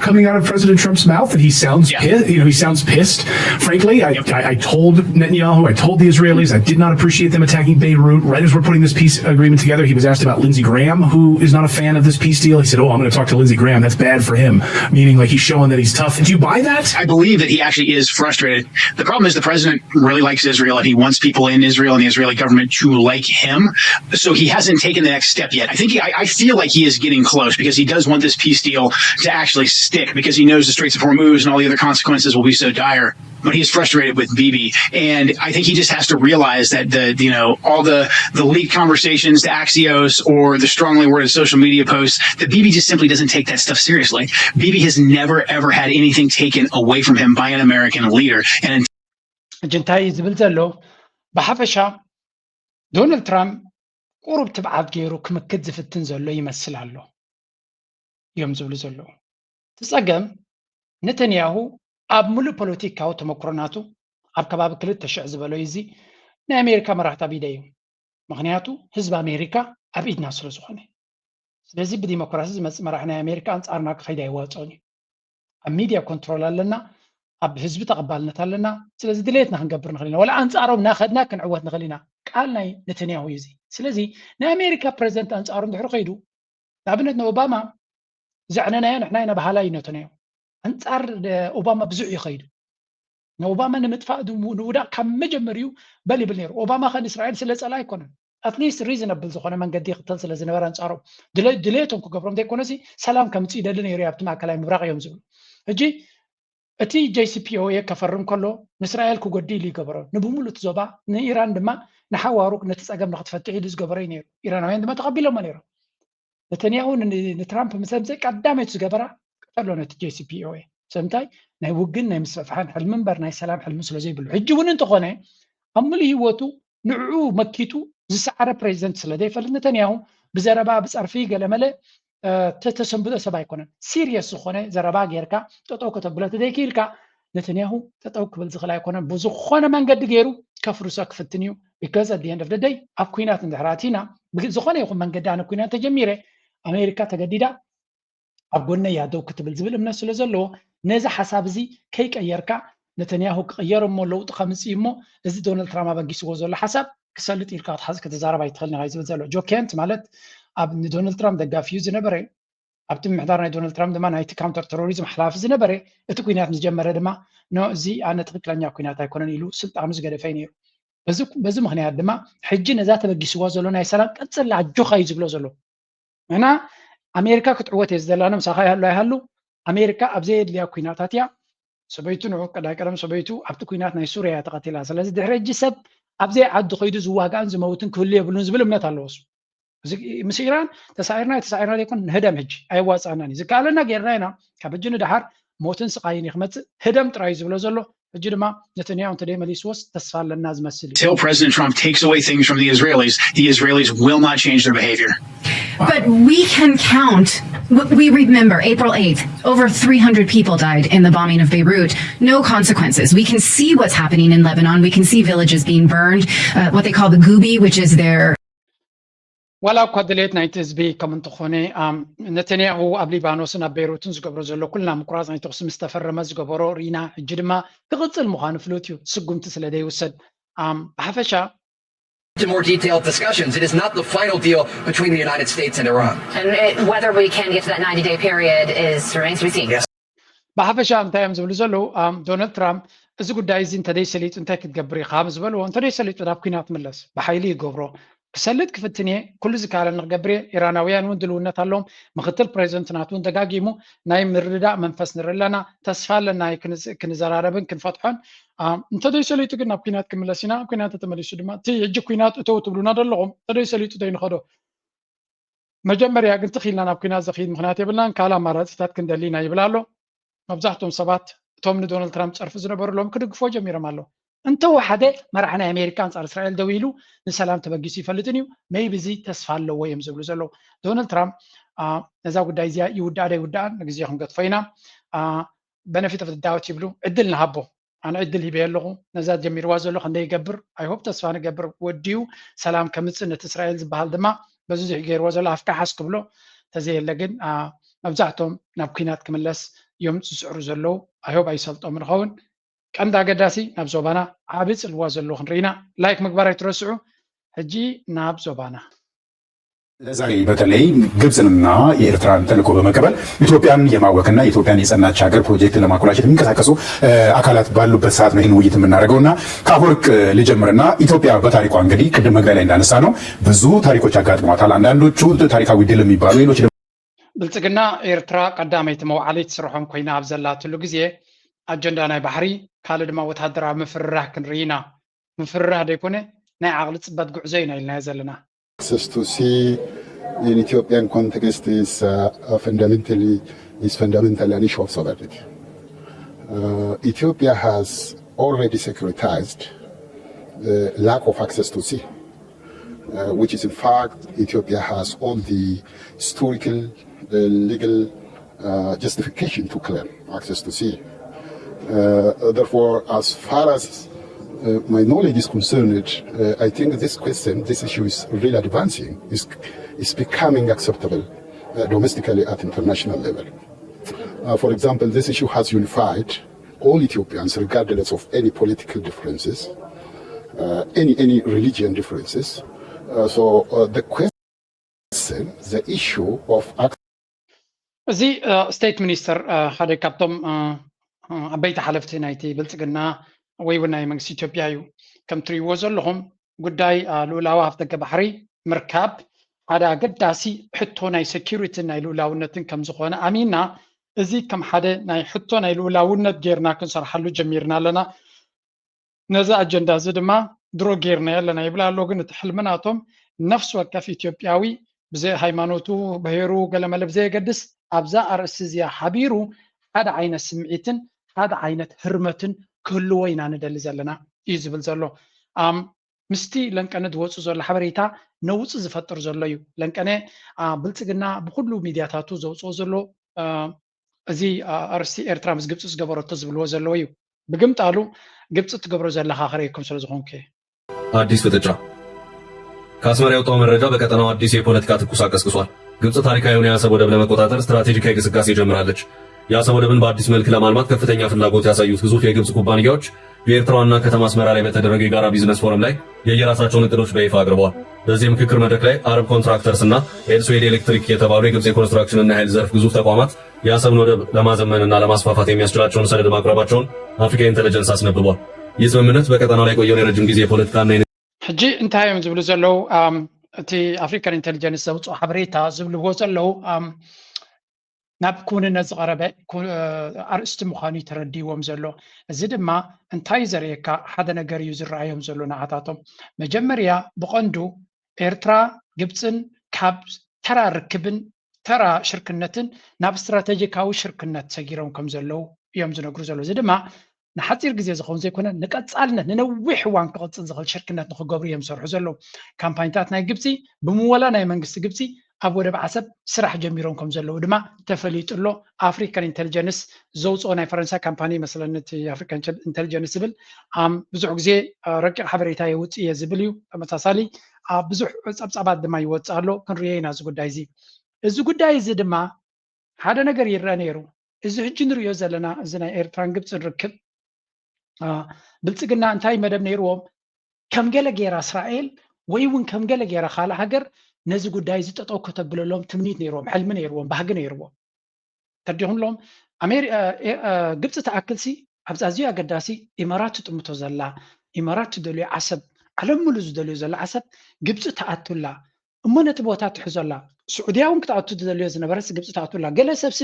coming out of President Trump's mouth, and he sounds yeah. pissed. You know, he sounds pissed. Frankly, I, I, I told Netanyahu, I told the Israelis, I did not appreciate them attacking Beirut. Right as we're putting this peace agreement together, he was asked about Lindsey Graham, who is not a fan of this peace deal. He said, "Oh, I'm going to talk to Lindsey Graham. That's bad for him." Meaning, like, he's showing that he's tough. Do you buy that? I believe that he actually is frustrated. The problem is the president really likes Israel, and he wants people in Israel and the Israeli government to like him. So he hasn't taken the next step yet. I think he, I, I feel like he is getting close because he does want this peace deal to actually stick because he knows the Straits of Hormuz and all the other consequences will be so dire. But he is frustrated with Bibi, and I think he just has to realize that the you know all the the leaked conversations to Axios or the strongly worded social media posts that Bibi just simply doesn't take that stuff seriously. Bibi has never ever had anything taken away from him by an American leader, and ሕጂ እንታይ እዩ ዝብል ዘሎ? ብሓፈሻ ዶናልድ ትራምፕ ቁሩብ ትብዓት ገይሩ ክምክት ዝፍትን ዘሎ ይመስል ኣሎ እዮም ዝብሉ ዘለዉ። እቲ ጸገም ነተንያሁ ኣብ ምሉእ ፖለቲካዊ ተመክሮ ናቱ ኣብ ከባቢ ክልተ ሽሕ ዝበሎ እዩ። እዚ ናይ ኣሜሪካ መራሕቲ ኣብ ኢደይ እዮም። ምኽንያቱ ህዝቢ ኣሜሪካ ኣብ ኢድና ስለ ዝኾነ። ስለዚ ብዲሞክራሲ ዝመፅእ መራሒ ናይ ኣሜሪካ ኣንፃርና ክኸይድ ኣይዋፅኦን እዩ። ኣብ ሚድያ ኮንትሮል ኣለና፣ ኣብ ህዝቢ ተቐባልነት ኣለና። ስለዚ ድሌትና ክንገብር ንኽእል ኢና። ዋላ ኣንፃሮም እናኸድና ክንዕወት ንኽእል ኢና። ቃል ናይ ነተንያሁ እዩ እዚ። ስለዚ ናይ ኣሜሪካ ፕረዚደንት ኣንፃሩ እንድሕር ከይዱ ንኣብነት ንኦባማ ዘዕነናዮ ንሕና ኢና በሃላይ ነተንያሁ። ኣንፃር ኦባማ ብዙሕ እዩ ከይዱ። ንኦባማ ንምጥፋእ ንውዳቕ ካብ መጀመሪኡ በል ይብል ነይሩ። ኦባማ ከ ንእስራኤል ስለ ጸላ ኣይኮነን። ኣትሊስት ሪዝነብል ዝኾነ መንገዲ ይኽተል ስለ ዝነበረ ኣንጻሮም ድሌቶም ክገብሮም ዘይኮነሲ ሰላም ከምጽእ ይደሊ ነይሩ ኣብቲ ማእከላይ ምብራቕ እዮም ዝብሉ። ሕጂ እቲ ጀይሲፒኦኤ ከፈርም ከሎ ንእስራኤል ክጎዲ ኢሉ ይገበሮ። ንብሙሉ እቲ ዞባ ንኢራን ድማ ንሓዋሩ ነቲ ጸገም ንክትፈትሕ ኢሉ ዝገበሮ እዩ ነይሩ። ኢራናውያን ድማ ተቐቢሎሞ ነይሮም። ነተንያሁ ንትራምፕ ምስ ኣምፀ ቀዳመይቲ ዝገበራ ቅተሎ ነቲ ጀይሲፒኦኤ። ስለምንታይ ናይ ውግን ናይ ምስፍሕፋሕን ሕልሚ እምበር ናይ ሰላም ሕልሚ ስለዘይብሉ። ሕጂ እውን እንተኾነ ኣብ ምሉእ ህይወቱ ንዕኡ መኪቱ ዝሰዓረ ፕሬዚደንት ስለዘይፈልጥ ነተንያሁ ብዘረባ ብፀርፊ ገለመለ ተተሰንብዶ ሰብ ኣይኮነን። ሲሪየስ ዝኾነ ዘረባ ጌርካ ጠጠው ከተብሎ ተዘይክኢልካ ነተንያሁ ጠጠው ክብል ዝኽእል ኣይኮነን። ብዝኾነ መንገዲ ገይሩ ከፍርሶ ክፍትን እዩ። because at the end of the day ኣብ ኩናት እንድሕር ኣቲና ብዝኾነ ይኹን መንገዲ ኣነ ኩናት ተጀሚረ ኣሜሪካ ተገዲዳ ኣብ ጎነይ እያ ደው ክትብል ዝብል እምነት ስለ ዘለዎ ነዚ ሓሳብ እዚ ከይቀየርካ ነተንያሁ ክቕየር እሞ ለውጢ ከምፅእ እሞ እዚ ዶናልድ ትራምፕ ኣበጊስዎ ዘሎ ሓሳብ ክሰልጥ ኢልካ ክትሓዝ ከተዛረብ ኣይትኽእልን ኢኻ ዝብል ዘሎ። ጆ ኬንት ማለት ኣብ ንዶናልድ ትራምፕ ደጋፊ እዩ ዝነበረ፣ ኣብቲ ምምሕዳር ናይ ዶናልድ ትራምፕ ድማ ናይቲ ካውንተር ተሮሪዝም ሓላፊ ዝነበረ፣ እቲ ኩናት ምስ ጀመረ ድማ ኖ እዚ ኣነ ትኽክለኛ ኩናት ኣይኮነን ኢሉ ስልጣኑ ዝገደፈ እዩ ነይሩ። በዚ ምክንያት ድማ ሕጂ ነዛ ተበጊስዋ ዘሎ ናይ ሰላም ቀፅል ኣጆኻ እዩ ዝብሎ ዘሎ። ንሕና ኣሜሪካ ክትዕወት እየ ዝደላና ምሳኻ ይሃሉ ኣይሃሉ ኣሜሪካ ኣብ ዘየድልያ ኩናታት እያ። ሰበይቱ ንዑ ቀዳይ ቀደም ሰበይቱ ኣብቲ ኩናት ናይ ሱርያ እያ ተቐቲላ። ስለዚ ድሕሪ ሕጂ ሰብ ኣብ ዘይዓዲ ከይዱ ዝዋጋእን ዝመውትን ክህሉ የብሉን ዝብል እምነት ኣለዎ እሱ። እዚ ምስ ኢራን ተሳዒርና ተሳዒርና ዘይኮን ንህደም ሕጂ ኣየዋፅኣናን እዩ። ዝከኣለና ጌርና ኢና። ካብ ሕጂ ንደሓር ሞትን ስቓይን እዩ ክመፅእ። ህደም ጥራይ እዩ ዝብሎ ዘሎ። ሕጂ ድማ ነተንያሁ እንተደይ መሊስዎስ ተስፋ ኣለና ዝመስል እዩ። Until President Trump takes away things from the Israelis, the Israelis will not change their behavior. But we can count. We remember April eighth, over three hundred people died in the bombing of Beirut. No consequences. We can see what's happening in Lebanon. We can see villages being burned, uh, what they call the Gubi, which is their ዋላ እኳ ድሌት ናይቲ ህዝቢ ከም እንተኾነ ነተንያሁ ኣብ ሊባኖስን ኣብ ቤይሩትን ዝገብሮ ዘሎ ኩልና ምቁራፅ ናይ ተኩሲ ምስ ተፈረመ ዝገበሮ ርኢና። ሕጂ ድማ ክቕፅል ምዃኑ ፍሉጥ እዩ፣ ስጉምቲ ስለ ዘይውሰድ። ብሓፈሻ to more detailed discussions. It is not the final deal between the United States and Iran. And it, whether we can get to that ninety day period is remains to be seen. Yes. ብሓፈሻ እንታይ እዮም ዝብሉ ዘለዉ? ዶናልድ ትራምፕ እዚ ጉዳይ እዚ እንተደይ ሰሊጡ እንታይ ክትገብር ኢኻ ምስ ዝበልዎ፣ እንተደይ ሰሊጡ ናብ ኩናት ምለስ፣ ብሓይሊ ይገብሮ። ክሰልጥ ክፍትን እየ፣ ኩሉ ዝከኣለኒ ክገብር እየ። ኢራናውያን እውን ድልውነት ኣለዎም። ምክትል ፕሬዚደንት ናቱ እውን ደጋጊሙ ናይ ምርድዳእ መንፈስ ንርኢ ኣለና። ተስፋ ኣለና ክንዘራረብን ክንፈትሖን። እንተደይ ሰሊጡ ግን ናብ ኩናት ክምለስ ኢና። ኩናት ተመሊሱ ድማ እቲ ሕጂ ኩናት እተው ትብሉና ዘለኹም እንተደይ ሰሊጡ ደይ ንኸዶ መጀመርያ ግን ትኺልና ናብ ኩናት ዘኽይድ ምኽንያት የብልናን። ካልእ ኣማራፂታት ክንደሊ ኢና ይብል ኣሎ። መብዛሕትኦም ሰባት እቶም ንዶናልድ ትራምፕ ፀርፊ ዝነበሩ ሎም ክድግፎ ጀሚሮም ኣለዉ። እንተወሓደ መራሒ ናይ ኣሜሪካ ኣንፃር እስራኤል ደው ኢሉ ንሰላም ተበጊሱ ይፈልጥን እዩ። ሜይቢ እዚ ተስፋ ኣለዎ እዮም ዝብሉ ዘለዉ። ዶናልድ ትራምፕ ነዛ ጉዳይ እዚኣ ይውዳኣ ዶ ይውዳኣን ንግዜ ክንገጥፎ ኢና። በነፊት ኦፍ ዳውት ይብሉ። ዕድል ንሃቦ። ኣነ ዕድል ሂበዮ ኣለኹ። ነዛ ጀሚርዋ ዘሎ ክንደይ ይገብር? ኣይሆፕ ተስፋ ንገብር ወዲኡ ሰላም ከምፅእ ነቲ እስራኤል ዝበሃል ድማ በዚ ዙሕ ገይርዎ ዘሎ ኣፍካሓስ ክብሎ ተዘየለ ግን መብዛሕቶም ናብ ኩናት ክምለስ እዮም ዝፅዕሩ ዘለዉ። ኣይሆፕ ኣይሰልጦም ንኸውን። ቀንዲ ኣገዳሲ ናብ ዞባና ዓቢ ፅልዋ ዘለዎ ክንርኢና ላይክ ምግባር ኣይትረስዑ። ሕጂ ናብ ዞባና ለዛሬ በተለይ ግብፅንና የኤርትራን ተልእኮ በመቀበል ኢትዮጵያን የማወክና የኢትዮጵያን የጸናች ሀገር ፕሮጀክትን ለማኮላሸት የሚንቀሳቀሱ አካላት ባሉበት ሰዓት ነው ይህን ውይይት የምናደርገው እና ከአፈወርቅ ልጀምርና ኢትዮጵያ በታሪኳ እንግዲህ ቅድም መግቢያ ላይ እንዳነሳ ነው ብዙ ታሪኮች አጋጥመዋታል። አንዳንዶቹ ታሪካዊ ድል የሚባሉ ሌሎች ብልጽግና ኤርትራ ቀዳመይቲ መውዓሊት ስርሖም ኮይና ኣብ ዘላትሉ ግዜ ኣጀንዳ ናይ ባሕሪ ካልእ ድማ ወታደራዊ ምፍርራህ ክንርኢ ኢና። ምፍርራህ ዘይኮነ ናይ ዓቕሊ ጽበት ጉዕዞ ኢና ኢልናዮ ዘለና። Access to sea in Ethiopian context is uh, fundamentally is fundamentally an issue of sovereignty. Uh, Ethiopia has already securitized the lack of access to sea, uh, which is in fact Ethiopia has all the historical, uh, legal uh, justification to claim access to sea. Uh, therefore, as far as uh, my knowledge is concerned, uh, I think this question, this issue is really advancing, is, is becoming acceptable uh, domestically at international level. Uh, for example, this issue has unified all Ethiopians, regardless of any political differences, uh, any, any religion differences. Uh, so uh, the question, the issue of እዚ ስቴት ሚኒስተር ሓደ ካብቶም ዓበይቲ ሓለፍቲ ናይቲ ብልፅግና ወይ እውን ናይ መንግስቲ ኢትዮጵያ እዩ። ከም ትርእይዎ ዘለኹም ጉዳይ ልኡላዊ ኣፍደገ ባሕሪ ምርካብ ሓደ ኣገዳሲ ሕቶ ናይ ሴኪሪቲን ናይ ልኡላውነትን ከም ዝኾነ ኣሚና እዚ ከም ሓደ ናይ ሕቶ ናይ ልኡላውነት ጌርና ክንሰርሓሉ ጀሚርና ኣለና። ነዚ ኣጀንዳ እዚ ድማ ድሮ ጌርናዮ ኣለና ይብል ኣሎ። ግን እቲ ሕልሚ ናቶም ነፍሲ ወከፍ ኢትዮጵያዊ ብዘይ ሃይማኖቱ፣ ብሄሩ፣ ገለመለ ብዘየገድስ ኣብዛ ኣርእስቲ እዚኣ ሓቢሩ ሓደ ዓይነት ስምዒትን ሓደ ዓይነት ህርመትን ክህልዎ ኢና ንደሊ ዘለና እዩ ዝብል ዘሎ። ምስቲ ለንቀነ ዝወፁ ዘሎ ሓበሬታ ነውፂ ዝፈጥር ዘሎ እዩ። ለንቀነ ብልፅግና ብኩሉ ሚድያታቱ ዘውፅኦ ዘሎ እዚ ኣርእስቲ ኤርትራ ምስ ግብፂ ዝገበረቶ ዝብልዎ ዘለዉ እዩ። ብግምጣሉ ግብፂ ትገብሮ ዘለኻ ክርእየኩም ስለ ዝኾንኩ እየ። ኣዲስ ፍጥጫ ከአስመራ የወጣው መረጃ በቀጠናው አዲስ የፖለቲካ ትኩሳት ቀስቅሷል። ግብጽ ታሪካዊውን የአሰብ ወደብ ለመቆጣጠር ስትራቴጂካዊ ግስጋሴ ጀምራለች። የአሰብ ወደብን በአዲስ መልክ ለማልማት ከፍተኛ ፍላጎት ያሳዩት ግዙፍ የግብፅ ኩባንያዎች በኤርትራ ዋና ከተማ አስመራ ላይ በተደረገ የጋራ ቢዝነስ ፎረም ላይ የየራሳቸውን እቅዶች በይፋ አቅርበዋል። በዚህ የምክክር መድረክ ላይ አረብ ኮንትራክተርስ እና ኤልስዌድ ኤሌክትሪክ የተባሉ የግብፅ የኮንስትራክሽን እና የኃይል ዘርፍ ግዙፍ ተቋማት የአሰብን ወደብ ለማዘመንና ለማስፋፋት የሚያስችላቸውን ሰነድ ማቅረባቸውን አፍሪካ ኢንተለጀንስ አስነብቧል። ይህ ስምምነት በቀጠናው ላይ የቆየውን የረጅም ጊዜ የፖለቲካና ሕጂ እንታይ እዮም ዝብሉ ዘለዉ? እቲ ኣፍሪካን ኢንቴሊጀንስ ዘውፅኦ ሓበሬታ ዝብልዎ ዘለዉ ናብ ክውንነት ዝቐረበ ኣርእስቲ ምዃኑ እዩ ተረዲዎም ዘሎ። እዚ ድማ እንታይ ዘርእየካ ሓደ ነገር እዩ ዝረኣዮም ዘሎ ንዓታቶም። መጀመርያ ብቐንዱ ኤርትራ ግብፅን ካብ ተራ ርክብን ተራ ሽርክነትን ናብ ስትራቴጂካዊ ሽርክነት ሰጊሮም ከም ዘለዉ እዮም ዝነግሩ ዘለዉ። እዚ ድማ ንሓፂር ግዜ ዝኸውን ዘይኮነ ንቀፃልነት ንነዊሕ እዋን ክቕፅል ዝኽእል ሽርክነት ንክገብሩ እዮም ዝሰርሑ ዘለዉ። ካምፓኒታት ናይ ግብፂ ብምወላ ናይ መንግስቲ ግብፂ ኣብ ወደብ ዓሰብ ስራሕ ጀሚሮም ከም ዘለዉ ድማ ተፈሊጡ ኣሎ። ኣፍሪካን ኢንቴሊጀንስ ዘውፅኦ ናይ ፈረንሳ ካምፓኒ መስለኒ እቲ ኣፍሪካን ኢንቴሊጀንስ ዝብል ብዙሕ ግዜ ረቂቕ ሓበሬታ የውፅእ እየ ዝብል እዩ። ተመሳሳሊ ኣብ ብዙሕ ፀብፃባት ድማ ይወፅእ ኣሎ። ክንሪኦ ኢና እዚ ጉዳይ እዚ። እዚ ጉዳይ እዚ ድማ ሓደ ነገር ይረአ ነይሩ። እዚ ሕጂ ንሪኦ ዘለና እዚ ናይ ኤርትራን ግብፅን ርክብ ብልፅግና እንታይ መደብ ነይርዎም? ከም ገለ ገይራ እስራኤል ወይ እውን ከም ገለ ገይራ ካልእ ሃገር ነዚ ጉዳይ እዚ ጠጠው ከተብለሎም ትምኒት ነይርዎም፣ ሕልሚ ነይርዎም፣ ባህጊ ነይርዎም። ተዲኹምሎም ግብፂ ትኣክልሲ ኣብዚ ኣዝዩ ኣገዳሲ ኢማራት ትጥምቶ ዘላ ኢማራት ትደልዮ ዓሰብ ዓለም ሙሉ ዝደልዮ ዘላ ዓሰብ ግብፂ ትኣቱላ እሞ ነቲ ቦታ ትሕዞላ ስዑድያ እውን ክትኣቱ ትደልዮ ዝነበረስ ግብፂ ትኣቱላ ገለ ሰብሲ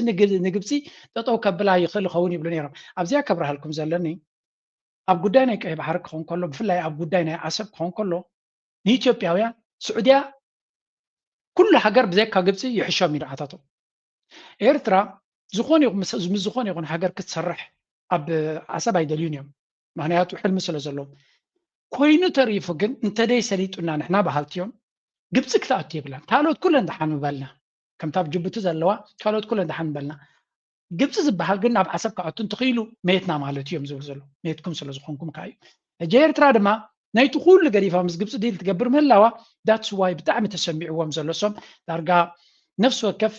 ንግብፂ ጠጠው ከብላ ይኽእል ይኸውን ይብሉ ነይሮም። ኣብዚኣ ከብረሃልኩም ዘለኒ ኣብ ጉዳይ ናይ ቀይ ባሕሪ ክኸውን ከሎ ብፍላይ ኣብ ጉዳይ ናይ ዓሰብ ክኸውን ከሎ ንኢትዮጵያውያን ስዑድያ ኩሉ ሃገር ብዘይካ ግብፂ ይሕሾም እዩ ንዓታቶም። ኤርትራ ዝኾነ ይኹን ምስ ዝኾነ ይኹን ሃገር ክትሰርሕ ኣብ ዓሰብ ኣይደልዩን እዮም። ምክንያቱ ሕልሚ ስለ ዘለዎም። ኮይኑ ተሪፉ ግን እንተደይ ሰሊጡና ንሕና በሃልቲ እዮም። ግብፂ ክትኣቱ የብላን። ካልኦት ኩለን ደሓን ምበልና። ከምታ ኣብ ጅቡቲ ዘለዋ ካልኦት ኩለን ደሓን ምበልና። ግብፂ ዝበሃል ግን ናብ ዓሰብ ክኣቱ እንተኽኢሉ መየትና ማለት እዮም ዝብሉ ዘለዉ። መየትኩም ስለ ዝኾንኩም ከዓ እዩ። ሕጂ ኤርትራ ድማ ናይቲ ኩሉ ገዲፋ ምስ ግብፂ ዲል ትገብር ምህላዋ that's why ብጣዕሚ ተሰሚዕዎም ዘሎ። እሶም ዳርጋ ነፍሲ ወከፍ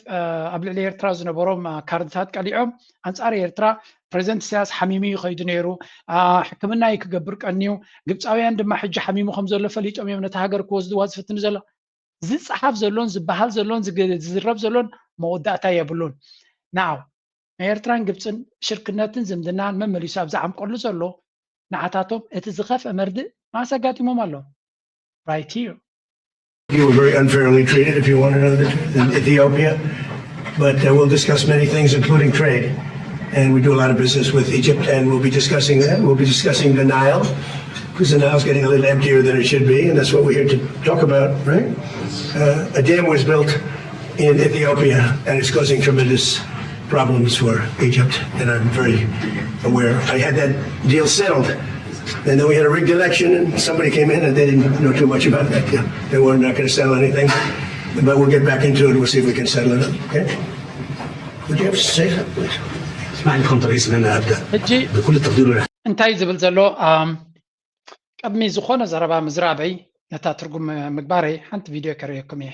ኣብ ልዕሊ ኤርትራ ዝነበሮም ካርድታት ቀሊዖም ኣንፃር ኤርትራ ፕሬዚደንት ኢሳያስ ሓሚሙ እዩ ከይዱ ነይሩ፣ ሕክምና እዩ ክገብር ቀንዩ፣ ግብፃውያን ድማ ሕጂ ሓሚሙ ከም ዘሎ ፈሊጦም እዮም ነቲ ሃገር ክወስድዋ ዝፍትኑ ዘሎ። ዝፀሓፍ ዘሎን ዝበሃል ዘሎን ዝዝረብ ዘሎን መወዳእታ የብሉን። ናው ናይ ኤርትራን ግብፅን ሽርክነትን ዝምድናን መመሊሱ ኣብ ዝዓምቀሉ ዘሎ ንዓታቶም እቲ ዝኸፍአ መርድእ ማስ ኣጋጢሞም ኣሎ። Right here. You were very unfairly treated, if you want to know the truth, in Ethiopia. But uh, we'll discuss many things, including trade. And we do a lot of business with Egypt, and we'll be discussing that. We'll be discussing the Nile, because the Nile's getting a little emptier than it should be, and that's what we're here to talk about, right? Uh, a dam was built in Ethiopia, and it's causing tremendous problems for Egypt, and I'm very aware. I had that deal settled, and then we had a rigged election, and somebody came in and they didn't know too much about that deal. They were not going to settle anything, but we'll get back into it. We'll see if we can settle it up, okay? Would you have to say something, please? اسمعني كنت رئيس لنا ابدا ሕጂ بكل التقدير والإحترام. እንታይ ዝብል ዘሎ ኣም፣ ቅድሚ ዝኾነ ዘረባ ምዝራበይ ነታ ትርጉም ምግባረይ ሓንቲ ቪድዮ ከርእየኩም እየ።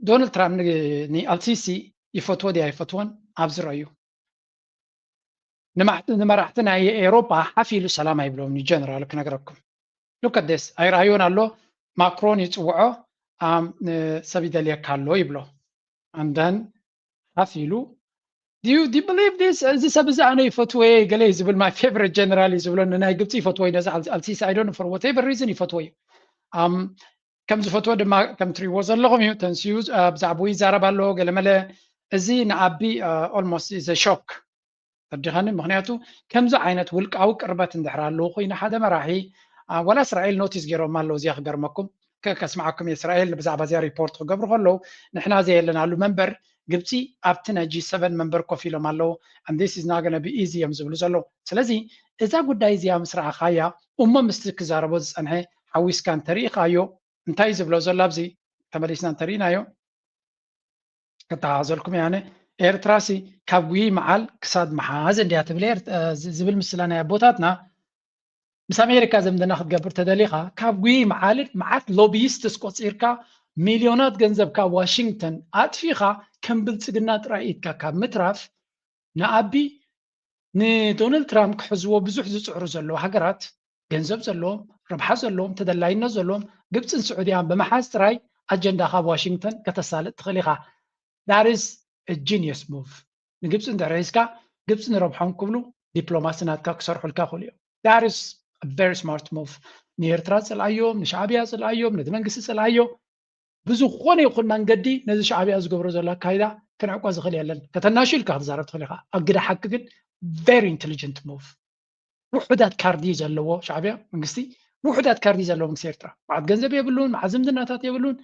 ዶናልድ ትራምፕ ንኣልሲሲ ይፈትዎ ድያ ይፈትዎን ኣብዚ ረዩ። ንመራሕቲ ናይ ኤሮፓ ሓፍ ኢሉ ሰላም ኣይብሎም ጀነራል ክነግረኩም። ሉከደስ ኣይረኣዮን ኣሎ። ማክሮን ይፅውዖ፣ ሰብ ይደልየካ ኣሎ ይብሎ። ኣንደን ሓፍ ኢሉ ዩ ዩ ብሊቭ ስ እዚ ሰብ እዚ ኣነ ይፈትወ ገለ ዝብል ማይ ፌቨሪት ጀነራል እዩ ዝብሎ። ንናይ ግብፂ ይፈትወ ነዚ ኣልሲሲ ኣይዶን for whatever reason ይፈትወ እዩ። ከም ዝፈትዎ ድማ ከም ትሪእዎ ዘለኹም እዩ። ተንስዩ ብዛዕባኡ ይዛረብ ኣሎ ገለመለ። እዚ ንኣቢ almost is a shock ተዲኻኒ። ምክንያቱ ከምዚ ዓይነት ውልቃዊ ቅርበት እንድሕር ኣለዎ ኮይኑ ሓደ መራሒ፣ ወላ እስራኤል ኖቲስ ገይሮም ኣለዉ። እዚኣ ክገርመኩም ከስምዓኩም እየ። እስራኤል ብዛዕባ እዚኣ ሪፖርት ክገብሩ ከለዉ ንሕና ዘየለናሉ መንበር ግብፂ ኣብቲ ናይ ጂ ሰቨን መንበር ኮፍ ኢሎም ኣለዉ። And this is not gonna be easy እዮም ዝብሉ ዘለዉ። ስለዚ እዛ ጉዳይ እዚኣ ምስ ረኣኻያ እሞ ምስቲ ክዛረቦ ዝፀንሐ ሓዊስካ እንተሪኢኻዮ እንታይ እዩ ዝብሎ ዘሎ ኣብዚ ተመሊስና እንተሪኢናዮ ከተሓዘልኩም ያነ ኤርትራሲ ካብ ጉይ መዓል ክሳድ መሓዝ እንድያ ትብል ዝብል ምስላ ናይ ኣቦታትና ምስ ኣሜሪካ ዘምድና ክትገብር ተደሊኻ ካብ ጉይ መዓልን መዓት ሎቢይስትስ ቆፂርካ ሚልዮናት ገንዘብ ካብ ዋሽንግተን ኣጥፊኻ ከም ብልፅግና ጥራይ ኢድካ ካብ ምትራፍ ንኣቢ ንዶናልድ ትራምፕ ክሕዝዎ ብዙሕ ዝፅዕሩ ዘለዉ ሃገራት፣ ገንዘብ ዘለዎም፣ ረብሓ ዘለዎም፣ ተደላይነት ዘለዎም፣ ግብፅን ስዑድያን ብምሓዝ ጥራይ ኣጀንዳኻ ኣብ ዋሽንግተን ከተሳልጥ ትኽእል ኢኻ። That is a genius move። ንግብፂ እንድሕር ሒዝካ፣ ግብፂ ንረብሖም ክብሉ ዲፕሎማሲ ናትካ ክሰርሑልካ ይኽእሉ እዮም። That is a very smart move። ንኤርትራ ፅልኣዮም፣ ንሻዕብያ ፅልኣዮም፣ ነቲ መንግስቲ ፅልኣዮ። ብዝኾነ ይኹን መንገዲ ነዚ ሻዕብያ ዝገብሮ ዘሎ ኣካይዳ ክንዕቆ ዝኽእል የለን። ከተናሹ ኢልካ ክትዛረብ ትኽእል ኢኻ። ኣብ ግደ ሓቂ ግን very intelligent move። ውሑዳት ካርዲ ዘለዎ ሻዕብያ መንግስቲ፣ ውሑዳት ካርዲ ዘለዎ መንግስቲ ኤርትራ። መዓት ገንዘብ የብሉን፣ መዓት ዝምድናታት የብሉን።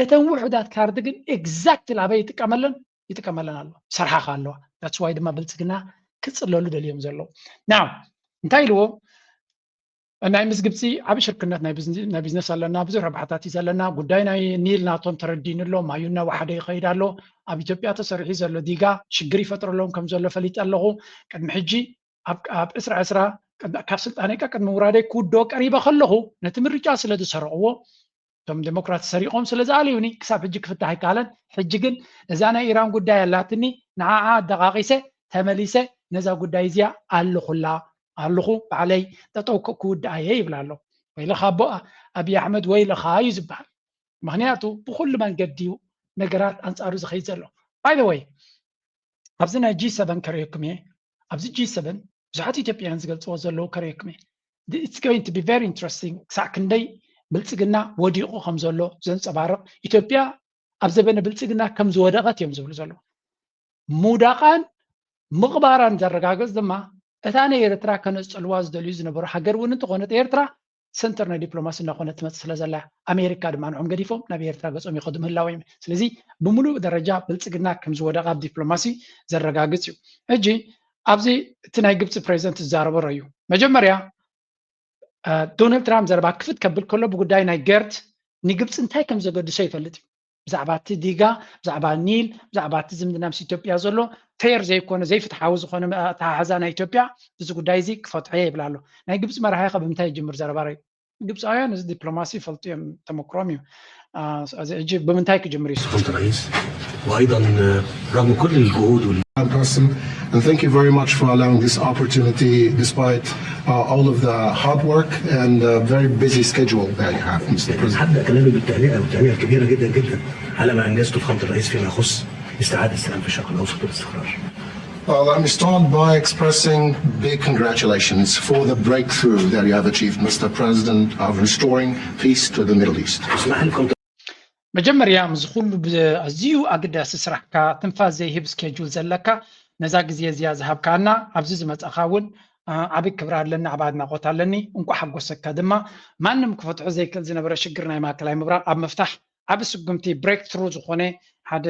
እተን ውሑዳት ካርዲ ግን exactly ኣበይ ይጥቀመለን? ይጥቀመለን ኣሎ። ሰርሓኻ ኣለዋ። That's why ድማ ብልጽግና ክጽለሉ ደልዮም ዘለዉ። Now እንታይ ኢልዎ? ናይ ምስ ግብፂ ዓብ ሽርክነት ናይ ቢዝነስ ኣለና፣ ብዙሕ ረብሓታት እዩ ዘለና። ጉዳይ ናይ ኒል ናቶም ተረዲኑ ኣሎ፣ ማዩ እናወሓደ ይኸይድ ኣሎ። ኣብ ኢትዮጵያ ተሰሪሑ ዘሎ ዲጋ ሽግር ይፈጥረሎም ከም ዘሎ ፈሊጠ ኣለኹ። ቅድሚ ሕጂ ኣብ ዕስራ ዕስራ ካብ ስልጣነይ ቅድሚ ምውራደይ ክውድኦ ቀሪበ ከለኹ ነቲ ምርጫ ስለ ዝሰረቕዎ፣ እቶም ዴሞክራት ሰሪቖም ስለ ዝኣልዩኒ ክሳብ ሕጂ ክፍታሕ ኣይከኣለን። ሕጂ ግን እዛ ናይ ኢራን ጉዳይ ኣላትኒ፣ ንዓኣ ኣደቓቒሰ ተመሊሰ ነዛ ጉዳይ እዚኣ ኣለኹላ ኣለኹ፣ ባዕለይ ጠጠው ክውድኣ እየ ይብል ኣሎ። ወይለኻ ኣቦ ኣብይ ኣሕመድ ወይለኻ እዩ ዝበሃል። ምኽንያቱ ብኩሉ መንገዲ እዩ ነገራት ኣንፃሩ ዝኸይድ ዘሎ። By the way ኣብዚ ናይ ጂ ሰቨን ከርእየኩም እየ። ኣብዚ ጂ ሰቨን ብዙሓት ኢትዮጵያውያን ዝገልፅዎ ዘለዉ ከርእየኩም እየ። It's going to be very interesting ክሳዕ ክንደይ ብልፅግና ወዲቑ ከም ዘሎ ዘንፀባርቕ። ኢትዮጵያ ኣብ ዘበነ ብልፅግና ከም ዝወደቐት እዮም ዝብሉ ዘለዉ። ምውዳቓን ምቕባራን ዘረጋግፅ ድማ እታ ናይ ኤርትራ ከነፅልዋ ዝደልዩ ዝነበሩ ሃገር እውን እንተኾነት ኤርትራ ሰንተር ናይ ዲፕሎማሲ እናኾነት ትመፅእ ስለ ዘላ ኣሜሪካ ድማ ንዖም ገዲፎም ናብ ኤርትራ ገፆም ይኸዱ ምህላው እዮም። ስለዚ ብምሉእ ደረጃ ብልፅግና ከም ዝወደቐ ኣብ ዲፕሎማሲ ዘረጋግፅ እዩ። ሕጂ ኣብዚ እቲ ናይ ግብፂ ፕሬዚደንት ዝዛረቦ ረዩ መጀመርያ ዶናልድ ትራምፕ ዘረባ ክፍት ከብል ከሎ ብጉዳይ ናይ ገርት ንግብፂ እንታይ ከም ዘገድሶ ይፈልጥ እዩ። ብዛዕባ እቲ ዲጋ፣ ብዛዕባ ኒል፣ ብዛዕባ እቲ ዝምድና ምስ ኢትዮጵያ ዘሎ ፌር ዘይኮነ ዘይፍትሓዊ ዝኾነ ኣተሓሕዛ ናይ ኢትዮጵያ እዚ ጉዳይ እዚ ክፈትሖ እየ ይብል ኣሎ። ናይ ግብፂ መራሒ ከ ብምንታይ ይጅምር ዘረባ ረዩ? ግብፃውያን እዚ ዲፕሎማሲ ይፈልጡ እዮም፣ ተመክሮም እዩ። እዚ ሕጂ ብምንታይ ክጅምር እዩ? فخامة الرئيس وأيضا رغم كل الجهود وال President, and thank you very much for allowing this opportunity despite uh, all of the hard work and uh, very busy schedule that you have, Mister President. هبدأ كلامي بالتهنئة والتهنئة الكبيرة جدا جدا على ما أنجزته فخامة الرئيس فيما يخص استعادة السلام في الشرق الأوسط والاستقرار. Well, let me start by expressing big congratulations for the breakthrough that you have achieved, Mister President, of restoring peace to the Middle East. اسمح لي فخامة መጀመርያ ምስዚ ኩሉ ኣዝዩ ኣገዳሲ ስራሕካ ትንፋስ ዘይህብ ስኬጁል ዘለካ ነዛ ግዜ እዚኣ ዝሃብካና ኣብዚ ዝመጻኻ እውን ዓቢ ክብሪ ኣለኒ፣ ዓቢ ኣድናቖት ኣለኒ። እንቋዕ ሓጎሰካ ድማ። ማንም ክፈትሖ ዘይክእል ዝነበረ ሽግር ናይ ማእከላይ ምብራቕ ኣብ ምፍታሕ ዓቢ ስጉምቲ ብሬክ ትሩ ዝኾነ ሓደ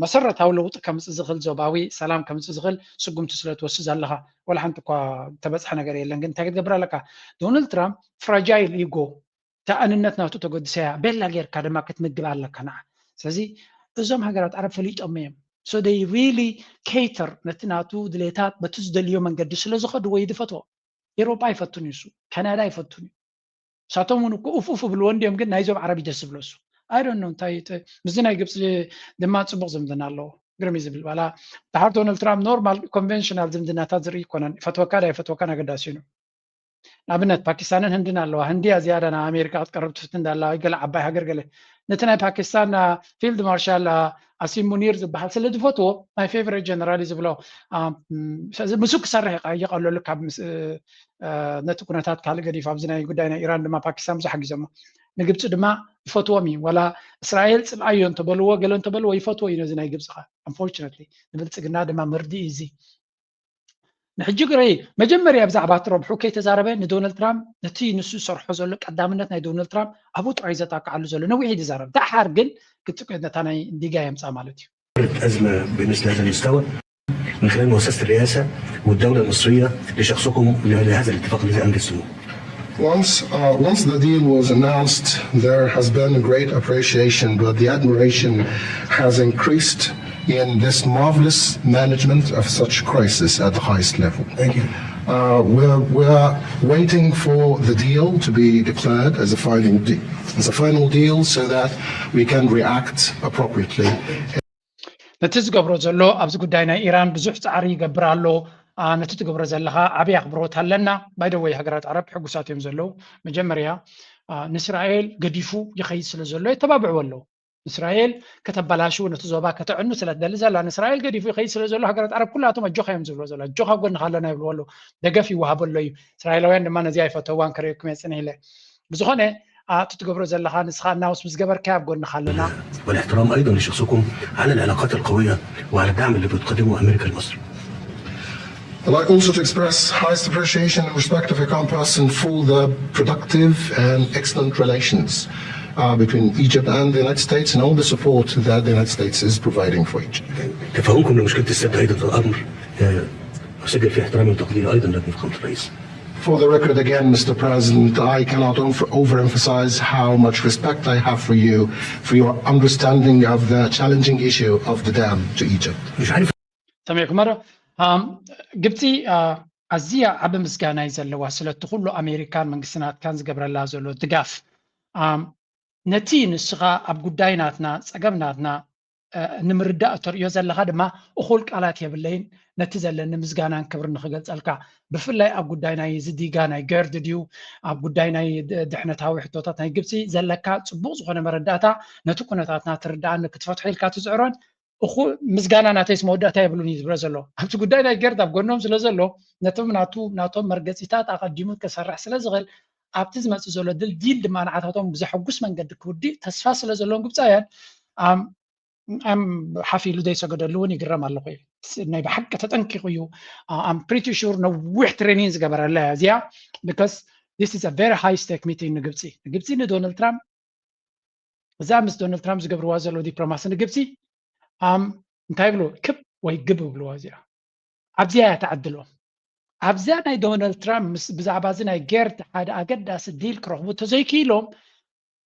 መሰረታዊ ለውጢ ከምፅእ ዝኽእል ዞባዊ ሰላም ከምፅእ ዝኽእል ስጉምቲ ስለ ትወስድ ዘለኻ ወላ ሓንቲ እኳ ተበፅሐ ነገር የለን። ግን እንታይ ክትገብር ኣለካ? ዶናልድ ትራምፕ ፍራጃይል ኢጎ ተኣንነት ናቱ ተገድሰያ ቤላ ጌርካ ድማ ክትምግብ ኣለካ ንዓ። ስለዚ እዞም ሃገራት ዓረብ ፈሊጦም እዮም። So they really cater ነቲ ናቱ ድሌታት በቲ ዝደልዮ መንገዲ ስለ ዝኸድዎ እዩ ዝፈትዎ። ኤሮጳ ኣይፈቱን እዩ እሱ፣ ካናዳ ኣይፈቱን እዩ። እሳቶም እውን እኮ ኡፍ ኡፍ ብልዎ እንዲዮም፣ ግን ናይዞም ዓረብ ይደስ ዝብሎ እሱ። I don't know እንታይ ተ- ምስዚ ናይ ግብፂ ድማ ፅቡቅ ዝምድና ኣለዎ። ግርም እዩ ዝብል ባላ ድሓር ዶናልድ ትራምፕ ኖርማል ኮንቨንሽናል ዝምድናታት ዝርኢ ይኮነን። ይፈትወካ ዳ ይፈትወካን ኣገዳሲ እዩ። ንኣብነት ፓኪስታንን ህንድን ኣለዋ። ህንዲ እያ ዝያዳ ናብ ኣሜሪካ ክትቀርብ ትፍትን ዳላ ገለ ዓባይ ሃገር ገለ ነቲ ናይ ፓኪስታን ፊልድ ማርሻል ኣሲም ሙኒር ዝበሃል ስለ ዝፈትዎ my favorite general እዩ ዝብሎ። ምስ ክሰርሕ ይቀለሉ ካብ ነቲ ኩነታት ካልእ ገዲፉ ኣብዚ ናይ ጉዳይ ናይ ኢራን ድማ ፓኪስታን ብዙሕ ሓጊዞሞ። ንግብፂ ድማ ይፈትዎም እዩ። ዋላ እስራኤል ፅልኣዮ እንተበልዎ ገለ እንተበልዎ ይፈትዎ እዩ ነዚ ናይ ግብፂ ከ። Unfortunately ንብልፅግና ድማ መርድእ እዩ እዚ። ንሕጂ ግረይ መጀመርያ ብዛዕባ እቲ ረብሑ ከይተዛረበ ንዶናልድ ትራምፕ ነቲ ንሱ ዝሰርሖ ዘሎ ቀዳምነት ናይ ዶናልድ ትራምፕ ኣብኡ ጥራይ ዘጣቅዓሉ ዘሎ ነዊሕ እዩ ዝዛረብ። ደሓር ግን ክትጥቅዕ ነታ ናይ እንዲጋ የምፃ ማለት እዩ። أزمة بالنسبة لهذا المستوى من خلال مؤسسة الرئاسة والدولة المصرية لشخصكم لهذا الاتفاق الذي أنجزتموه. Once, uh, once the deal was announced, there has been a great appreciation, but the admiration has increased in this marvelous management of such crisis at the highest level. Thank you. Uh, we're, we're waiting for the deal to be declared as a final de- as a final deal so that we can react appropriately. ነቲ ዝገብሮ ዘሎ ኣብዚ ጉዳይ ናይ ኢራን ብዙሕ ፃዕሪ ይገብር ኣሎ። ነቲ ትገብሮ ዘለካ ዓብይ ኣኽብሮት ኣለና። ባይደወይ ሃገራት ዓረብ ሕጉሳት እዮም ዘለዉ። መጀመርያ ንእስራኤል ገዲፉ ይኸይድ ስለ ዘሎ የተባብዕዎ ኣለዉ። እስራኤል ከተበላሽው ነቲ ዞባ ከተዕኑ ስለ ትደሊ ዘላ ንእስራኤል ገዲፉ ይኸይድ ስለ ዘሎ ሃገራት ዓረብ ኩላቶም ኣጆኻ እዮም ዝብልዎ ዘሎ። ኣጆኻ ኣብ ጎንኻ ኣለና ይብልዎ ኣለዉ። ደገፍ ይወሃበሎ እዩ። እስራኤላውያን ድማ ነዚ ኣይፈተዋን ከርእየኩም እየ ጽንሕ ኢለ። ብዝኾነ እቲ ትገብሮ ዘለኻ ንስኻ እናውስ ምስ ገበርካዮ ኣብ ጎንኻ ኣለና። والاحترام أيضا لشخصكم على العلاقات القوية وعلى الدعم اللي بتقدمه أمريكا لمصر. I'd like also to express highest appreciation and respect of your compassion for the productive and excellent relations uh, between Egypt and the United States and all the support that the United States is providing for Egypt. تفهمكم لمشكلة السد أيضا أمر أسجل فيه احترامي وتقديري أيضا لك فخامة الرئيس. For the record, again, Mister President, I cannot overemphasize how much respect I have for you, for your understanding of the challenging issue of the dam to Egypt. مش عارف ሰሚዕኩሞ ዶ? ግብፂ ኣዝያ ዓቢ ምስጋና እዩ ዘለዋ ስለቲ ኩሉ ኣሜሪካን መንግስቲ ናትካን ዝገብረላ ዘሎ ድጋፍ። ነቲ ንስኻ ኣብ ጉዳይ ናትና ጸገም ናትና ንምርዳእ እተርእዮ ዘለኻ ድማ እኹል ቃላት የብለይን። ነቲ ዘለኒ ምስጋናን ክብርን ንኽገልጸልካ ብፍላይ ኣብ ጉዳይ ናይ ዝዲጋ ናይ ገርድ ድዩ ኣብ ጉዳይ ናይ ድሕነታዊ ሕቶታት ናይ ግብፂ ዘለካ ጽቡቕ ዝኾነ መረዳእታ ነቲ ኩነታትና ትርዳእኒ ክትፈትሖ ኢልካ ትዝዕሮን እኹ ምስጋና ናተይስ መወዳእታ የብሉን እዩ ዝብሎ ዘሎ ኣብቲ ጉዳይ ናይ ገርድ ኣብ ጎኖም ስለ ዘሎ ነቶም ናቱ ናቶም መርገፂታት ኣቐዲሙ ከሰርሕ ስለ ዝኽእል ኣብቲ ዝመፅእ ዘሎ ድልዲል ድማ ንዓታቶም ብዘሐጉስ መንገዲ ክውዲእ ተስፋ ስለ ዘለዎም ግብፃውያን ሓፍ ኢሉ ዘይሰገደሉ እውን ይግረም ኣለኹ እዩ ናይ ብሓቂ ተጠንቂቑ እዩ I'm pretty sure ነዊሕ training ዝገበረላ እያ እዚኣ because this is a very high stake meeting ንግብፂ ንግብፂ ንዶናልድ ትራምፕ እዛ ምስ ዶናልድ ትራምፕ ዝገብርዋ ዘለዉ ዲፕሎማሲ ንግብፂ እንታይ ይብሉ ክብ ወይ ግብ ይብልዋ እዚኣ ኣብዚኣ እያ ተዓድሎም ኣብዚኣ ናይ ዶናልድ ትራምፕ ምስ ብዛዕባ እዚ ናይ ገርድ ሓደ ኣገዳሲ ዲል ክረኽቡ ተዘይክኢሎም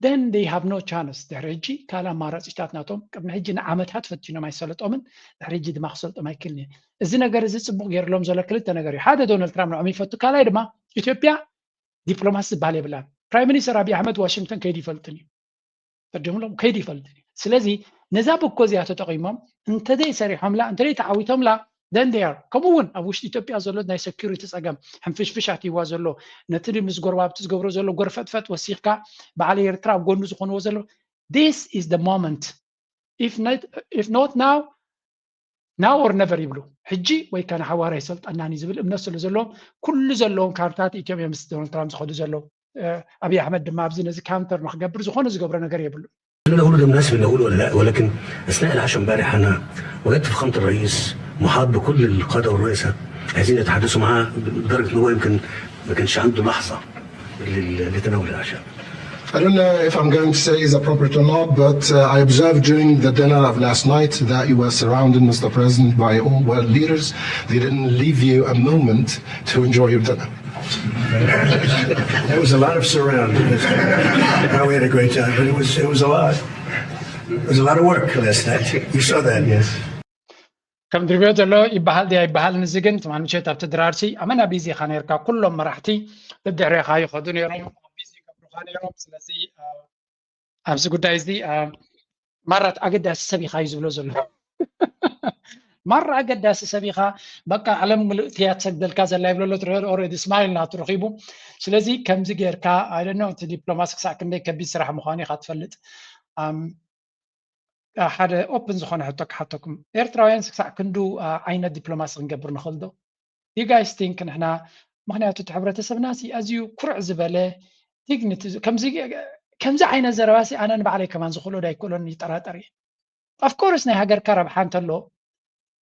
then they have no chance ድሕሪ ሕጂ ካልእ ኣማራፂታት ናቶም ቅድሚ ሕጂ ንዓመታት ፈቲኖም ኣይሰለጦምን ድሕሪ ሕጂ ድማ ክሰልጦም ኣይክልን እዩ እዚ ነገር እዚ ፅቡቅ ገይርሎም ዘሎ ክልተ ነገር እዩ ሓደ ዶናልድ ትራምፕ ንዖም ይፈቱ ካልኣይ ድማ ኢትዮጵያ ዲፕሎማሲ ዝበሃል የብላን ፕራይም ሚኒስተር ኣብይ ኣሕመድ ዋሽንግተን ከይዱ ይፈልጥን እዩ ፈዲምሎም ከይዱ ይፈልጥን እዩ ስለዚ ነዛ ብኮ እዚኣ ተጠቂሞም እንተዘይ ሰሪሖምላ እንተዘይ ተዓዊቶምላ then they are ከምኡ እውን ኣብ ውሽጢ ኢትዮጵያ ዘሎ ናይ security ፀገም ሕንፍሽፍሽ ኣትይዋ ዘሎ ነቲ ምስ ጎረባብቲ ዝገብሮ ዘሎ ጎርፈጥፈጥ ወሲኽካ በዓል ኤርትራ ኣብ ጎኑ ዝኾንዎ ዘሎ this is the moment if not, if not now now or never ይብሉ ሕጂ ወይ ከ ንሓዋር ኣይሰልጠናን እዩ ዝብል እምነት ስለ ዘለዎም ኩሉ ዘለዎም ካርታት ኢትዮጵያ ምስ ዶናልድ ትራምፕ ዝኸዱ ዘለዉ ኣብይ ኣሕመድ ድማ ኣብዚ ነዚ counter ንክገብር ዝኾነ ዝገብሮ ነገር የብሉ كلنا نقول ده مناسب نقول ولا لا ولكن اثناء العشاء امبارح انا وجدت فخامه الرئيس محاط بكل القاده والرؤساء عايزين يتحدثوا معاه لدرجه ان هو يمكن ما كانش عنده لحظه لتناول العشاء. I don't know if I'm going to say is appropriate or not, but uh, I observed during the dinner of last night that you were surrounded, Mister President, by all world leaders. They didn't leave you a moment to enjoy your dinner. There was a lot of surround. Well, we had a great time, but it was it was a lot. It was a lot of work last night. You saw that. Yes. ከም ድርብዮ ዘሎ ይበሃል ድያ ይበሃል ንዚ ግን ትማል ምሸት ኣብቲ ድራርሲ ኣመና ቢዚ ኢኻ ነርካ ኩሎም መራሕቲ ደድሕሬኻ ይኸዱ ነሮም ቢዚ ይገብሩኻ ነሮም ስለዚ ኣብዚ ጉዳይ እዚ ማራት ኣገዳሲ ሰብ ኢኻ እዩ ዝብሎ ዘሎ ማራ ኣገዳሲ ሰብ ኢኻ በቃ ዓለም ምልእቲ እያ ትሰግደልካ ዘላ ይብሎ ኣሎ ትረአ ኦረዲ ስማይል ናቱ ረኺቡ ስለዚ ከምዚ ጌርካ ኣይደኖ እቲ ዲፕሎማሲ ክሳዕ ክንደይ ከቢድ ስራሕ ምዃኑ ኢኻ ትፈልጥ ሓደ ኦፕን ዝኾነ ሕቶ ክሓተኩም ኤርትራውያን ክሳዕ ክንዱ ዓይነት ዲፕሎማሲ ክንገብር ንኽእል ዶ you guys think ንሕና ምክንያቱ እቲ ሕብረተሰብና ኣዝዩ ኩርዕ ዝበለ ዲግኒቲ ከምዚ ዓይነት ዘረባ ኣነ ንባዕለይ ከማን ዝኽእሎ ዶ ኣይክእሎን ይጠራጠር እየ of course ናይ ሃገርካ ረብሓ እንተሎ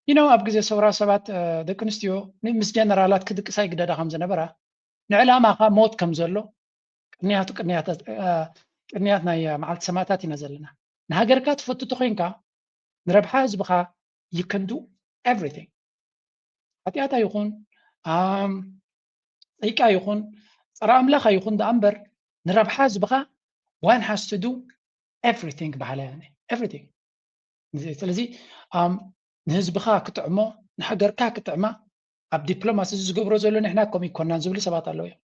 you know ኣብ ግዜ ሰውራ ሰባት ደቂ ኣንስትዮ ምስ ጀነራላት ክድቅሳ ይግደዳ ከም ዝነበራ ንዕላማኻ ሞት ከም ዘሎ ቅንያቱ ቅንያት ናይ መዓልቲ ሰማእታት ኢና ዘለና ንሃገርካ ትፈቱ ተኮይንካ ንረብሓ ህዝብኻ you can do everything ሓጢኣታ ይኹን ጸይቃ ይኹን ጸረ ኣምላኻ ይኹን ደኣ እምበር ንረብሓ ህዝብኻ one has to do everything በሃላ እያ everything ስለዚ ንህዝብኻ ክጥዕሞ ንሃገርካ ክጥዕማ ኣብ ዲፕሎማሲ ዝገብሮ ዘሎ ንሕና ከም ይኮናን ዝብሉ ሰባት ኣለዉ እዮም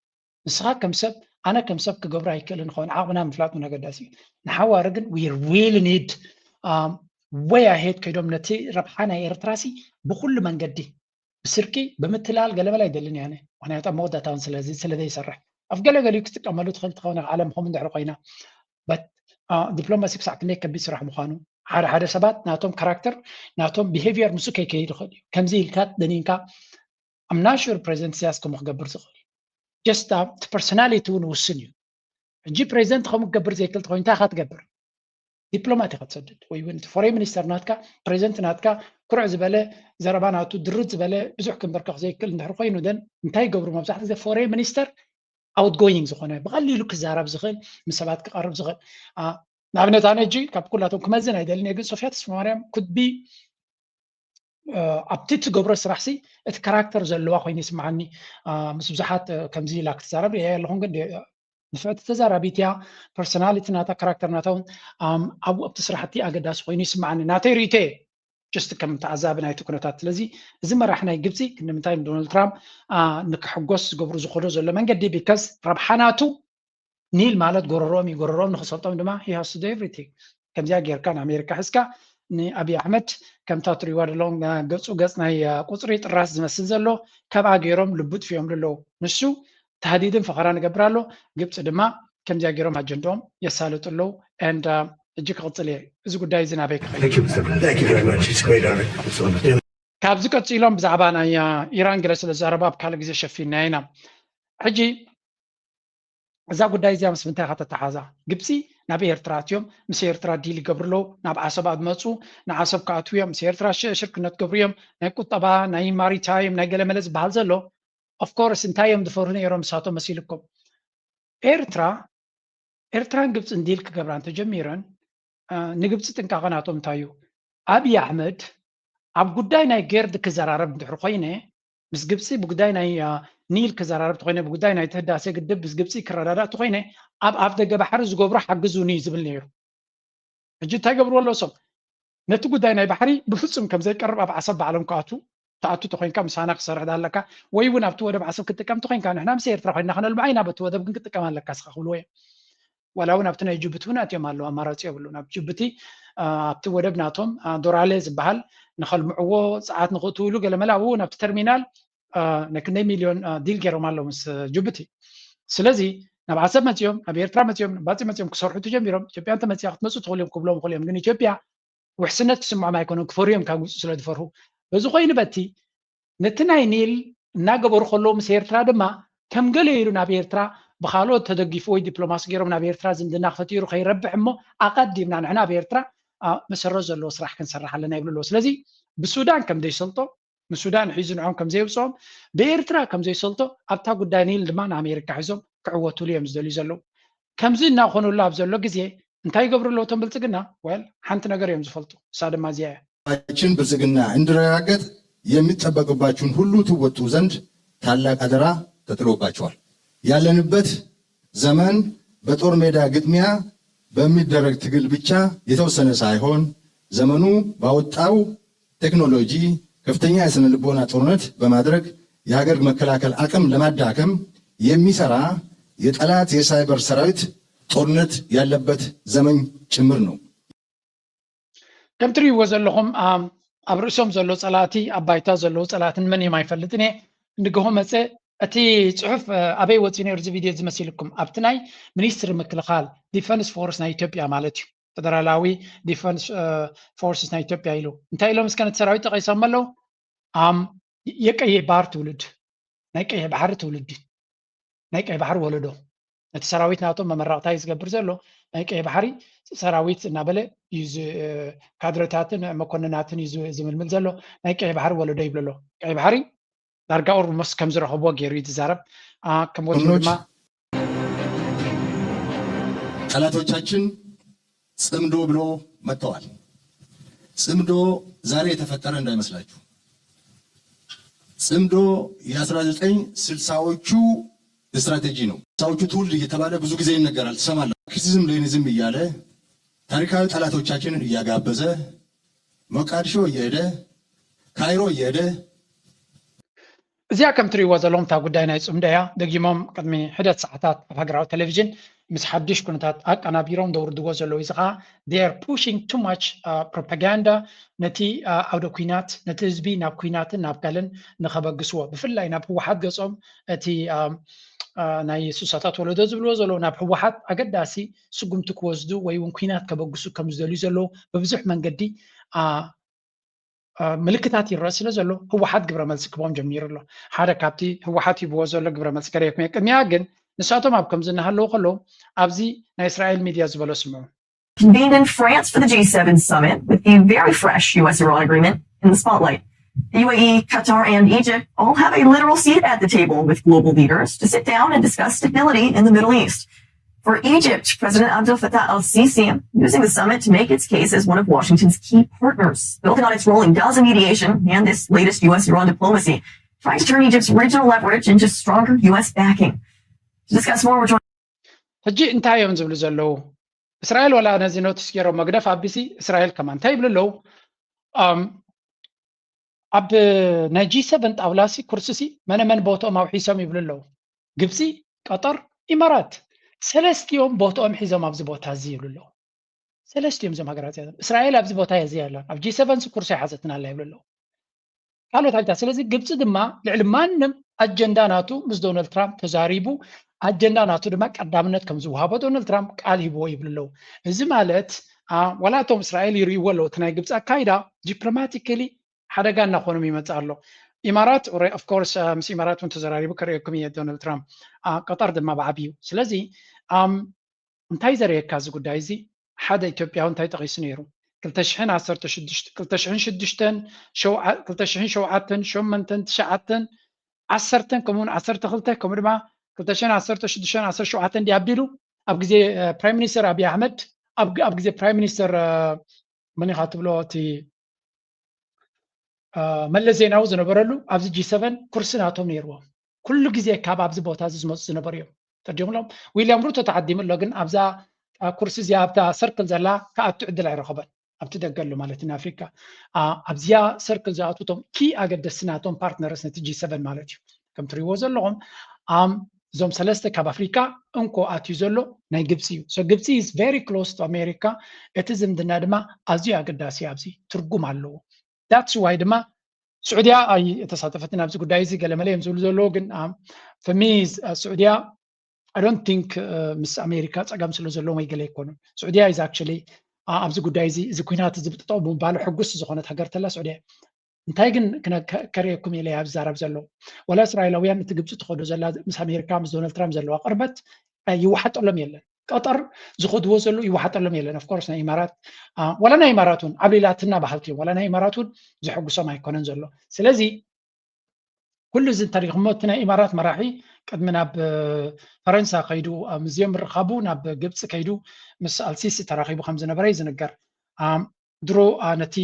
ንስኻ ከም ሰብ ኣነ ከም ሰብ ክገብሮ ኣይክእልን ኸውን ዓቕምና ምፍላጥ እውን ኣገዳሲ እዩ ንሓዋሪ ግን we really need ወይ ኣሄድ ከይዶም ነቲ ረብሓ ናይ ኤርትራሲ ብኩሉ መንገዲ ብስርቂ ብምትላል ገለመለ ኣይደልን እየ ኣነ። ምክንያቱ ኣብ መወዳእታ እውን ስለዚ ስለ ዘይሰርሕ ኣብ ገለገሊኡ ክትጥቀመሉ ትኽእል ትኸውን ኢኻ ዓለም ከምኡ እንድሕር ኮይና። በት ዲፕሎማሲ ክሳዕ ክንደይ ከቢድ ስራሕ ምዃኑ ሓደ ሓደ ሰባት ናቶም ካራክተር ናቶም ቢሄቪየር ምስኡ ከይከይድ ይኽእል እዩ። ከምዚ ኢልካ ደኒንካ ኣምናሹር ፕሬዚደንት ኢሳያስ ከምኡ ክገብር ዝኽእል እዩ። ጀስት እቲ ፐርሶናሊቲ እውን ውስን እዩ። ሕጂ ፕሬዚደንት ከምኡ ክገብር ዘይክእል ተኮይኑ እንታይ ኢኻ ትገብር? ዲፕሎማት ኢኻ ትሰድድ ወይ እውን ፎሬን ሚኒስተር ናትካ ፕሬዚደንት ናትካ ኩርዕ ዝበለ ዘረባ ናቱ ድርት ዝበለ ብዙሕ ክንበርከኽ ዘይክእል እንድሕር ኮይኑ ደን እንታይ ይገብሩ? መብዛሕትኡ ግዜ ፎሬን ሚኒስተር ኣውትጎይንግ ዝኾነ ብቐሊሉ ክዛረብ ዝኽእል ምስ ሰባት ክቐርብ ዝኽእል ንኣብነት ኣነ ሕጂ ካብ ኩላቶም ክመዝን ኣይደልን እየ ግን ሶፊያ ተስፋማርያም ኩድ ቢ ኣብቲ ትገብሮ ስራሕሲ እቲ ካራክተር ዘለዋ ኮይኑ ይስምዓኒ። ምስ ብዙሓት ከምዚ ኢላ ክትዛረብ ሪኣ ኣለኹም ግን ንፍዕቲ ተዛራቢት እያ። ፐርሶናሊቲ ናታ ካራክተር ናታ እውን ኣብኡ ኣብቲ ስራሕቲ ኣገዳሲ ኮይኑ ይስምዓኒ ናተይ ርእቶ እየ። ጀስት ከም ተዓዛቢ ናይቲ ኩነታት ስለዚ እዚ መራሕ ናይ ግብፂ ክንዲ ምንታይ ንዶናልድ ትራምፕ ንክሕጎስ ዝገብሩ ዝኸዶ ዘሎ መንገዲ ቢካዝ ረብሓ ናቱ ኒል ማለት ጎረሮኦም እዩ ጎረሮኦም ንክሰልጦም ድማ he has to do everything። ከምዚኣ ጌርካ ንኣሜሪካ ሒዝካ ንኣብይ ኣሕመድ ከምታ ትሪዋ ደለዎም ገፁ ገፅ ናይ ቁፅሪ ጥራስ ዝመስል ዘሎ ካብኣ ገይሮም ልቡ ጥፊኦም ኣለዉ። ንሱ ታህዲድን ፈኸራ ንገብር ኣሎ። ግብፂ ድማ ከምዚኣ ገይሮም ኣጀንድኦም የሳልጡ ኣለዉ። And ሕጂ ክቕፅል እየ እዚ ጉዳይ እዚ ናበይ ክኸይድ ካብዚ ቀፂሎም ብዛዕባ ናይ ኢራን ገለ ስለ ዝዛረቡ ኣብ ካልእ ግዜ ሸፊና ኢና። ሕጂ እዛ ጉዳይ እዚኣ ምስ ምንታይ ኢኻ ተተሓዛ? ግብፂ ናብ ኤርትራ ኣትዮም ምስ ኤርትራ ዲል ይገብሩ ኣለዉ። ናብ ዓሰብ ኣብ መፁ ንዓሰብ ክኣትዉ እዮም ምስ ኤርትራ ሽርክነት ገብሩ እዮም። ናይ ቁጠባ ናይ ማሪታይም ናይ ገለመለ ዝበሃል ዘሎ ኦፍኮርስ እንታይ እዮም ዝፈርሁ ነይሮም ንሳቶም መሲልኩም? ኤርትራ ኤርትራን ግብፅን ዲል ክገብራ እንተጀሚረን ንግብፂ ጥንቃቐ ናቶም እንታይ እዩ? ኣብይ ኣሕመድ ኣብ ጉዳይ ናይ ጌርድ ክዘራረብ እንድሕር ኮይነ ምስ ግብፂ ብጉዳይ ናይ ኒል ክዘራረብ ተኮይነ ብጉዳይ ናይ ህዳሴ ግድብ ምስ ግብፂ ክረዳዳእ ተኮይነ ኣብ ኣፍ ደገ ባሕሪ ዝገብሮ ሓግዙኒ እዩ ዝብል ነይሩ። ሕጂ እንታይ ገብርዎ ኣለዉ እሶም? ነቲ ጉዳይ ናይ ባሕሪ ብፍፁም ከም ዘይቀርብ ኣብ ዓሰብ ባዕሎም ክኣቱ ትኣቱ ተኮይንካ ምሳና ክሰርሕ ኣለካ ወይ እውን ኣብቲ ወደብ ዓሰብ ክትጥቀም ተኮይንካ ንሕና ምስ ኤርትራ ኮይና ክነልምዓ ኢና በቲ ወደብ ግን ክትጥቀም ኣለካ ስኻ ክብልዎ እዮም። ዋላ እውን ኣብቲ ናይ ጅቡቲ እውን ኣትዮም ኣለዉ ኣማራፂ የብሉን ኣብ ጅቡቲ ኣብቲ ወደብ ናቶም ዶራሌ ዝበሃል ንኸልምዕዎ ፀዓት ንክእትውሉ ገለመለ ኣብኡ እውን ኣብቲ ተርሚናል ናይ ክንደይ ሚልዮን ዲል ገይሮም ኣለዉ ምስ ጅቡቲ። ስለዚ ናብ ዓሰብ መፂኦም ናብ ኤርትራ መፂኦም ባፂ መፂኦም ክሰርሑ ተጀሚሮም ኢትዮጵያ እንተመፂኣ ክትመፁ ትኽእሉ እዮም ክብሎም ይኽእሉ እዮም ግን ኢትዮጵያ ውሕስነት ክስምዖም ኣይኮነን ክፈርዩ እዮም ካብ ግብፂ ስለ ዝፈርሁ። በዚ ኮይኑ በቲ ነቲ ናይ ኒል እናገበሩ ከለዉ ምስ ኤርትራ ድማ ከም ገለ ኢሉ ናብ ኤርትራ ብካልኦት ተደጊፉ ወይ ዲፕሎማሲ ገይሮም ናብ ኤርትራ ዝምድና ክፈጢሩ ከይረብሕ እሞ ኣቐዲምና ንሕና ኣብ ኤርትራ መሰረት ዘለዎ ስራሕ ክንሰርሕ ኣለና ይብሉ ኣለዉ። ስለዚ ብሱዳን ከም ዘይሰልጦ ንሱዳን ሒዙ ንዖም ከም ዘየውፅኦም ብኤርትራ ከም ዘይሰልጦ ኣብታ ጉዳይ ኒል ድማ ንኣሜሪካ ሒዞም ክዕወትሉ እዮም ዝደልዩ ዘለዉ። ከምዚ እናኾኑሉ ኣብ ዘሎ ግዜ እንታይ ይገብሩ ኣለዉ እቶም ብልፅግና? ወል ሓንቲ ነገር እዮም ዝፈልጡ እሳ ድማ እዚኣ እያ። ችን ብልፅግና እንዲረጋገጥ የሚጠበቅባችሁን ሁሉ ትወጡ ዘንድ ታላቅ አደራ ተጥሎባችኋል። ያለንበት ዘመን በጦር ሜዳ ግጥሚያ በሚደረግ ትግል ብቻ የተወሰነ ሳይሆን ዘመኑ ባወጣው ቴክኖሎጂ ከፍተኛ የስነ ልቦና ጦርነት በማድረግ የሀገር መከላከል አቅም ለማዳከም የሚሰራ የጠላት የሳይበር ሰራዊት ጦርነት ያለበት ዘመን ጭምር ነው። ከም ትርእይዎ ዘለኹም ኣብ ርእሶም ዘሎ ፀላእቲ ኣብ ባይታ ዘለዉ ፀላእትን መን እዮም ኣይፈልጥን እየ። ንግሆ መፀ እቲ ፅሑፍ ኣበይ ወፂኡ ነይሩ እዚ ቪድዮ እዚ መሲልኩም ኣብቲ ናይ ሚኒስትሪ ምክልኻል ዲፈንስ ፎርስ ናይ ኢትዮጵያ ማለት እዩ። ፌደራላዊ ዲፈንስ ፎርስስ ናይ ኢትዮጵያ ኢሉ እንታይ ኢሎም እስከ ነቲ ሰራዊት ጠቂሶም ኣለዉ። ኣም የቀየ ባር ትውልድ ናይ ቀይሕ ባሕሪ ትውልዲ ናይ ቀይሕ ባሕሪ ወለዶ ነቲ ሰራዊት ናቶም መመረቕታ እዩ ዝገብር ዘሎ ናይ ቀይሕ ባሕሪ ሰራዊት እናበለ እዩ ካድረታትን መኮንናትን እዩ ዝምልምል ዘሎ ናይ ቀይሕ ባሕሪ ወለዶ ይብሎ ኣሎ። ቀይሕ ባሕሪ ዳርጋ ኦልሞስት ከም ዝረኸብዎ ገይሩ እዩ ዝዛረብ። ከም ወትሩ ድማ ጠላቶቻችን ጽምዶ ብሎ መጥተዋል። ጽምዶ ዛሬ የተፈጠረ እንዳይመስላችሁ። ጽምዶ የአስራ ዘጠኝ ስልሳዎቹ ስትራቴጂ ነው። ስልሳዎቹ ትውልድ እየተባለ ብዙ ጊዜ ይነገራል፣ ትሰማላችሁ። ማርክሲዝም ሌኒዝም እያለ ታሪካዊ ጠላቶቻችንን እያጋበዘ ሞቃዲሾ እየሄደ ካይሮ እየሄደ እዚኣ ከም ትርእይዎ ዘለኹም እታ ጉዳይ ናይ ጽምዶ እያ። ደጊሞም ቅድሚ ሕደት ሰዓታት ኣብ ሃገራዊ ቴሌቪዥን ምስ ሓድሽ ኩነታት ኣቀናቢሮም ዘውርድዎ ዘለዉ። እዚ ከዓ they are pushing too much propaganda፣ ነቲ ዓውደ ኲናት፣ ነቲ ህዝቢ ናብ ኲናትን ናብ ጋልን ንኸበግስዎ፣ ብፍላይ ናብ ህወሓት ገጾም እቲ ናይ ሱሳታት ወለዶ ዝብልዎ ዘለዉ ናብ ህወሓት ኣገዳሲ ስጉምቲ ክወስዱ ወይ እውን ኲናት ከበግሱ ከም ዝደልዩ ዘለዉ ብብዙሕ መንገዲ ምልክታት ይረአ ስለ ዘሎ ህወሓት ግብረ መልሲ ክቦም ጀሚሩ ኣሎ። ሓደ ካብቲ ህወሓት ሂብዎ ዘሎ ግብረ መልሲ ከርእየኩም እየ። ቅድሚያ ግን ንሳቶም ኣብ ከምዚ እናሃለዉ ከለዉ ኣብዚ ናይ እስራኤል ሚድያ ዝበሎ ስምዑ። Convened in France for the G seven summit with the very fresh U S Iran agreement in the spotlight. The U A E, Qatar, and Egypt all have a literal seat at the table with global leaders to sit down and discuss stability in the Middle East. For Egypt, President Abdel Fattah al Sisi using the summit to make its case as one of Washington's key partners, building on its role in Gaza mediation and this latest U S Iran diplomacy, trying to turn Egypt's regional leverage into stronger U S backing. To discuss more, we're joined ሕጂ እንታይ እዮም ዝብሉ ዘለዉ? እስራኤል ዋላ ነዚ ኖቲስ ገይሮም መግደፍ ኣቢሲ እስራኤል ከማን እንታይ ይብሉ ኣለዉ? ኣብ ናይ ጂ ሰቨን ጣውላ ሲ ኩርሲ ሲ መነ መን ቦትኦም ኣውሒሶም ይብሉ ኣለዉ። ግብፂ፣ ቀጠር፣ ኢማራት ሰለስቲኦም ቦትኦም ሒዞም ኣብዚ ቦታ እዚ ይብሉ ኣለዉ። ሰለስቲኦም እዞም ሃገራት እዚኣቶም እስራኤል ኣብዚ ቦታ እያ እዚ ኣላ ኣብ ጂ ሰቨን ሲ ኩርሲ ኣይሓዘትን ኣላ ይብሉ ኣለዉ። ካልኦት ሓይልታት ስለዚ ግብፂ ድማ ልዕሊ ማንም ኣጀንዳ ናቱ ምስ ዶናልድ ትራምፕ ተዛሪቡ ኣጀንዳ ናቱ ድማ ቀዳምነት ከም ዝወሃቦ ዶናልድ ትራምፕ ቃል ሂብዎ ይብሉ ኣለዉ። እዚ ማለት ዋላ እቶም እስራኤል ይርእይዎ ኣለዉ እቲ ናይ ግብፂ ኣካይዳ ዲፕሎማቲካሊ ሓደጋ እናኾኖም ይመፅእ ኣሎ። ኢማራት ኦፍኮርስ ምስ ኢማራት እውን ተዘራሪቡ ከርእየኩም እየ ዶናልድ ትራምፕ ቀጠር ድማ ብዓብዩ ስለዚ እንታይ ዘርእየካ እዚ ጉዳይ እዚ ሓደ ኢትዮጵያዊ እንታይ ጠቒሱ ነይሩ ክልተ ሽሕን ዓሰርተ ሽዱሽተ ክልተ ሽሕን ሽዱሽተን ክልተ ሽሕን ሸውዓተን ሸሞንተን ትሽዓተን ዓሰርተን ከምኡውን ዓሰርተ ክልተ ከምኡ ድማ ክልተ ሽሕን ዓሰርተ ሽዱሽተን ዓሰርተ ሸውዓተን ድያ ኣቢሉ ኣብ ግዜ ፕራይም ሚኒስተር ኣብይ ኣሕመድ ኣብ ግዜ ፕራይም ሚኒስተር መን ኢኻ ትብሎ እቲ መለስ ዜናዊ ዝነበረሉ ኣብዚ ጂ ሰቨን ኩርሲ ናቶም ነይርዎም ኩሉ ግዜ ካብ ኣብዚ ቦታ እዚ ዝመፁ ዝነበሩ እዮም ተዲምሎም ዊልያም ሩቶ ተዓዲሙ ኣሎ ግን ኣብዛ ኩርሲ እዚኣ ኣብታ ሰርክል ዘላ ክኣቱ ዕድል ኣይረኸበን ኣብቲ ደገ ኣሎ ማለት ንኣፍሪካ ኣብዚኣ ሰርክል ዝኣትውቶም ኪ ኣገደስቲ ናቶም ፓርትነርስ ነቲ ጂ ሰቨን ማለት እዩ ከም ትሪእዎ ዘለኹም እዞም ሰለስተ ካብ ኣፍሪካ እንኮ ኣትዩ ዘሎ ናይ ግብፂ እዩ ግብፂ is very close to ኣሜሪካ እቲ ዝምድና ድማ ኣዝዩ ኣገዳሲ ኣብዚ ትርጉም ኣለዎ that's why ድማ ስዑድያ ኣይተሳተፈትን ኣብዚ ጉዳይ እዚ ገለመለ እዮም ዝብሉ ዘለዉ ግን for me ስዑድያ I don't think ምስ ኣሜሪካ ፀገም ስለ ዘለዎም ወይ ገለ ኣይኮኑን ስዑድያ is actually ኣብዚ ጉዳይ እዚ እዚ ኩናት እዚ ብጥጠው ብምባሉ ሕጉስ ዝኾነት ሃገር ተላ ስዑድያ እንታይ ግን ከርእየኩም ኢለ ኣብ ዝዛረብ ዘለዉ ወላ እስራኤላውያን እቲ ግብፂ ትኸዶ ዘላ ምስ ኣሜሪካ ምስ ዶናልድ ትራምፕ ዘለዋ ቅርበት ይወሓጠሎም የለን ቀጠር ዝኸድዎ ዘለዉ ይወሓጠሎም የለን of course ናይ ኢማራት ወላ ናይ ኢማራት እውን ዓብሊላትና በሃልቲ እዮም ወላ ናይ ኢማራት እውን ዘሐጉሶም ኣይኮነን ዘሎ ስለዚ ኩሉ እዚ እንተሪኽሞ እቲ ናይ ኢማራት መራሒ ቅድሚ ናብ ፈረንሳ ከይዱ ምስ ዚኦም ምርኻቡ ናብ ግብፂ ከይዱ ምስ ኣልሲሲ ተራኺቡ ከም ዝነበረ እዩ ዝንገር ድሮ ነቲ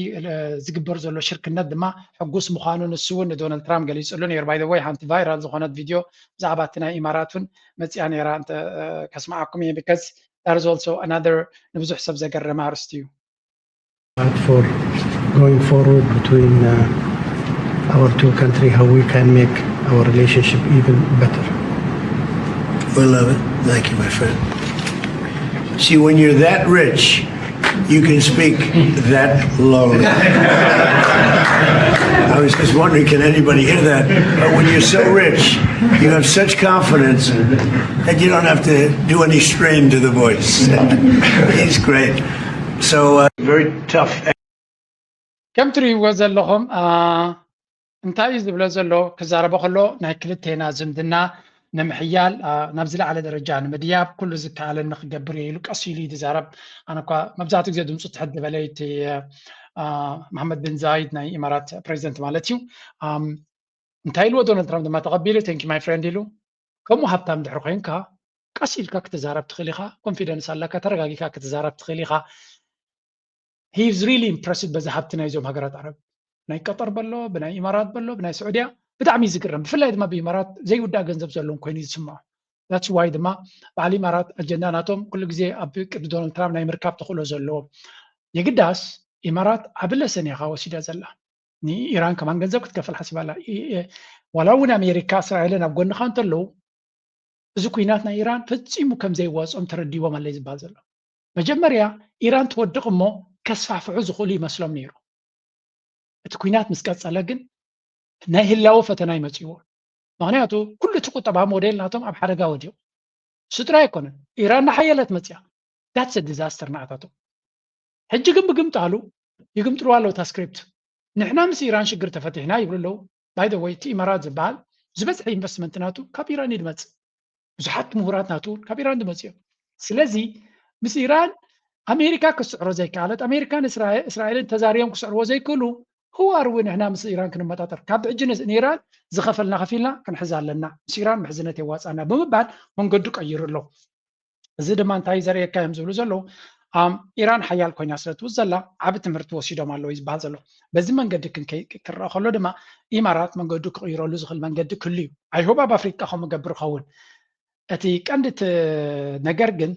ዝግበር ዘሎ ሽርክነት ድማ ሕጉስ ምዃኑ ንሱ እውን ንዶናልድ ትራምፕ ገሊፅሉ ነይሩ by the way ሓንቲ viral ዝኾነት ቪድዮ ብዛዕባ እቲ ናይ ኢማራት እውን መፅያ ነይራ ከስምዓኩም እየ because that is also another ንብዙሕ ሰብ ዘገረመ ኣርስቲ እዩ for going forward between uh, our two countries, how we can make our relationship even better. We love it. Thank you, my friend. See, when you're that rich, you can speak that lowly. I was just wondering, can anybody hear that? But when you're so rich, you have such confidence that you don't have to do any strain to the voice. He's great. So uh, very tough. ከም ትርእይዎ ዘለኹም እንታይ እዩ ዝብሎ ዘሎ ክዛረቦ ከሎ ናይ ክልቴና ዝምድና ንምሕያል ናብ ዝለዓለ ደረጃ ንምድያብ ኩሉ ዝከኣለኒ ክገብር እየ ኢሉ ቀስ ኢሉ እዩ ዝዛረብ ኣነ እኳ መብዛሕትኡ ግዜ ድምፁ ትሕት ዝበለ እቲ መሓመድ ብን ዛይድ ናይ ኢማራት ፕሬዚደንት ማለት እዩ እንታይ ኢልዎ ዶናልድ ትራምፕ ድማ ተቐቢሉ thank you my friend ኢሉ ከምኡ ሃብታም ድሕሪ ኮይንካ ቀስ ኢልካ ክትዛረብ ትኽእል ኢኻ confidence ኣለካ ተረጋጊካ ክትዛረብ ትኽእል ኢኻ he is really impressed በዚ ሃብቲ ናይዞም ሃገራት ዓረብ ናይ ቀጠር በሎ ብናይ ኢማራት በሎ ብናይ ስዑድያ ብጣዕሚ እዩ ዝግረም ብፍላይ ድማ ብኢማራት ዘይውዳእ ገንዘብ ዘለዎም ኮይኑ እዩ ዝስምዖ that's why ድማ በዓል ኢማራት ኣጀንዳ ናቶም ኩሉ ግዜ ኣብ ቅዲ ዶናልድ ትራምፕ ናይ ምርካብ ተኽእሎ ዘለዎም የግዳስ ኢማራት ዓቢ ለሰን እያ ወሲዳ ዘላ ንኢራን ከማን ገንዘብ ክትከፍል ሓሲባ ኣላ ዋላ እውን ኣሜሪካ እስራኤልን ኣብ ጎንኻ እንተለዉ እዚ ኩናት ናይ ኢራን ፈጺሙ ከም ዘይዋፅኦም ተረዲዎም ኣለይ ዝበሃል ዘሎ። መጀመርያ ኢራን ትወድቕ እሞ ከስፋፍሑ ዝኽእሉ ይመስሎም ነይሩ። እቲ ኩናት ምስ ቀጸለ ግን ናይ ህላወ ፈተና ይመጽእዎ። ምኽንያቱ ኩሉ እቲ ቁጠባ ሞዴል ናቶም ኣብ ሓደጋ ወዲቑ። እሱ ጥራይ ኣይኮነን፣ ኢራን እናሓየለት መጽያ። That's a disaster ንዓታቶም። ሕጂ ግን ብግምጣሉ ይግምጥልዋ ኣለዉ እታ ስክሪፕት። ንሕና ምስ ኢራን ሽግር ተፈቲሕና ይብሉ ኣለዉ። By the way፣ እቲ ኢማራት ዝበሃል ዝበዝሐ ኢንቨስትመንት ናቱ ካብ ኢራን እዩ ዝመጽእ። ብዙሓት ምሁራት ናቱ እውን ካብ ኢራን ዝመጽኡ እዮም። ስለዚ ምስ ኢራን ኣሜሪካ ክስዕሮ ዘይከኣለት፣ ኣሜሪካን እስራኤልን ተዛሪቦም ክስዕርዎ ዘይክእሉ፣ who are we ንሕና ምስ ኢራን ክንመጣጠር? ካብ ሕጂ ንኢራን ዝኸፈልና ከፊልና ክንሕዝ ኣለና፣ ምስ ኢራን ምሕዝነት የዋፃና ብምባል መንገዱ ቀይሩ ኣሎ። እዚ ድማ እንታይ ዘርእየካ እዮም ዝብሉ ዘለዉ፣ ኢራን ሓያል ኮይና ስለ ትውዝ ዘላ ዓቢ ትምህርቲ ወሲዶም ኣለዉ እዩ ዝበሃል ዘሎ። በዚ መንገዲ ክንከይ ክረአ ከሎ ድማ ኢማራት መንገዱ ክቕይረሉ ዝኽእል መንገዲ ክህሉ እዩ። I hope ኣብ ኣፍሪቃ ከምኡ ገብር ይኸውን። እቲ ቀንዲ እቲ ነገር ግን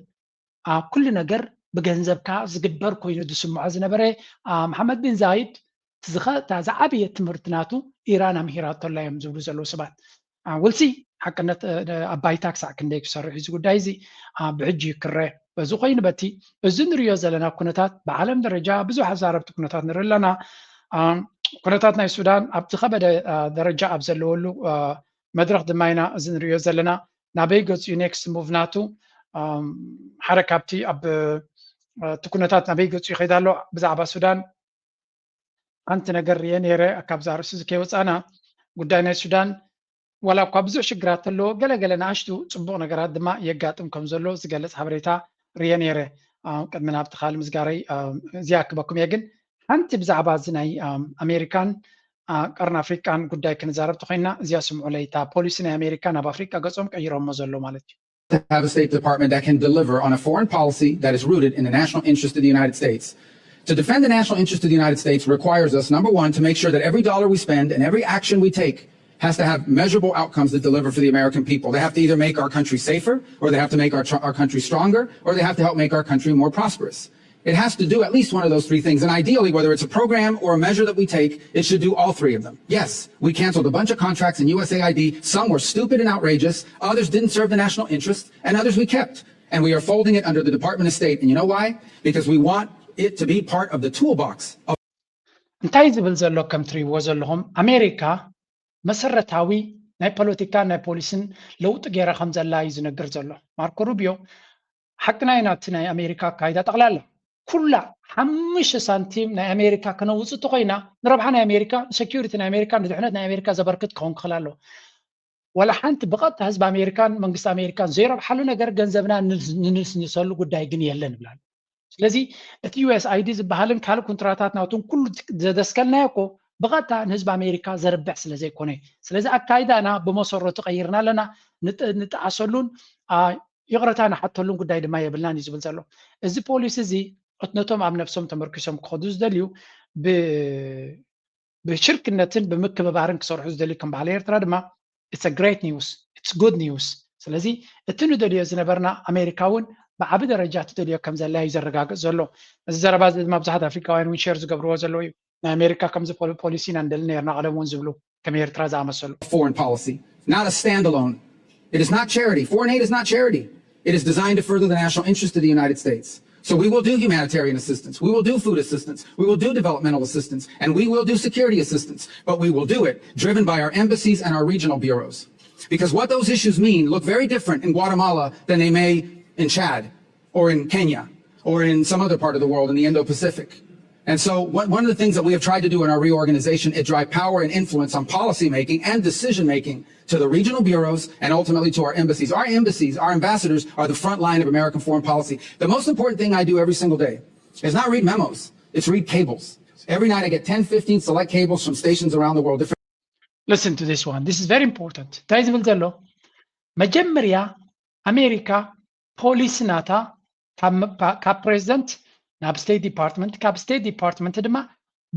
ኩሉ ነገር ብገንዘብካ ዝግበር ኮይኑ ዝስምዖ ዝነበረ መሓመድ ቢን ዛይድ እታ ዝዓበየ ትምህርቲ ናቱ ኢራን ኣምሂራቶላ እዮም ዝብሉ ዘለዉ ሰባት። ውልሲ ሓቅነት ኣብ ባይታ ክሳዕ ክንደይ ክሰርሕ እዚ ጉዳይ እዚ ብሕጂ ክረ በዚ ኮይኑ በቲ እዚ ንሪዮ ዘለና ኩነታት ብዓለም ደረጃ ብዙሕ ኣዛረብቲ ኩነታት ንርኢ ኣለና። ኩነታት ናይ ሱዳን ኣብ ዝኸበደ ደረጃ ኣብ ዘለወሉ መድረኽ ድማ ኢና እዚ ንሪዮ ዘለና። ናበይ ገፁ ዩ ኔክስት ሙቭ ናቱ? ሓደ ካብቲ ኣብ እቲ ኩነታት ናበይ ገፁ ይኸይድ ኣሎ ብዛዕባ ሱዳን ሓንቲ ነገር ርየ ነይረ ካብዛ ርእሲ እዚ ከይወፃና ጉዳይ ናይ ሱዳን ዋላ እኳ ብዙሕ ሽግራት ተለዎ ገለገለ ንኣሽቱ ፅቡቕ ነገራት ድማ የጋጥም ከም ዘሎ ዝገልፅ ሓበሬታ ርየ ነይረ። ቅድሚ ናብቲ ካልእ ምስጋረይ እዚኣ ክበኩም እየ ግን ሓንቲ ብዛዕባ እዚ ናይ ኣሜሪካን ቀርኒ ኣፍሪቃን ጉዳይ ክንዛረብ ተኮይና እዚኣ ስምዑለይ እታ ፖሊሲ ናይ ኣሜሪካ ናብ ኣፍሪቃ ገፆም ቀይሮሞ ዘሎ ማለት እዩ። to have a State Department that can deliver on a foreign policy that is rooted in the national interest of the United States. To defend the national interest of the United States requires us, number one, to make sure that every dollar we spend and every action we take has to have measurable outcomes that deliver for the American people. They have to either make our country safer, or they have to make our, our country stronger, or they have to help make our country more prosperous. It has to do at least one of those three things. And ideally, whether it's a program or a measure that we take, it should do all three of them. Yes, we canceled a bunch of contracts in U S A I D. Some were stupid and outrageous. Others didn't serve the national interest. And others we kept. And we are folding it under the Department of State. And you know why? Because we want it to be part of the toolbox. Of እንታይ ዝብል ዘሎ ከም ትሪእዎ ዘለኹም ኣሜሪካ መሰረታዊ ናይ ፖለቲካን ናይ ፖሊስን ለውጢ ገይራ ከም ዘላ እዩ ዝነግር ዘሎ ማርኮ ሩቢዮ። ሓቅና ኢና እቲ ናይ ኣሜሪካ ኣካይዳ ጠቕላላ ኩላ ሓሙሽተ ሳንቲም ናይ ኣሜሪካ ክነውፅእ እንተኮይና ንረብሓ ናይ ኣሜሪካ ንሰኪሪቲ ናይ ኣሜሪካ ንድሕነት ናይ ኣሜሪካ ዘበርክት ክኸውን ክኽእል ኣለዎ። ዋላ ሓንቲ ብቐጥታ ህዝቢ ኣሜሪካን መንግስቲ ኣሜሪካን ዘይረብሓሉ ነገር ገንዘብና ንንስንሰሉ ጉዳይ ግን የለን ይብላሉ። ስለዚ እቲ ዩኤስኣይዲ ዝበሃልን ካልእ ኩንትራታት ናቱን ኩሉ ዘደስከልናዮ እኮ ብቐጥታ ንህዝቢ ኣሜሪካ ዘርብሕ ስለ ዘይኮነ ስለዚ ኣካይዳና ብመሰረቱ ቀይርና ኣለና። ንጠኣሰሉን ይቕረታ ንሓተሉን ጉዳይ ድማ የብልናን እዩ ዝብል ዘሎ። እዚ ፖሊሲ እዚ ነቶም ኣብ ነብሶም ተመርኪሶም ክኸዱ ዝደልዩ ብሽርክነትን ብምክብባርን ክሰርሑ ዝደልዩ ከም ባህሊ ኤርትራ ድማ it's great news, it's good news። ስለዚ እቲ ንደልዮ ዝነበርና ኣሜሪካ እውን ብዓቢ ደረጃ ትደልዮ ከም ዘላ እዩ ዘረጋግፅ ዘሎ። እዚ ዘረባ እዚ ድማ ብዙሓት ኣፍሪካውያን እውን ሸር ዝገብርዎ ዘለዉ እዩ። ናይ ኣሜሪካ ከምዚ ፖሊሲ ኢና ንደሊ ነርና ቀደም እውን ዝብሉ ከም ኤርትራ ዝኣመሰሉ። Foreign policy, not a standalone. It is not charity. Foreign aid is not charity. It is designed to further the national interest of the United States. So we will do humanitarian assistance. We will do food assistance. We will do developmental assistance. And we will do security assistance. But we will do it driven by our embassies and our regional bureaus. Because what those issues mean look very different in Guatemala than they may in Chad or in Kenya or in some other part of the world in the Indo-Pacific. And so one, one of the things that we have tried to do in our reorganization is drive power and influence on policymaking and decision making to the regional bureaus and ultimately to our embassies. Our embassies, our ambassadors are the front line of American foreign policy. The most important thing I do every single day is not read memos, it's read cables. Every night I get ten, fifteen select cables from stations around the world. Different Listen to this one. This is very important. እንታይ ዝብል ዘሎ መጀመርያ ኣሜሪካ ፖሊሲ ናታ ካብ ፕሬዚደንት ናብ ስቴት ዲፓርትመንት ካብ ስቴት ዲፓርትመንት ድማ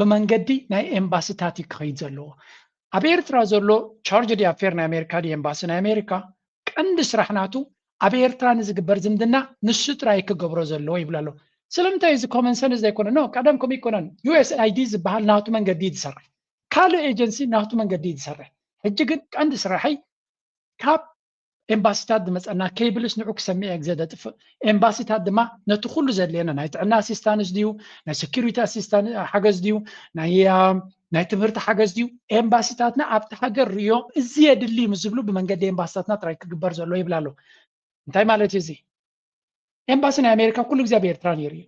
ብመንገዲ ናይ ኤምባሲታት እዩ ክኸይድ ዘለዎ። ኣብ ኤርትራ ዘሎ ቻርጅ ዲ ኣፌር ናይ ኣሜሪካ ዲ ኤምባሲ ናይ ኣሜሪካ ቀንዲ ስራሕ ናቱ ኣብ ኤርትራ ንዝግበር ዝምድና ንሱ ጥራይ ክገብሮ ዘለዎ ይብሉ ኣለዉ። ስለምንታይ እዚ ኮመን ሰንስ ዘይኮነ ኖ ቀደም ከምኡ ይኮነን። ዩኤስኣይዲ ዝበሃል ናቱ መንገዲ እዩ ዝሰርሕ፣ ካልእ ኤጀንሲ ናቱ መንገዲ እዩ ዝሰርሕ። ሕጂ ግን ቀንዲ ስራሐይ ካብ ኤምባሲታት ዝመፀና cable ስ ንዑ ክሰምዕ እየ ግዜ ዘጥፍእ። ኤምባሲታት ድማ ነቲ ኩሉ ዘድልየና ናይ ጥዕና assistance ድዩ፣ ናይ security assistance ሓገዝ ድዩ፣ ናይ ናይ ትምህርቲ ሓገዝ ድዩ፣ ኤምባሲታትና ኣብቲ ሃገር ርእዮም እዚ የድሊ ምስ ዝብሉ ብመንገዲ ኤምባሲታትና ጥራይ ክግበር ዘሎ ይብል ኣሎ። እንታይ ማለት እዩ እዚ? ኤምባሲ ናይ ኣሜሪካ ኩሉ ግዜ ኣብ ኤርትራ ነይሩ እዩ።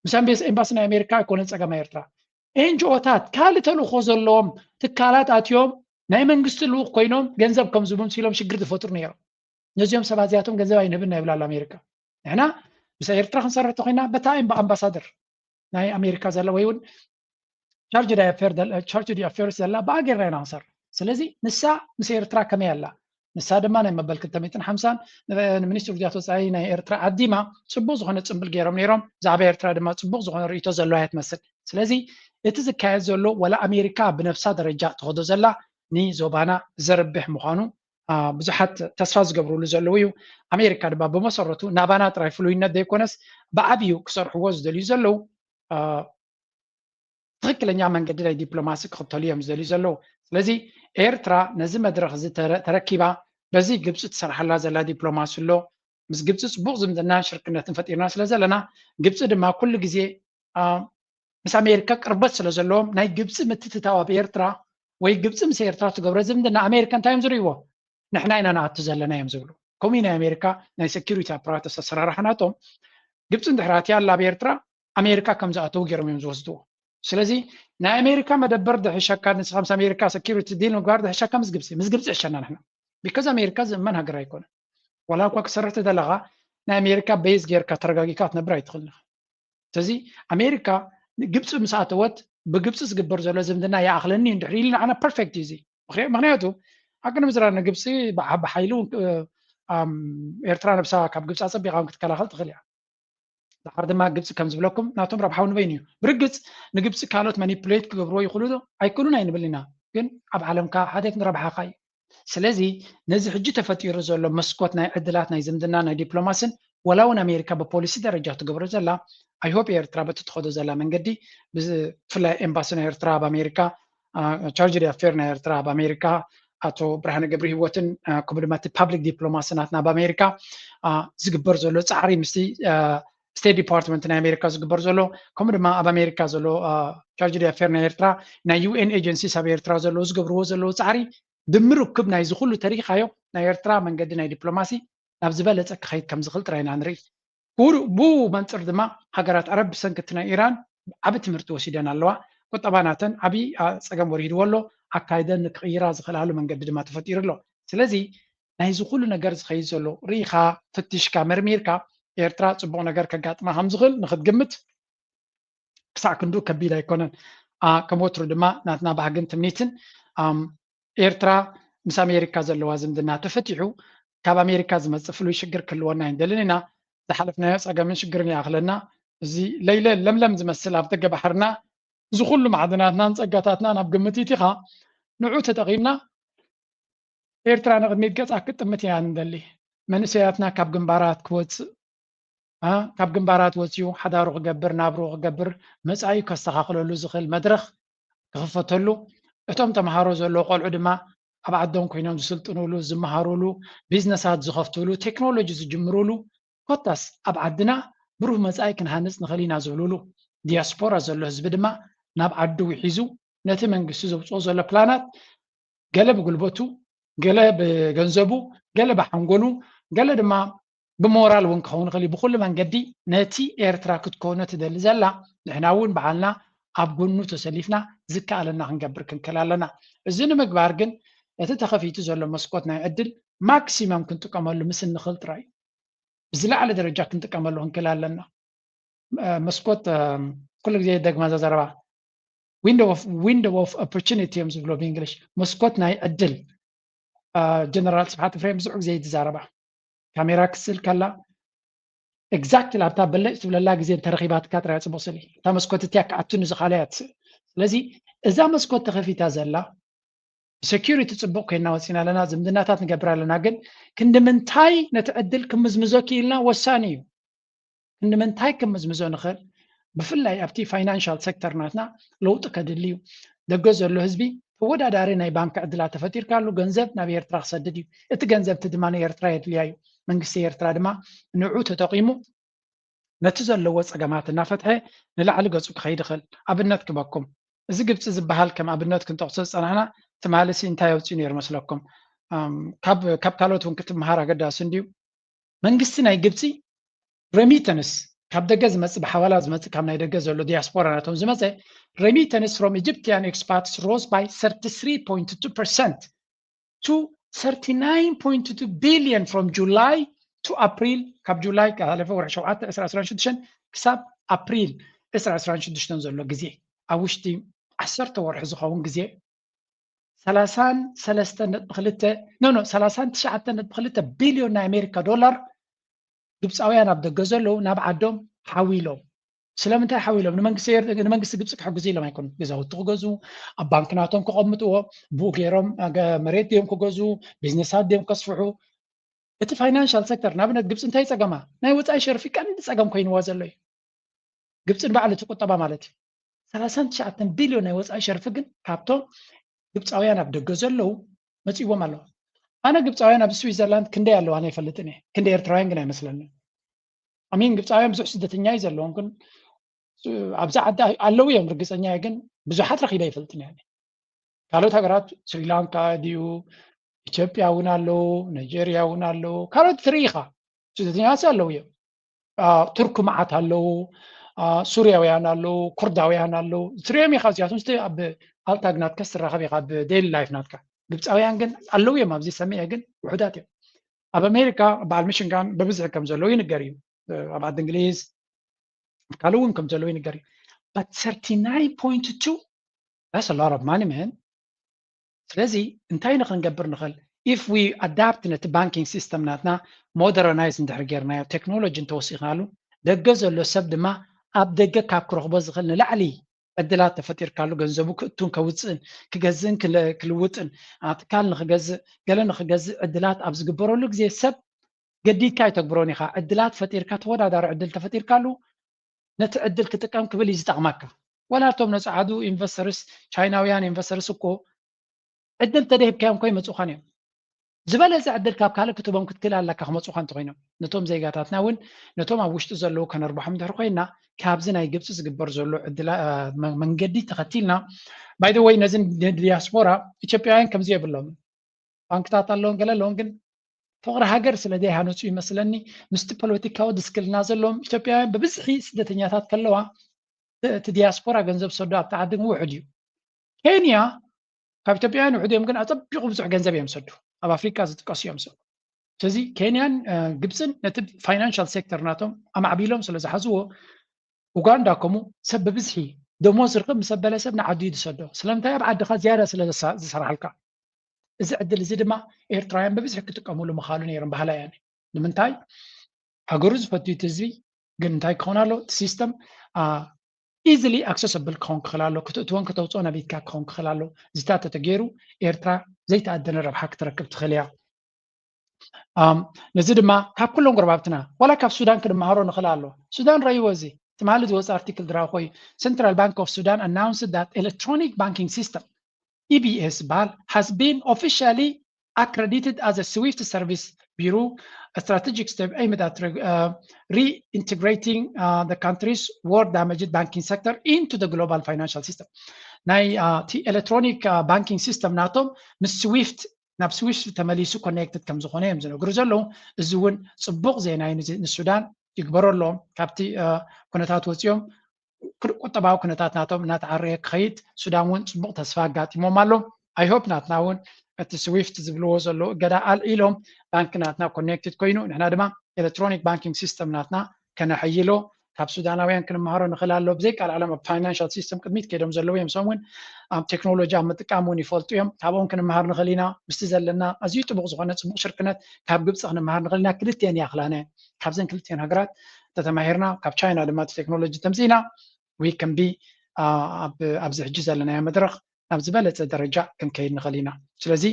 ምስ ኣምቤስ- ኤምባሲ ናይ ኣሜሪካ ኣይኮነን ጸገም ኤርትራ። ኤንጂኦታት ካልእ ተልእኾ ዘለዎም ትካላት ኣትዮም ናይ መንግስቲ ልኡኽ ኮይኖም ገንዘብ ከም ዝህቡ ኢሎም ሽግር ዝፈጥሩ ነይሮም። ነዚኦም ሰባት እዚኣቶም ገንዘብ ኣይንህብን ይብላ ኣሎ ኣሜሪካ። ንሕና ምስ ኤርትራ ክንሰርሕ ተኮይና በታ ኣምባሳደር ናይ ኣሜሪካ ዘላ ወይ እውን charge d'affaires ዘላ ብኣ ጌርና ኢና ክንሰርሕ። ስለዚ ንሳ ምስ ኤርትራ ከመይ ኣላ? ንሳ ድማ ናይ መበል ክልተ ሚእትን ሓምሳን ንሚኒስትሪ ጉዳያት ወፃኢ ናይ ኤርትራ ዓዲማ ጽቡቅ ዝኾነ ጽምብል ገይሮም ነይሮም። ብዛዕባ ኤርትራ ድማ ጽቡቅ ዝኾነ ርእይቶ ዘለዋ እያ ትመስል። ስለዚ እቲ ዝካየድ ዘሎ ወላ ኣሜሪካ ብነብሳ ደረጃ ትኸዶ ዘላ ንዞባና ዘርብሕ ምዃኑ ብዙሓት ተስፋ ዝገብርሉ ዘለዉ እዩ። ኣሜሪካ ድማ ብመሰረቱ ናባና ጥራይ ፍሉይነት ዘይኮነስ ብዓብዩ ክሰርሕዎ ዝደልዩ ዘለዉ ትኽክለኛ መንገዲ ናይ ዲፕሎማሲ ክኽተሉ እዮም ዝደልዩ ዘለዉ። ስለዚ ኤርትራ ነዚ መድረኽ እዚ ተረኪባ በዚ ግብፂ ትሰርሓላ ዘላ ዲፕሎማሲ ኣሎ። ምስ ግብፂ ፅቡቕ ዝምድናን ሽርክነትን ፈጢርና ስለ ዘለና ግብፂ ድማ ኩሉ ግዜ ምስ ኣሜሪካ ቅርበት ስለ ዘለዎም ናይ ግብፂ ምትትታው ኣብ ኤርትራ ወይ ግብፂ ምስ ኤርትራ ትገብሮ ዝምድና ኣሜሪካ እንታይ እዮም ዝርእይዎ? ንሕና ኢና ንኣቱ ዘለና እዮም ዝብሉ። ከምኡ ናይ ኣሜሪካ ናይ security apparatus ኣሰራርሓ ናቶም ግብፂ እንድሕር ኣትያ ኣላ ኣብ ኤርትራ ኣሜሪካ ከም ዝኣተዉ ገይሮም እዮም ዝወስድዎ። ስለዚ ናይ ኣሜሪካ መደበር ድሕሸካ ንስኻ ምስ ኣሜሪካ security deal ምግባር ድሕሸካ ምስ ግብፂ ምስ ግብፂ ይሕሸና ንሕና because ኣሜሪካ ዝእመን ሃገር ኣይኮነን። ዋላ እኳ ክሰርሕ ተደለኻ ናይ ኣሜሪካ base ጌርካ ተረጋጊካ ክትነብር ኣይትኽእልን ኢኻ። ስለዚ ኣሜሪካ ግብፂ ምስ ኣተወት ብግብፂ ዝግበር ዘሎ ዝምድና ይኣኽለኒ እዩ እንድሕር ኢሉ ንዓና perfect እዩ እዚ። ምክንያቱ ኣብ ቅድሚ ዝራ ንግብፂ ብሓይሊ እውን ኤርትራ ነብሳ ካብ ግብፂ ኣፀቢቓ እውን ክትከላኸል ትኽእል እያ። ድሓር ድማ ግብፂ ከም ዝብለኩም ናቶም ረብሓ እውን በይኑ እዩ። ብርግፅ ንግብፂ ካልኦት manipulate ክገብርዎ ይኽእሉ ዶ ኣይክእሉን ኣይንብል ኢና፣ ግን ኣብ ዓለምካ ሓደ ክንረብሓኻ እዩ። ስለዚ ነዚ ሕጂ ተፈጢሩ ዘሎ መስኮት ናይ ዕድላት ናይ ዝምድና ናይ ዲፕሎማስን ወላ እውን ኣሜሪካ ብፖሊሲ ደረጃ ትገብሮ ዘላ I hope ኤርትራ በቲ ትኸዶ ዘላ መንገዲ ብፍላይ ኤምባሲ ናይ ኤርትራ ኣብ ኣሜሪካ charge d'affaires ናይ ኤርትራ ኣብ ኣሜሪካ ኣቶ ብርሃነ ገብረ ህይወትን ከምኡ ድማ እቲ public diplomacy ናትና ኣብ ኣሜሪካ ዝግበር ዘሎ ፃዕሪ ምስቲ state department ናይ ኣሜሪካ ዝግበር ዘሎ ከምኡ ድማ ኣብ ኣሜሪካ ዘሎ charge d'affaires ናይ ኤርትራ ናይ UN agencies ኣብ ኤርትራ ዘለዉ ዝገብርዎ ዘለዉ ፃዕሪ ድምር ርክብ ናይዚ ኩሉ ተሪኻዮ ናይ ኤርትራ መንገዲ ናይ ዲፕሎማሲ ናብ ዝበለፀ ክኸይድ ከም ዝኽእል ጥራይ ኢና ንርኢ። ብኡ መንፅር ድማ ሃገራት ዓረብ ብሰንኪ እቲ ናይ ኢራን ዓቢ ትምህርቲ ወሲደን ኣለዋ። ቁጠባ ናተን ዓቢ ፀገም ወሪድዎ ኣሎ። ኣካይደን ንክቕይራ ዝኽእላሉ መንገዲ ድማ ተፈጢሩ ኣሎ። ስለዚ ናይዚ ኩሉ ነገር ዝኸይድ ዘሎ ርኢኻ ፈቲሽካ መርሚርካ ኤርትራ ፅቡቕ ነገር ከጋጥማ ከም ዝኽእል ንክትግምት ክሳዕ ክንድኡ ከቢድ ኣይኮነን። ከም ወትሩ ድማ ናትና ባህግን ትምኒትን ኤርትራ ምስ ኣሜሪካ ዘለዋ ዝምድና ተፈቲሑ ካብ ኣሜሪካ ዝመፅእ ፍሉይ ሽግር ክህልወና ኣይንደልን ኢና። ዝሓለፍናዮ ፀገምን ሽግርን ይኣኽለና። እዚ ለይለ ለምለም ዝመስል ኣብ ደገ ባሕርና እዚ ኩሉ ማዕድናትናን ፀጋታትናን ኣብ ግምት ኢቲኻ ንዑ ተጠቒምና ኤርትራ ንቕድሚት ገፃ ክትጥምት ኢና ንደሊ። መንእሰያትና ካብ ግንባራት ክወፅእ ካብ ግንባራት ወፂኡ ሓዳሩ ክገብር ናብሩ ክገብር መፃኢ ከስተኻኽለሉ ዝኽእል መድረኽ ክኽፈተሉ እቶም ተምሃሮ ዘለዉ ቆልዑ ድማ ኣብ ዓዶም ኮይኖም ዝስልጥኑሉ ዝመሃሩሉ ቢዝነሳት ዝኸፍትሉ ቴክኖሎጂ ዝጅምሩሉ ኮታስ ኣብ ዓድና ብሩህ መፃኢ ክንሃንፅ ንኽእል ኢና ዝብሉሉ ዲያስፖራ ዘሎ ህዝቢ ድማ ናብ ዓዱ ውሒዙ ነቲ መንግስቲ ዘውፅኦ ዘሎ ፕላናት ገለ ብጉልበቱ ገለ ብገንዘቡ ገለ ብሓንጎሉ ገለ ድማ ብሞራል እውን ክኸውን ይኽእል እዩ። ብኩሉ መንገዲ ነቲ ኤርትራ ክትከውኖ ትደሊ ዘላ ንሕና እውን በዓልና ኣብ ጎኑ ተሰሊፍና ዝከኣለና ክንገብር ክንክእል ኣለና። እዚ ንምግባር ግን እቲ ተኸፊቱ ዘሎ መስኮት ናይ ዕድል ማክሲመም ክንጥቀመሉ ምስ እንኽእል ጥራይ እዩ። ብዝለዓለ ደረጃ ክንጥቀመሉ ክንክእል ኣለና። መስኮት ኩሉ ግዜ ደግማ እዛ ዘረባ window of opportunity እዮም ዝብሎ ብእንግሊሽ መስኮት ናይ ዕድል ጀነራል ስብሓት ፍሬም ብዙሕ ግዜ ዝዛረባ ካሜራ ክስል ከላ exactly ኣብታ በለጭ ትብለላ ግዜ እንተረኺባትካ ጥራይ ፅቡቅ ስእሊ እታ መስኮት እቲያ ክኣቱ ንዝኻለ እያ ትስእል ስለዚ እዛ መስኮት ተኸፊታ ዘላ ብሰኪሪቲ ፅቡቅ ኮይና ወፂና ኣለና ዝምድናታት ንገብር ኣለና ግን ክንዲ ምንታይ ነቲ ዕድል ክምዝምዞ ክኢልና ወሳኒ እዩ ክንዲ ምንታይ ክምዝምዞ ንኽእል ብፍላይ ኣብቲ ፋይናንሻል ሴክተር ናትና ለውጢ ከድሊ እዩ ደገ ዘሎ ህዝቢ ተወዳዳሪ ናይ ባንክ ዕድላት ተፈጢርካሉ፣ ገንዘብ ናብ ኤርትራ ክሰድድ እዩ። እቲ ገንዘብ እቲ ድማ ንኤርትራ የድልያ እዩ። መንግስቲ ኤርትራ ድማ ንዑ ተጠቒሙ ነቲ ዘለዎ ጸገማት እናፈትሐ ንላዕሊ ገጹ ክኸይድ ይኽእል። ኣብነት ክበኩም፣ እዚ ግብፂ ዝበሃል ከም ኣብነት ክንጠቕሶ ዝጸናሕና፣ ትማሊ ሲ እንታይ ኣውፅኡ ነይሩ መስለኩም? ካብ ካልኦት እውን ክትምሃር ኣገዳሲ እንድዩ። መንግስቲ ናይ ግብፂ ሬሚተንስ፣ ካብ ደገ ዝመፅእ፣ ብሓዋላ ዝመፅእ፣ ካብ ናይ ደገ ዘሎ ዲያስፖራ ናቶም ዝመፀ ሬሚተንስ from Egyptian expats rose by thirty-three point two percent to thirty-nine point two billion from July to April. ካብ ጁላይ፣ ዝሓለፈ ወርሒ ሸውዓተ፣ ዕስራ ዕስራን ሽዱሽተን ክሳብ ኣፕሪል ዕስራ ዕስራን ሽዱሽተን ዘሎ ግዜ፣ ኣብ ውሽጢ ዓሰርተ ወርሒ ዝኸውን ግዜ፣ ሰላሳን ሰለስተን ነጥቢ ክልተ፣ no no፣ ሰላሳን ትሽዓተን ነጥቢ ክልተ ቢልዮን ናይ ኣሜሪካ ዶላር ግብፃውያን ኣብ ደገ ዘለዉ ናብ ዓዶም ሓዊሎም። ስለምንታይ ሓዊሎም? ንመንግስቲ ግብፂ ክሕግዙ ኢሎም ኣይኮኑን። ገዛውቲ ክገዝኡ፣ ኣብ ባንክ ናቶም ክቐምጥዎ፣ ብኡ ገይሮም መሬት ድዮም ክገዝኡ፣ ቢዝነሳት ድዮም ከስፍሑ? እቲ ፋይናንሻል ሴክተር፣ ንኣብነት ግብፂ እንታይ ጸገማ? ናይ ወፃኢ ሸርፊ ቀንዲ ጸገም ኮይንዋ ዘሎ እዩ። ግብፂ ንባዕሉ እቲ ቁጠባ ማለት እዩ። ሰላሳን ትሽዓተን ቢልዮን ናይ ወፃኢ ሸርፊ ግን ካብቶም ግብፃውያን ኣብ ደገ ዘለዉ መፂዎም ኣለዋ። ኣነ ግብፃውያን ኣብ ስዊዘርላንድ ክንደይ ኣለዋ ኣይፈልጥን እየ። ክንደይ ኤርትራውያን ግን ኣይመስለንን። ኣሚን ግብፃውያን ብዙሕ ስደተኛ እዩ ዘለዎም፣ ግን ኣብዚ ዓዲ ኣለዉ እዮም ርግፀኛ እየ፣ ግን ብዙሓት ረኺበ ኣይፈልጥን እየ። ካልኦት ሃገራት ስሪላንካ ድዩ፣ ኢትዮጵያ እውን ኣለዉ፣ ናይጀርያ እውን ኣለዉ። ካልኦት ትርኢ ኢኻ፣ ስደተኛታት ኣለዉ እዮም። ቱርክ መዓት ኣለዉ፣ ሱርያውያን ኣለዉ፣ ኩርዳውያን ኣለዉ። ትሪኦም ኢኻ እዚኣቶም፣ ኣብ ኣልታግ ናትካ ትራኸብ ኢኻ፣ ኣብ ዴይሊ ላይፍ ናትካ። ግብፃውያን ግን ኣለዉ እዮም ኣብዚ ሰሚዐ፣ ግን ውሑዳት እዮም። ኣብ ኣሜሪካ በዓል ሚሽንጋን ብብዝሒ ከም ዘለዉ ይንገር እዩ። ኣብ ዓዲ እንግሊዝ ካልእ እውን ከም ዘለዉ ይንገር እዩ። But thirty-nine point two, that's a lot of money, man. ስለዚ እንታይ ንክንገብር ንኽእል? If we adapt ነቲ ባንኪንግ ሲስተም ናትና ሞደርናይዝ እንድሕር ጌርናዮ፣ ቴክኖሎጂ እንተወሲኽናሉ፣ ደገ ዘሎ ሰብ ድማ ኣብ ደገ ካብ ክረኽቦ ዝኽእል ንላዕሊ ዕድላት ተፈጢርካሉ፣ ገንዘቡ ክእቱን ከውፅእን፣ ክገዝእን ክልውጥን፣ ትካል ንክገዝእ፣ ገለ ንክገዝእ ዕድላት ኣብ ዝግበረሉ ግዜ ሰብ ገዲድካ ኣይተግብሮን ኢኻ። ዕድላት ፈጢርካ፣ ተወዳዳሪ ዕድል ተፈጢርካሉ ነቲ ዕድል ክጥቀም ክብል እዩ ዝጠቕመካ። ወላ እቶም ነፃዓዱ ኢንቨስተርስ፣ ቻይናውያን ኢንቨስተርስ እኮ ዕድል ተደሂብካዮም እኮ ይመፁኻን እዮም። ዝበለፀ ዕድል ካብ ካልእ ክትቦም ክትክእል ኣለካ ክመፁኻ እንተኮይኖም። ነቶም ዜጋታትና እውን፣ ነቶም ኣብ ውሽጢ ዘለዉ ከነርብሖም እንድሕር ኮይና፣ ካብዚ ናይ ግብፂ ዝግበር ዘሎ ዕድላ-፣ መንገዲ ተኸቲልና፣ ባይ ዘ ወይ ነዚ ንዲያስፖራ ኢትዮጵያውያን ከምዚ የብሎም። ባንክታት ኣለውን ገለ ኣለውን፣ ግን ፍቕሪ ሃገር ስለ ዘይሃነፁ ይመስለኒ ምስቲ ፖለቲካዊ ድስክልና ዘለዎም ኢትዮጵያውያን ብብዝሒ ስደተኛታት ከለዋ እቲ ዲያስፖራ ገንዘብ ዝሰዶ ኣብቲ ዓዲ ግን ውሑድ እዩ። ኬንያ ካብ ኢትዮጵያውያን ውሑድ እዮም፣ ግን ኣፀቢቑ ብዙሕ ገንዘብ እዮም ዝሰዱ። ኣብ ኣፍሪካ ዝጥቀሱ እዮም ዝሰዱ። ስለዚ ኬንያን ግብፅን ነቲ ፋይናንሻል ሴክተር ናቶም ኣማዕቢሎም ስለ ዝሓዝዎ፣ ኡጋንዳ ከምኡ ሰብ ብብዝሒ ደሞዝ ርክብ ምስ ኣበለ ሰብ ንዓዱ እዩ ዝሰዶ። ስለምንታይ? ኣብ ዓድኻ ዝያዳ ስለ ዝሰርሓልካ። እዚ ዕድል እዚ ድማ ኤርትራውያን ብብዝሒ ክጥቀምሉ ምኻሉ ነይሮም ባህላ እያ። ንምንታይ? ሃገሩ ዝፈትዩ እቲ ህዝቢ ግን እንታይ ክኸውን ኣሎ? እቲ ሲስተም ኢዝሊ ኣክሰሰብል ክኸውን ክኽእል ኣሎ። ክትእትዎን ከተውፅኦን ኣብ ኢድካ ክኸውን ክኽእል ኣሎ። እዚታት ተተገይሩ ኤርትራ ዘይተኣደነ ረብሓ ክትረክብ ትኽእል እያ። ነዚ ድማ ካብ ኩሎም ጎረባብትና ዋላ ካብ ሱዳን ክንመሃሮ ንኽእል ኣሎ። ሱዳን ረይዎ እዚ ትማሊ ዝወፀ ኣርቲክል ድራዊ ኮይኑ፣ Central Bank of Sudan announced that electronic banking system፣ E B S ዝበሃል፣ has been officially accredited as a SWIFT service bureau, a strategic step aimed at reintegrating the country's war damaged banking sector into the global financial system። ናይ ኤሌክትሮኒክ ባንኪንግ ሲስተም ናቶም ምስ ስዊፍት፣ ናብ ስዊፍት ተመሊሱ ኮኔክትድ ከም ዝኾነ እዮም ዝነግሩ ዘለዉ። እዚ እውን ፅቡቕ ዜና እዩ ንሱዳን፣ ይግበረሎም። ካብቲ ኩነታት ወፂኦም ቁጠባዊ ኩነታት ናቶም እናተዓረየ ክኸይድ ሱዳን እውን ፅቡቕ ተስፋ ኣጋጢሞም ኣሎ። I hope ናትና እውን እቲ ስዊፍት ዝብልዎ ዘለዉ እገዳ ኣልዒሎም ባንክ ናትና ኮኔክትድ ኮይኑ፣ ንሕና ድማ ኤሌክትሮኒክ ባንኪንግ ሲስተም ናትና ከነሐይሎ ካብ ሱዳናውያን ክንመሃሮ ንኽእል ኣሎ። ብዘይቃል ዓለም ኣብ ፋይናንሻል ሲስተም ቅድሚት ከይዶም ዘለዉ እዮም። እሶም እውን ኣብ ቴክኖሎጂ ኣብ ምጥቃም እውን ይፈልጡ እዮም። ካብኦም ክንመሃር ንኽእል ኢና። ምስቲ ዘለና ኣዝዩ ጥቡቕ ዝኾነ ፅቡቕ ሽርክነት ካብ ግብፂ ክንመሃር ንኽእል ኢና። ክልቲአን ይኣኽላና እየን። ካብዘን ክልቲአን ሃገራት ተተማሂርና፣ ካብ ቻይና ድማ እቲ ቴክኖሎጂ ተምፂእና፣ we can be ኣብዚ ሕጂ ዘለናዮ መድረኽ ናብ ዝበለፀ ደረጃ ክንከይድ ንኽእል ኢና። ስለዚ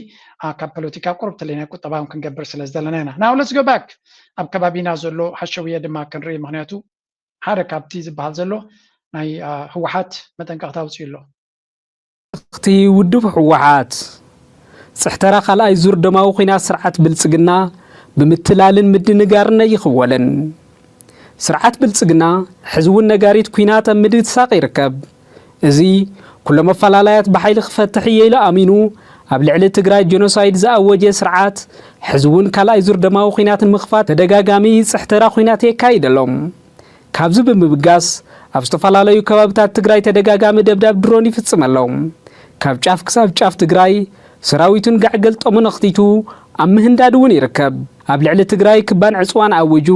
ካብ ፖለቲካ ቁርብ ተለና ቁጠባውን ክንገብር ስለ ዘለና ኢና። Now let's go back፣ ኣብ ከባቢና ዘሎ ሓሸውየ ድማ ክንርኢ። ምክንያቱ ሓደ ካብቲ ዝበሃል ዘሎ ናይ ህወሓት መጠንቀቕታ ኣውፅኡ ኣሎ። እቲ ውድብ ህወሓት፣ ጽሕተራ ካልኣይ ዙር ደማዊ ኲናት ስርዓት ብልጽግና ብምትላልን ምድንጋርን ኣይኽወልን። ስርዓት ብልጽግና ሕዚ እውን ነጋሪት ኲናት ኣብ ምድሳቕ ይርከብ። እዚ ኩሎም ኣፈላላያት ብሓይሊ ክፈትሕ እየ ኢሉ ኣሚኑ ኣብ ልዕሊ ትግራይ ጀኖሳይድ ዝኣወጀ ስርዓት ሕዚ እውን ካልኣይ ዙር ደማዊ ኲናት ንምኽፋት ተደጋጋሚ ጽሕተራ ኲናት የካይድ ኣሎ። ካብዚ ብምብጋስ ኣብ ዝተፈላለዩ ከባብታት ትግራይ ተደጋጋሚ ደብዳብ ድሮን ይፍጽም ኣሎ። ካብ ጫፍ ክሳብ ጫፍ ትግራይ ሰራዊቱን ጋዕ ገልጠሙን ኣኽቲቱ ኣብ ምህንዳድ እውን ይርከብ። ኣብ ልዕሊ ትግራይ ክባን ዕፅዋን ኣዊጁ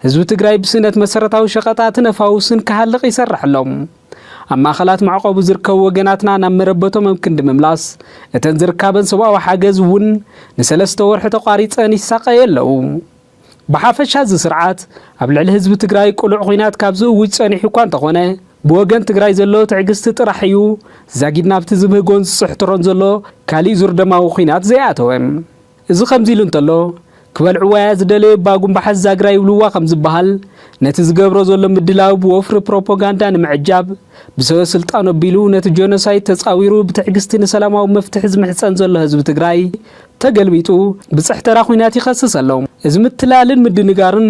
ህዝቢ ትግራይ ብስእነት መሰረታዊ ሸቐጣትን ኣፋውስን ክሃልቕ ይሰርሕ ኣሎ። ኣብ ማእኸላት መዕቆቢ ዝርከቡ ወገናትና ናብ መረበቶም ኣብ ክንዲ ምምላስ እተን ዝርካበን ሰብኣዊ ሓገዝ እውን ንሰለስተ ወርሒ ተቋሪፀን ይሳቐዩ ኣለዉ። ብሓፈሻ እዚ ስርዓት ኣብ ልዕሊ ህዝቢ ትግራይ ቅሉዕ ኹናት ካብ ዝእውጅ ጸኒሑ እኳ እንተኾነ፣ ብወገን ትግራይ ዘሎ ትዕግስቲ ጥራሕ እዩ ዛጊድ ናብቲ ዝብህጎን ዝጽሕትሮን ዘሎ ካሊእ ዙር ደማዊ ኹናት ዘይኣተወ። እዚ ከምዚ ኢሉ እንተሎ፣ ክበልዕዋያ ዝደለዩ እባ ጉምባሓስ ዛግራ ይብልዋ ከም ዝበሃል፣ ነቲ ዝገብሮ ዘሎ ምድላው ብወፍሪ ፕሮፓጋንዳ ንምዕጃብ፣ ብሰበ ስልጣን ኣቢሉ ነቲ ጆኖሳይድ ተጻዊሩ ብትዕግስቲ ንሰላማዊ መፍትሒ ዝምሕጸን ዘሎ ህዝቢ ትግራይ፣ ተገልቢጡ ብጽሕተራ ኹናት ይኸስስ ኣሎ። እዚ ምትላልን ምድንጋርን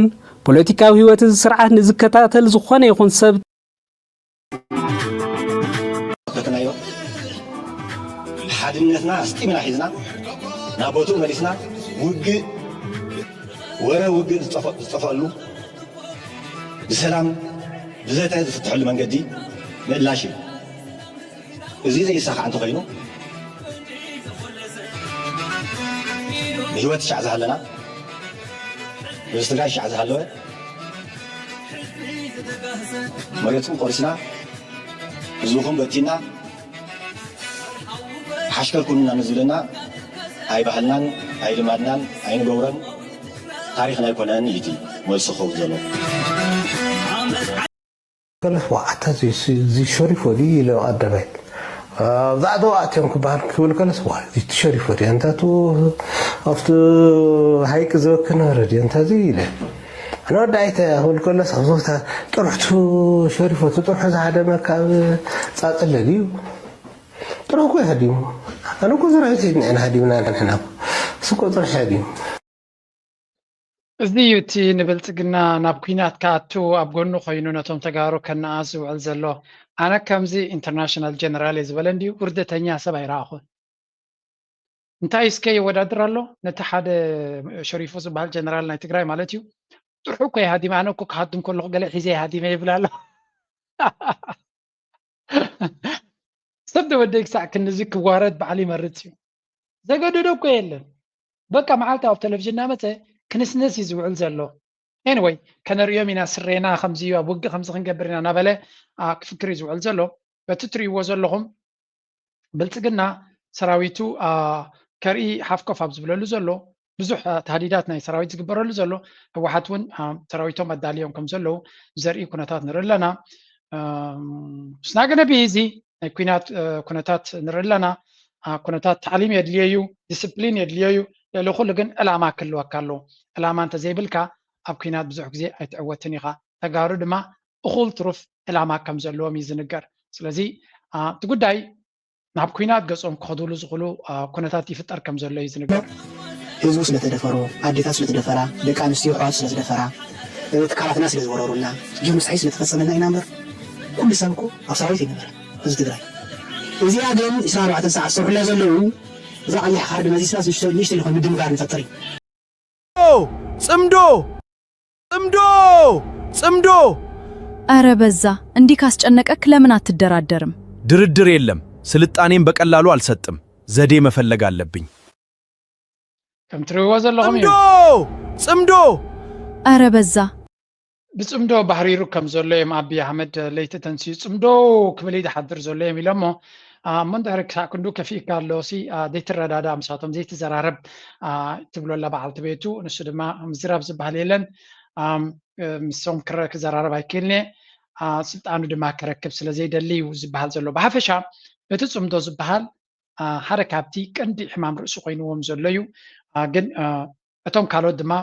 ፖለቲካዊ ህይወት እዚ ስርዓት ንዝከታተል ዝኾነ ይኹን ሰብ ከትናዮ ሓድነትና ኣስጢምና ሒዝና ናብ ቦትኡ መሊስና ውግእ ወረ ውግእ ዝጠፈ- ዝጠፈኣሉ ብሰላም ብዘተ ዝፍትሐሉ መንገዲ ምእላሽ እዩ። እዚ ዘይሳኻዕ እንተኾይኑ ብህይወት ሻዕ ዝሃለና፣ ህዝቢ ትግራይ ሻዕ ዝሃለወ፣ መሬትኩም ቆሪስና፣ ህዝብኹም በቲና፣ ሓሽከር ኩኑና ንዝብለና ኣይባህልናን ኣይልማድናን ኣይንገብሮን፣ ታሪኽና ኣይኮነን እዩ እቲ መልሱ ክኸውን ዘለዎ። ከለስ ዋ ኣታ እዚ ሸሪፎ ድዩ ኢለ ቀዳማይ ኣብዛ ዓዲ ኣትዮም ክበሃል ክብል ከለስ ዋ እዚ ሸሪፎ ድዩ ኣንታ ኣብቲ ሃይቂ ዝበኪ ነበረ ድዩ ኣንታ እዚ ኢለ ኣነ ወዳኢተ ክብል ከለስ ኣብዚ ቦታ ጥርሕቱ ሸሪፎ እቲ ጥርሑ ዝሃደመ ካብ ጻጽለ ድዩ ጥርሑ እኮ ሃዲሙ ኣነ እኮ ዝረአዩት ኢና ሃዲምና ንሕና እኮ እሱ እኮ ጥርሑ ሃዲሙ እዚ እዩ እቲ ንብልጽግና ናብ ኲናት ክኣቱ ኣብ ጎኑ ኮይኑ ነቶም ተጋሩ ከነኣእስ ዝውዕል ዘሎ። ኣነ ከምዚ ኢንተርናሽናል ጀነራል እየ ዝበለ እንድዩ ውርደተኛ ሰብ ኣይረኣኹን። እንታይ እስከ የወዳድር ኣሎ ነቲ ሓደ ሸሪፉ ዝበሃል ጀነራል ናይ ትግራይ ማለት እዩ። ጥርሑ እኮ እየ ሃዲመ፣ ኣነ እኮ ክሃድም ከለኹ ገለ ሒዘ እየ ሃዲመ ይብል ኣሎ። ሰብ ተወደይ ክሳዕ ክንድዚ ክዋረድ ባዕሉ ይመርጽ እዩ። ዘገደዶ እኮ የለን። በቃ መዓልቲ ኣብ ቴሌቪዥን እናመጸ ክንስንስ እዩ ዝውዕል ዘሎ። Anyway ከነርእዮም ኢና ስሬና ከምዚ እዩ ኣብ ውግእ ከምዚ ክንገብር ኢና እናበለ ክፍክር እዩ ዝውዕል ዘሎ። በቲ ትርእይዎ ዘለኹም ብልጽግና ሰራዊቱ ከርኢ ሓፍኮፍ ኣብ ዝብለሉ ዘሎ ብዙሕ ታህዲዳት ናይ ሰራዊት ዝግበረሉ ዘሎ ህወሓት እውን ሰራዊቶም ኣዳልዮም ከም ዘለዉ ዘርኢ ኩነታት ንርኢ ኣለና። ስናገነ ብሂዚ ናይ ኩናት ኩነታት ንርኢ ኣለና። ኩነታት ታዕሊም የድልዮ እዩ፣ ዲስፕሊን የድልዮ እዩ። ልዕሊ ኩሉ ግን ዕላማ ክህልወካ ኣለዎ። ዕላማ እንተዘይብልካ ኣብ ኩናት ብዙሕ ግዜ ኣይትዕወትን ኢኻ። ተጋሩ ድማ እኹል ትሩፍ ዕላማ ከም ዘለዎም እዩ ዝንገር። ስለዚ እቲ ጉዳይ ናብ ኩናት ገጾም ክኸድሉ ዝኽእሉ ኩነታት ይፍጠር ከም ዘሎ እዩ ዝንገር። ህዝቡ ስለተደፈሮ፣ ኣዴታት ስለተደፈራ፣ ደቂ ኣንስትዮ ኣሕዋት ስለዝደፈራ፣ ትካላትና ስለዝወረሩልና፣ ጀኖሳይድ ስለተፈጸመልና ኢና እምበር ኩሉ ሰብ እኮ ኣብ ሰራዊት ኣይነበረን ህዝቢ ትግራይ። እዚኣ ግን ዕስራን ኣርባዕተን ሰዓት ዝሰርሑላ ዘለዉ እዛ ቀያሕ ካርድ መዚዝና ንእሽተይ ዝኾነ ምድንጋር ንፈጥር እዩ። ጽምዶ! ጽምዶ! ጽምዶ! ኧረ በዛ! እንዲህ ካስጨነቀክ ለምን አትደራደርም? ድርድር የለም። ስልጣኔን በቀላሉ አልሰጥም። ዘዴ መፈለግ አለብኝ። ከም ትርእይዎ ዘለኹም እዩ። ጽምዶ! ጽምዶ! ኧረ በዛ! ብጽምዶ ባህሪሩ ከም ዘሎ እዮም ኣቢ ኣሕመድ ለይቲ ተንስኡ ጽምዶ ክብል እዩ ዝሓድር ዘሎ እዮም ኢሎሞ። እሞ እንድሕሪ ክሳዕ ክንዱ ከፊእካ ኣሎ ሲ ዘይትረዳዳእ ምሳቶም ዘይትዘራረብ ትብሎ ኣላ በዓልቲ ቤቱ። ንሱ ድማ ምዝራብ ዝበሃል የለን። ምስኦም ክረ ክዘራረብ ኣይክእልን እየ። ስልጣኑ ድማ ክረክብ ስለ ዘይደሊ እዩ ዝበሃል ዘሎ። ብሓፈሻ እቲ ጽምዶ ዝበሃል ሓደ ካብቲ ቀንዲ ሕማም ርእሲ ኮይንዎም ዘሎ እዩ። ግን እቶም ካልኦት ድማ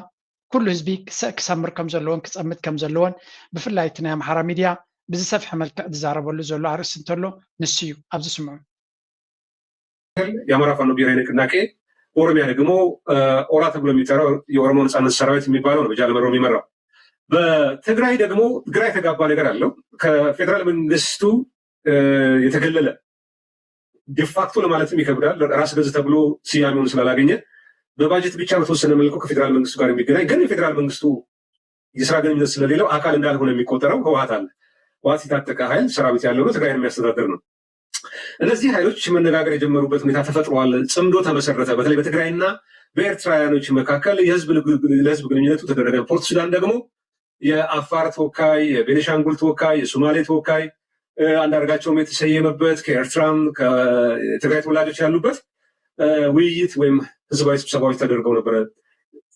ኩሉ ህዝቢ ክሰ- ክሰምር ከም ዘለዎን ክጸምት ከም ዘለዎን ብፍላይ እቲ ናይ ኣምሓራ ሚድያ ብዝሰፍሐ መልክዕ ዝዛረበሉ ዘሎ ኣርእስቲ እንተሎ ንሱ እዩ። ኣብዚ ስምዑ። የአማራ ፋኖ ብሔራዊ ንቅናቄ፣ በኦሮሚያ ደግሞ ኦራ ተብሎ የሚጠራው የኦሮሞ ነጻነት ሰራዊት የሚባለው ነው በጃለመሮ የሚመራው። በትግራይ ደግሞ ግራ የተጋባ ነገር አለው። ከፌዴራል መንግስቱ የተገለለ፣ ዲፋክቶ ለማለትም ይከብዳል፣ ራስ ገዝ ተብሎ ስያሜውን ስላላገኘ በባጀት ብቻ በተወሰነ መልኩ ከፌዴራል መንግስቱ ጋር የሚገናኝ ግን የፌዴራል መንግስቱ የስራ ግንኙነት ስለሌለው አካል እንዳልሆነ የሚቆጠረው ህወሓት አለ። ህወሓት የታጠቀ ኃይል ሰራዊት ያለው ነው፣ ትግራይን የሚያስተዳድር ነው። እነዚህ ኃይሎች መነጋገር የጀመሩበት ሁኔታ ተፈጥሯል። ጽምዶ ተመሰረተ። በተለይ በትግራይና በኤርትራውያኖች መካከል የህዝብ ለህዝብ ግንኙነቱ ተደረገ። ፖርት ሱዳን ደግሞ የአፋር ተወካይ፣ የቤኒሻንጉል ተወካይ፣ የሶማሌ ተወካይ አንዳርጋቸውም የተሰየመበት፣ ከኤርትራም ከትግራይ ተወላጆች ያሉበት ውይይት ወይም ህዝባዊ ስብሰባዎች ተደርገው ነበረ።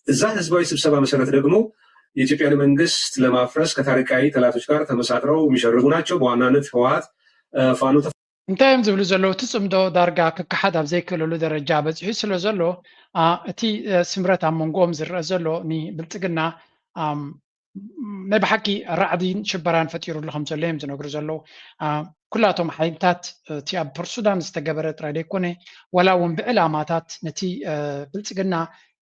እዛ ህዝባዊ ስብሰባ መሰረት ደግሞ የኢትዮጵያን መንግስት ለማፍረስ ከታሪካዊ ጠላቶች ጋር ተመሳጥረው የሚሸርቡ ናቸው። በዋናነት ህወሓት፣ ፋኖ። እንታይ እዮም ዝብሉ ዘለዉ? እቲ ጽምዶ ዳርጋ ክከሓድ ኣብ ዘይክእለሉ ደረጃ በጺሑ ስለ ዘሎ፣ እቲ ስምረት ኣብ መንጎኦም ዝረአ ዘሎ ንብልጽግና ናይ ብሓቂ ራዕዲን ሽበራን ፈጢሩሉ ከም ዘሎ እዮም ዝነግሩ ዘለዉ። ኩላቶም ሓይልታት፣ እቲ ኣብ ፖርት ሱዳን ዝተገበረ ጥራይ ዘይኮነ፣ ዋላ እውን ብዕላማታት ነቲ ብልጽግና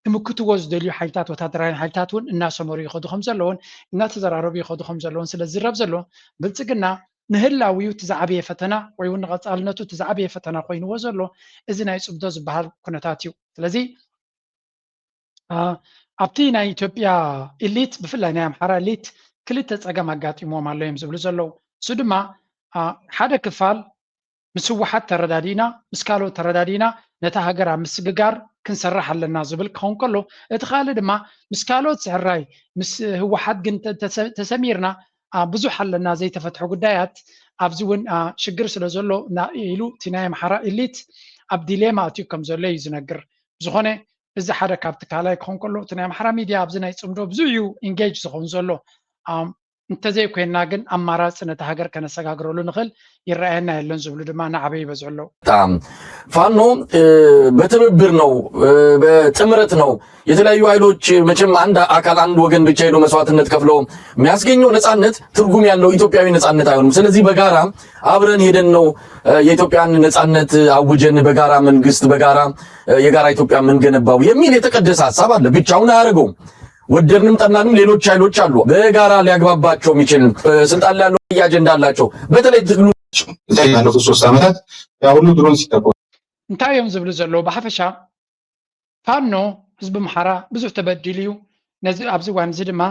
ክምክትዎ ዝደልዩ ሓይልታት፣ ወታደራውያን ሓይልታት እውን እናሰመሩ ይኸዱ ከም ዘለውን እናተዘራረቡ ይኸዱ ከም ዘለውን ስለ ዝዝረብ ዘሎ፣ ብልጽግና ንህላዊኡ እቲ ዝዓበየ ፈተና ወይ እውን ንቐጻልነቱ እቲ ዝዓበየ ፈተና ኮይንዎ ዘሎ እዚ ናይ ጽምዶ ዝበሃል ኩነታት እዩ። ስለዚ ኣብቲ ናይ ኢትዮጵያ ኢሊት፣ ብፍላይ ናይ ኣምሓራ ኢሊት ክልተ ጸገም ኣጋጢምዎም ኣሎ እዮም ዝብሉ ዘለዉ። እሱ ድማ ሓደ ክፋል ምስ ህወሓት ተረዳዲእና፣ ምስ ካልኦት ተረዳዲእና ነታ ሃገር ኣብ ምስግጋር ክንሰርሕ ኣለና ዝብል ክኸውን ከሎ፣ እቲ ካልእ ድማ ምስ ካልኦት ስዕራይ ምስ ህወሓት ግን ተሰሚርና ብዙሕ ኣለና ዘይተፈትሐ ጉዳያት፣ ኣብዚ እውን ሽግር ስለ ዘሎ ኢሉ እቲ ናይ ኣምሓራ ኢሊት ኣብ ዲሌማ ኣትዩ ከም ዘሎ እዩ ዝነግር። ብዝኾነ እዚ ሓደ ካብቲ ካልኣይ ክኸውን ከሎ፣ እቲ ናይ ኣምሓራ ሚድያ ኣብዚ ናይ ጽምዶ ብዙሕ እዩ ኢንጌጅ ዝኸውን ዘሎ። እንተዘይኮይንና ግን ኣማራፂ ነቲ ሃገር ከነሰጋግረሉ ንኽእል ይረኣየና የለን ዝብሉ ድማ ናዕበ ይበዝሑ ኣለዉ። ፋኖ በትብብር ነው፣ በጥምረት ነው። የተለያዩ ኃይሎች መቼም አንድ አካል አንድ ወገን ብቻ ሄዶ መስዋዕትነት ከፍሎ የሚያስገኘው ነጻነት ትርጉም ያለው ኢትዮጵያዊ ነጻነት አይሆንም። ስለዚህ በጋራ አብረን ሄደን ነው የኢትዮጵያን ነጻነት አውጀን በጋራ መንግስት በጋራ የጋራ ኢትዮጵያ የምንገነባው የሚል የተቀደሰ ሀሳብ አለ። ብቻውን አያደርገውም። ወደድንም ጠላንም ሌሎች ኃይሎች አሉ በጋራ ሊያግባባቸው የሚችል ስልጣን ላይ ያለው አጀንዳ አላቸው። በተለይ ትግሉ ባለፉት ሶስት ዓመታት ያ ሁሉ ድሮን ሲተኮስ እንታይ እዮም ዝብሉ ዘለዉ? ብሓፈሻ ፋኖ ህዝቢ ኣምሓራ ብዙሕ ተበዲሉ እዩ። ነዚ ኣብዚ እዋን እዚ ድማ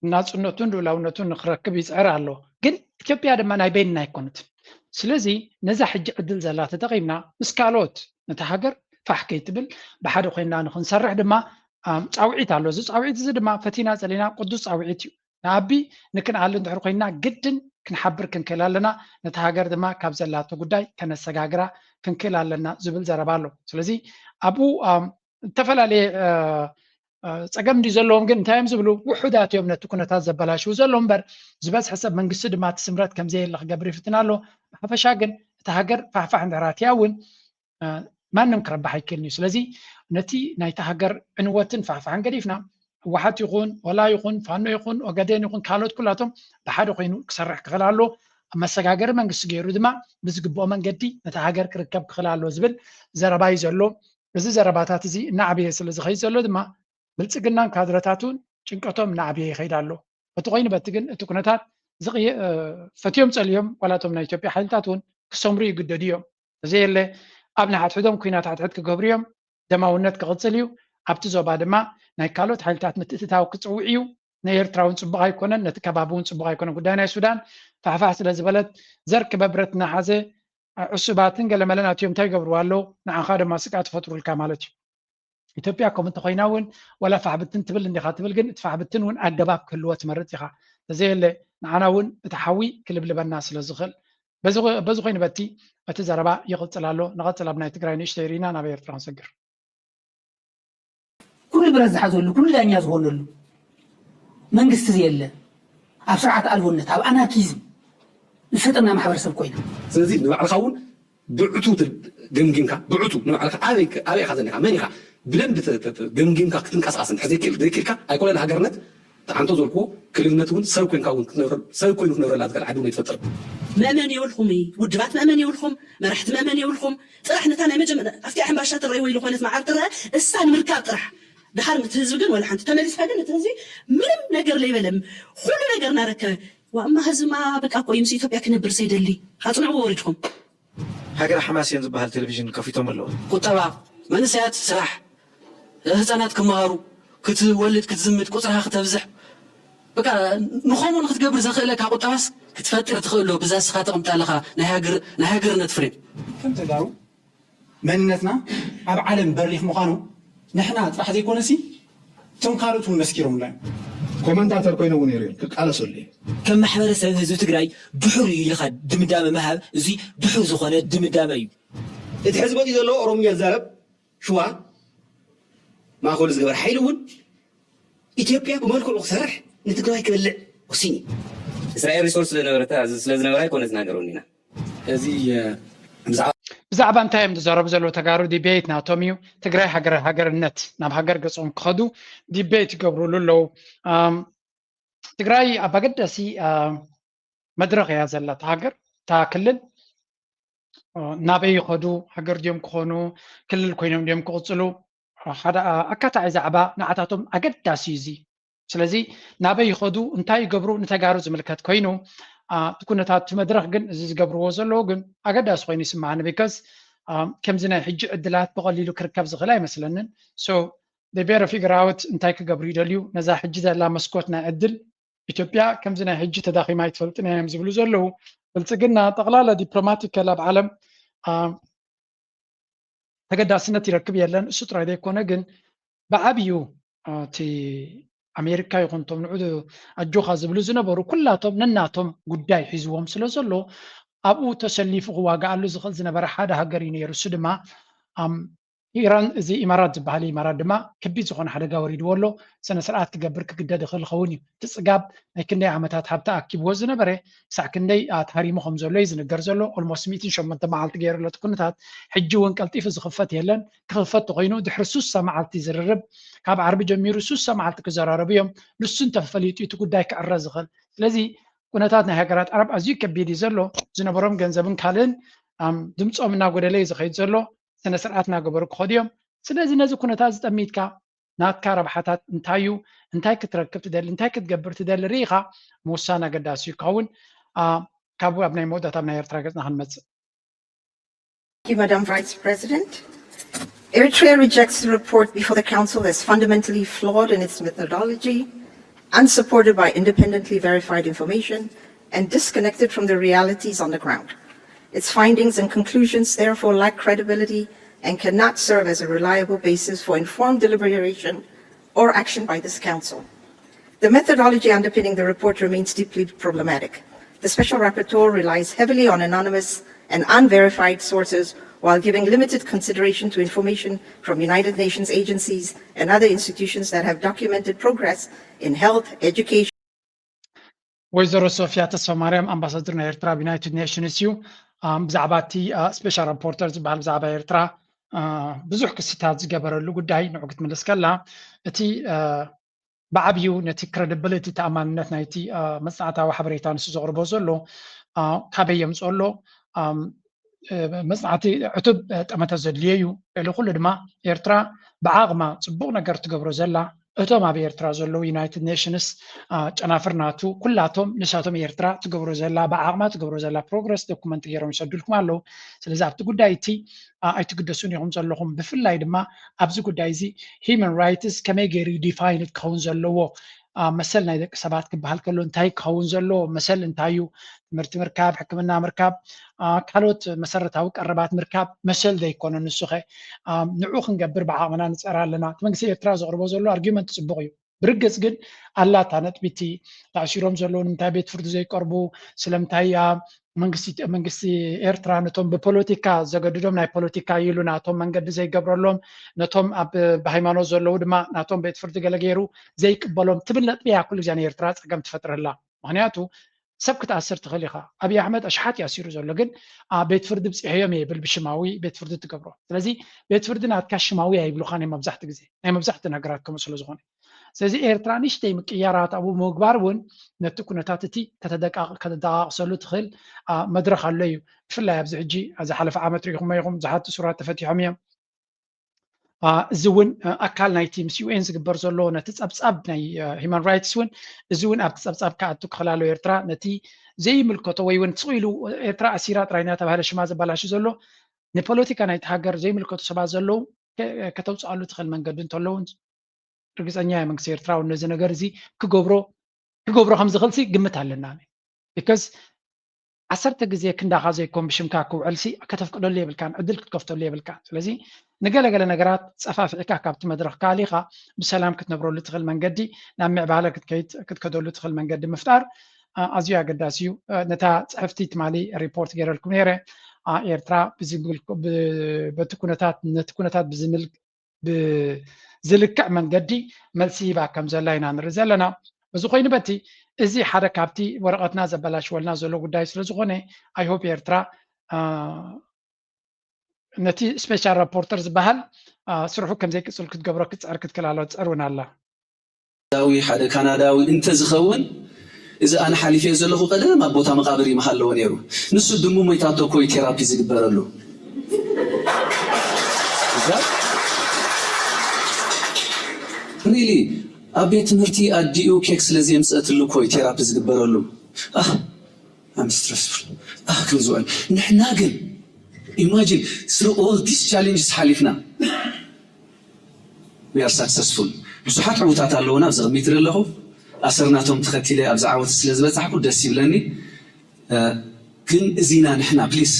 ናፅነቱን ልኡላውነቱን ንክረክብ ይፅዕር ኣሎ። ግን ኢትዮጵያ ድማ ናይ በይንና ኣይኮነትን። ስለዚ ነዛ ሕጂ ዕድል ዘላ ተጠቒምና ምስ ካልኦት ነታ ሃገር ፋሕ ከይትብል ብሓደ ኮይንና ንክንሰርሕ ድማ ፃውዒት ኣሎ። እዚ ፃውዒት እዚ ድማ ፈቲና ፀሊና ቅዱስ ፃውዒት እዩ። ንኣቢ ንክንኣሊ እንድሕር ኮይንና ግድን ክንሓብር ክንክእል ኣለና። ነታ ሃገር ድማ ካብ ዘላቶ ጉዳይ ከነሰጋግራ ክንክእል ኣለና ዝብል ዘረባ ኣሎ። ስለዚ ኣብኡ ዝተፈላለየ ፀገም እንዲዩ ዘለዎም፣ ግን እንታይ እዮም ዝብሉ? ውሑዳት እዮም ነቲ ኩነታት ዘበላሽዉ ዘለዉ እምበር ዝበዝሐ ሰብ መንግስቲ ድማ እቲ ስምረት ከምዘየለ ክገብር ይፍትን ኣሎ። ብሓፈሻ ግን እታ ሃገር ፋሕፋሕ እንድሕር ኣትያ እውን ማንም ክረብሕ ኣይክእልን እዩ። ስለዚ ነቲ ናይታ ሃገር ዕንወትን ፋሕፋሕን ገዲፍና ህወሓት ይኹን ወላ ይኹን ፋኖ ይኹን ኦጋዴን ይኹን ካልኦት ኩላቶም ብሓደ ኮይኑ ክሰርሕ ክኽእል ኣሎ። ኣብ መሰጋገሪ መንግስቲ ገይሩ ድማ ብዝግብኦ መንገዲ ነታ ሃገር ክርከብ ክኽእል ኣሎ ዝብል ዘረባ እዩ ዘሎ። እዚ ዘረባታት እዚ እናዓበየ ስለ ዝኸይድ ዘሎ ድማ ብልፅግናን ካድረታቱን ጭንቀቶም እናዓበየ ይኸይድ ኣሎ። በቲ ኮይኑ በቲ ግን እቲ ኩነታት ዝቕየ- እ፣ ፈትዮም ፀልዮም ዋላ እቶም ናይ ኢትዮጵያ ሓይልታት እውን ክሰምሩ ይግደዱ እዮም። ተዘየለ ኣብ ንሓድሕዶም ኩናት ሓድሕድ ክገብሩ እዮም። ደማውነት ክቕፅል እዩ። ኣብቲ ዞባ ድማ ናይ ካልኦት ሓይልታት ምትእትታው ክፅውዕ እዩ። ንኤርትራ እውን ፅቡቕ ኣይኮነን፣ ነቲ ከባቢ እውን ፅቡቕ ኣይኮነን። ጉዳይ ናይ ሱዳን ፋሕፋሕ ስለ ዝበለት ዘር ክበብረት እናሓዘ ዕሱባትን ገለመለን ኣትዮም እንታይ ይገብርዋ ኣለዉ? ንዓኻ ድማ ስግኣት ይፈጥሩልካ ማለት እዩ። ኢትዮጵያ ከም እንተኮይና እውን ዋላ ፋሕብትን ትብል እንዲኻ ትብል፣ ግን እቲ ፋሕብትን እውን ኣገባብ ክህልዎ ትመርፅ ኢኻ። ተዘየለ ንዓና እውን እቲ ሓዊ ክልብልበና ስለ ዝኽእል። በዚ በዚ ኮይኑ በቲ እቲ ዘረባ ይቕፅል ኣሎ። ንቐፅል ኣብ ናይ ትግራይ ንእሽተይ ርኢና ናብ ኤርትራ ክንሰግር። ኩሉ ብረት ዝሓዘሉ ኩሉ ዳኛ ዝኾነሉ መንግስቲ ዘየለ ኣብ ስርዓት ኣልቦነት ኣብ ኣናርኪዝም ዝሰጠና ማሕበረሰብ ኮይና ስለዚ ንባዕልኻ እውን ብዕቱ ገምጊምካ ብዕቱ ንባዕልካ ኣበይ ኣበይ ኢኻ ዘለኻ መን ኢኻ ብደንቢ ገምጊምካ ክትንቀሳቀስ እንድሕር ዘይክእል ዘይክልካ ኣይኮነን ሃገርነት ተሓንቶ ዘልኩ ክልልነት እውን ሰብ ኮይንካ እውን ክትነብረ- ሰብ ኮይኑ ክነብረላ ዝኽእል ዓዲ እውን ኣይትፈጥር። መእመን የብልኹም፣ ውድባት መእመን የብልኹም፣ መራሕቲ መእመን የብልኹም። ጥራሕ ነታ ናይ መጀመርያ ኣብቲ ሕምባሻ ትረእይዎ ዝኾነት መዓር ትረአ እሳ ንምርካብ ጥራሕ። ድሓር እቲ ህዝቢ ግን ወላ ሓንቲ ተመሊስካ ግን እቲ ህዝቢ ምንም ነገር ለይበለ ኩሉ ነገር እናረከበ ዋእማ ህዝብማ በቃ እኮ እዩ ምስ ኢትዮጵያ ክነብር ዘይደሊ። ኣጽንዕዎ ወሪድኩም። ሃገር ሓማስየን ዝበሃል ቴሌቪዥን ከፊቶም ኣለዉ። ቁጠባ፣ መንእሰያት ስራሕ፣ ህፃናት ክመሃሩ፣ ክትወልድ ክትዝምድ፣ ቁፅርኻ ክተብዝሕ፣ በቃ ንኸምኡ ንክትገብር ዘኽእለካ ቁጠባስ ክትፈጥር ትኽእል ዶ? ብዛ ስኻ ተቕምጣ ኣለኻ ናይ ሃገር ናይ ሃገርነት ፍሬም። ከም ተጋሩ መንነትና ኣብ ዓለም በሪኽ ምዃኑ ንሕና ጥራሕ ዘይኮነሲ እቶም ካልኦት እውን መስኪሮምና እዮም። ኮመንታተር ኮይነ እውን ነይሩ እዮም ክቃለሰሉ እዮም። ከም ማሕበረሰብ ህዝቢ ትግራይ ድሑር እዩ ኢልኻ ድምዳመ ምሃብ፣ እዚ ድሑር ዝኾነ ድምዳመ እዩ። እቲ ሕዚ መፂኡ ዘሎ ኦሮምኛ ዝዛረብ ሽዋ ማእኸሉ ዝገበር ሓይሊ እውን ኢትዮጵያ ብመልክዑ ክሰርሕ ንትግራዋይ ክበልዕ ወሲኑ እዩ። እስራኤል ሪሶርስ ስለነበረታ ስለዝነበራ ኣይኮነትን ሃገር ወኒና። እዚ ብዛዕባ እንታይ እዮም ዝዛረቡ ዘለዉ ተጋሩ ዲቤት ናቶም እዩ። ትግራይ ሃገር ሃገርነት ናብ ሃገር ገጾም ክኸዱ ዲቤት ይገብሩሉ ኣለዉ። ትግራይ ኣብ ኣገዳሲ መድረኽ እያ ዘላ እታ ሃገር እታ ክልል ናበይ ይኸዱ ሃገር ድዮም ክኾኑ ክልል ኮይኖም ድዮም ክቕፅሉ ሓደ ኣካታዒ ዛዕባ ንዓታቶም ኣገዳሲ እዩ እዚ። ስለዚ ናበይ ይኸዱ እንታይ ይገብሩ ንተጋሩ ዝምልከት ኮይኑ እቲ ኩነታት እቲ መድረኽ ግን እዚ ዝገብርዎ ዘለዉ ግን ኣገዳሲ ኮይኑ ይስምዓኒ። ቢካዝ ከምዚ ናይ ሕጂ ዕድላት ብቐሊሉ ክርከብ ዝኽእል ኣይመስለንን። So they better figure out እንታይ ክገብሩ ይደልዩ ነዛ ሕጂ ዘላ መስኮት ናይ ዕድል ኢትዮጵያ ከምዚ ናይ ሕጂ ተዳኺማ ኣይትፈልጥን እዮም ዝብሉ ዘለዉ። ብልፅግና ጠቕላላ ዲፕሎማቲካል ኣብ ዓለም ተገዳስነት ይረክብ የለን። እሱ ጥራይ ዘይኮነ ግን ብዓብዩ እቲ ኣሜሪካ ይኹን እቶም ንዑ ኣጆኻ ዝብሉ ዝነበሩ ኩላቶም ነናቶም ጉዳይ ሒዝዎም ስለ ዘሎ ኣብኡ ተሰሊፉ ክዋግኣሉ ዝኽእል ዝነበረ ሓደ ሃገር እዩ ነይሩ። እሱ ድማ ኢራን እዚ ኢማራት ዝበሃል ኢማራት ድማ ከቢድ ዝኾነ ሓደጋ ወሪድዎ ኣሎ። ስነ ስርዓት ክገብር ክግደድ ይኽእል ይኸውን እዩ። እቲ ፅጋብ ናይ ክንደይ ዓመታት ሃብቲ ኣኪብዎ ዝነበረ ክሳዕ ክንደይ ተሃሪሙ ከም ዘሎ እዩ ዝንገር ዘሎ። ኦልሞስት ሚእትን ሸሞንተ መዓልቲ ገይሩ ኣሎ እቲ ኩነታት። ሕጂ እውን ቀልጢፉ ዝኽፈት የለን። ክኽፈት ተኮይኑ ድሕሪ ሱሳ መዓልቲ ዝርርብ ካብ ዓርቢ ጀሚሩ ሱሳ መዓልቲ ክዘራረቡ እዮም። ንሱ እንተፈሊጡ እቲ ጉዳይ ክዕረ ዝኽእል። ስለዚ ኩነታት ናይ ሃገራት ዓረብ ኣዝዩ ከቢድ እዩ ዘሎ። ዝነበሮም ገንዘብን ካልእን ድምፆም እናጎደለ እዩ ዝኸይድ ዘሎ። ስነ ስርዓት እናገበሩ ክኸዱ እዮም። ስለዚ ነዚ ኩነታት ዝጠሚትካ ናትካ ረብሓታት እንታይ እዩ፣ እንታይ ክትረክብ ትደሊ፣ እንታይ ክትገብር ትደሊ ርኢኻ ምውሳን ኣገዳሲ እዩ ክኸውን። ካብ ኣብ ናይ መወዳእታ ኣብ ናይ ኤርትራ ገጽና ክንመጽእ። Thank you, Madam Vice President. Eritrea rejects the report before the Council as fundamentally flawed in its methodology, unsupported by independently verified information, and disconnected from the realities on the ground. Its findings and conclusions therefore lack credibility and cannot serve as a reliable basis for informed deliberation or action by this Council. The methodology underpinning the report remains deeply problematic. The Special Rapporteur relies heavily on anonymous and unverified sources while giving limited consideration to information from United Nations agencies and other institutions that have documented progress in health, education, ወይዘሮ ሶፊያ ተስፋማርያም ኣምባሳደር ናይ ኤርትራ ኣብ ዩናይትድ ኔሽንስ እዩ። ብዛዕባ እቲ ስፔሻል ራፖርተር ዝበሃል ብዛዕባ ኤርትራ ብዙሕ ክስታት ዝገበረሉ ጉዳይ ንዑ ክትምልስ ከላ እቲ ብዓብዩ ነቲ ክረዲብሊቲ ተኣማንነት ናይቲ መፅናዕታዊ ሓበሬታ ንሱ ዘቕርቦ ዘሎ ካበይ የምፅኦ ኣሎ። መፅናዕቲ ዕቱብ ጠመተ ዘድልዮ እዩ። ልዕሊ ኩሉ ድማ ኤርትራ ብዓቕማ ፅቡቕ ነገር ትገብሮ ዘላ እቶም ኣብ ኤርትራ ዘለዉ ዩናይትድ ኔሽንስ ጨናፍር ናቱ ኩላቶም ንሳቶም ኤርትራ ትገብሮ ዘላ ብዓቕማ ትገብሮ ዘላ ፕሮግረስ ዶኩመንት ገይሮም ይሰዱልኩም ኣለዉ። ስለዚ ኣብቲ ጉዳይ እቲ ኣይትግደሱን ኢኹም ዘለኹም። ብፍላይ ድማ ኣብዚ ጉዳይ እዚ ሂማን ራይትስ ከመይ ገይሩ ዲፋይንድ ክኸውን ዘለዎ መሰል ናይ ደቂ ሰባት ክበሃል ከሎ እንታይ ክኸውን ዘለዎ መሰል እንታይ እዩ? ትምህርቲ ምርካብ፣ ሕክምና ምርካብ፣ ካልኦት መሰረታዊ ቀረባት ምርካብ መሰል ዘይኮነ ንሱኸ ንዑ ክንገብር ብዓቕምና ንፀራ ኣለና። እቲ መንግስቲ ኤርትራ ዘቕርቦ ዘሎ ኣርጊመንት ፅቡቕ እዩ። ብርግፅ ግን ኣላታ ነጥቢቲ ተኣሲሮም ዘለዉ ንምንታይ ቤት ፍርዲ ዘይቀርቡ ስለምንታይ መንግስቲ መንግስቲ ኤርትራ ነቶም ብፖለቲካ ዘገድዶም ናይ ፖለቲካ ኢሉ ናቶም መንገዲ ዘይገብረሎም ነቶም ኣብ ብሃይማኖት ዘለዉ ድማ ናቶም ቤት ፍርዲ ገለ ገይሩ ዘይቅበሎም ትብል ነጥቢ እያ ኩሉ ግዜ ንኤርትራ ፀገም ትፈጥረላ። ምክንያቱ ሰብ ክትኣስር ትኽእል ኢኻ። ኣብይ ኣሕመድ ኣሽሓት እዩ ኣሲሩ ዘሎ ግን ቤት ፍርዲ ብፅሐዮም እየ ይብል ብሽማዊ ቤት ፍርዲ ትገብሮ። ስለዚ ቤት ፍርዲ ናትካ ሽማዊ ኣይብሉኻን እዮም መብዛሕቲ ግዜ ናይ መብዛሕቲ ሃገራት ከምኡ ስለ ዝኾነ ስለዚ ኤርትራ ንእሽተይ ምቅያራት ኣብኡ ምግባር እውን ነቲ ኩነታት እቲ ከተደቃቕ- ከተደቃቕሰሉ ትኽእል፣ አ፣ መድረኽ ኣሎ እዩ። ብፍላይ ኣብዚ ሕጂ ኣብ ዝሓለፈ ዓመት ርኢኹሞ ኢኹም፣ ብዙሓት እሱራት ተፈቲሖም እዮም። አ፣ እዚ እውን፣ አ፣ ኣካል ናይቲ ምስ ዩ ኤን ዝግበር ዘሎ ነቲ ጸብጻብ ናይ፣ አ፣ ሂማን ራይትስ እውን፣ እዚ እውን ኣብቲ ጸብጻብ ክኣቱ ክኽላሎ ኤርትራ ነቲ ዘይምልከቶ ወይ እውን ስቕ ኢሉ ኤርትራ ኣሲራ ጥራይ እናተባህለ ሽማ ዘበላሹ ዘሎ ንፖለቲካ ናይቲ ሃገር ዘይምልከቱ ሰባት ዘለዉ ከ- ከተውፅኣሉ ትኽእል መንገዲ እንተለውን ርግፀኛ እየ መንግስቲ ኤርትራ እውን ነዚ ነገር እዚ ክገብሮ ክገብሮ ከም ዝኽእል ሲ ግምት ኣለና። ቢካዝ ዓሰርተ ግዜ ክንዳኻ ዘይኮን ብሽምካ ክውዕል ሲ ከተፍቅደሉ የብልካን፣ ዕድል ክትከፍተሉ የብልካን። ስለዚ ንገለገለ ነገራት ፀፋፍዕካ ካብቲ መድረኽ ካሊኻ ብሰላም ክትነብረሉ ትኽእል መንገዲ፣ ናብ ምዕባለ ክትከይድ ክትከደሉ ትኽእል መንገዲ ምፍጣር አ- ኣዝዩ ኣገዳሲ እዩ። አ፣ ነታ ፅሕፍቲ ትማሊ ሪፖርት ገይረልኩም ነይረ። አ፣ ኤርትራ ብዝምልክ- ብ- በቲ ኩነታት ነቲ ኩነታት ብዝምልክ ብዝልክዕ መንገዲ መልሲ ሂባ ከም ዘላ ኢና ንርኢ ዘለና። እዚ ኮይኑ በቲ እዚ ሓደ ካብቲ ወረቐትና ዘበላሽወልና ዘሎ ጉዳይ ስለ ዝኾነ I hope ኤርትራ አ፣ ነቲ ስፔሻል ራፖርተር ዝበሃል አ፣ ስርሑ ከም ዘይቅጽል ክትገብሮ ክትጽዕር ክትክል ኣላ ትጽዕር እውን ኣላ። ዳዊ ሓደ ካናዳዊ እንተዝኸውን እዚ ኣነ ሓሊፈዮ ዘለኹ ቀደም ኣብ ቦታ መቃብር ይምሃለዎ ነይሩ። ንሱ ድሙ ሞይታቶ እኮ እዩ ቴራፒ ዝግበረሉ። ሪሊ ኣብ ቤት ትምህርቲ ኣዲኡ ኬክ ስለ ዘየምፀእትሉ እኮ እዩ ቴራፒ ዝግበረሉ። ኣህ I'm stressful ኣህ ከም ዝበል ንሕና ግን imagine through all these challenges ሓሊፍና we are successful። ብዙሓት ዕውታት ኣለውና ኣብዚ ቅድሚት ዘለኹ ኣሰርናቶም ተኸቲለ ኣብዚ ዓወት ስለ ዝበፃሕኩ ደስ ይብለኒ። እ፣ ግን እዚና ንሕና ፕሊስ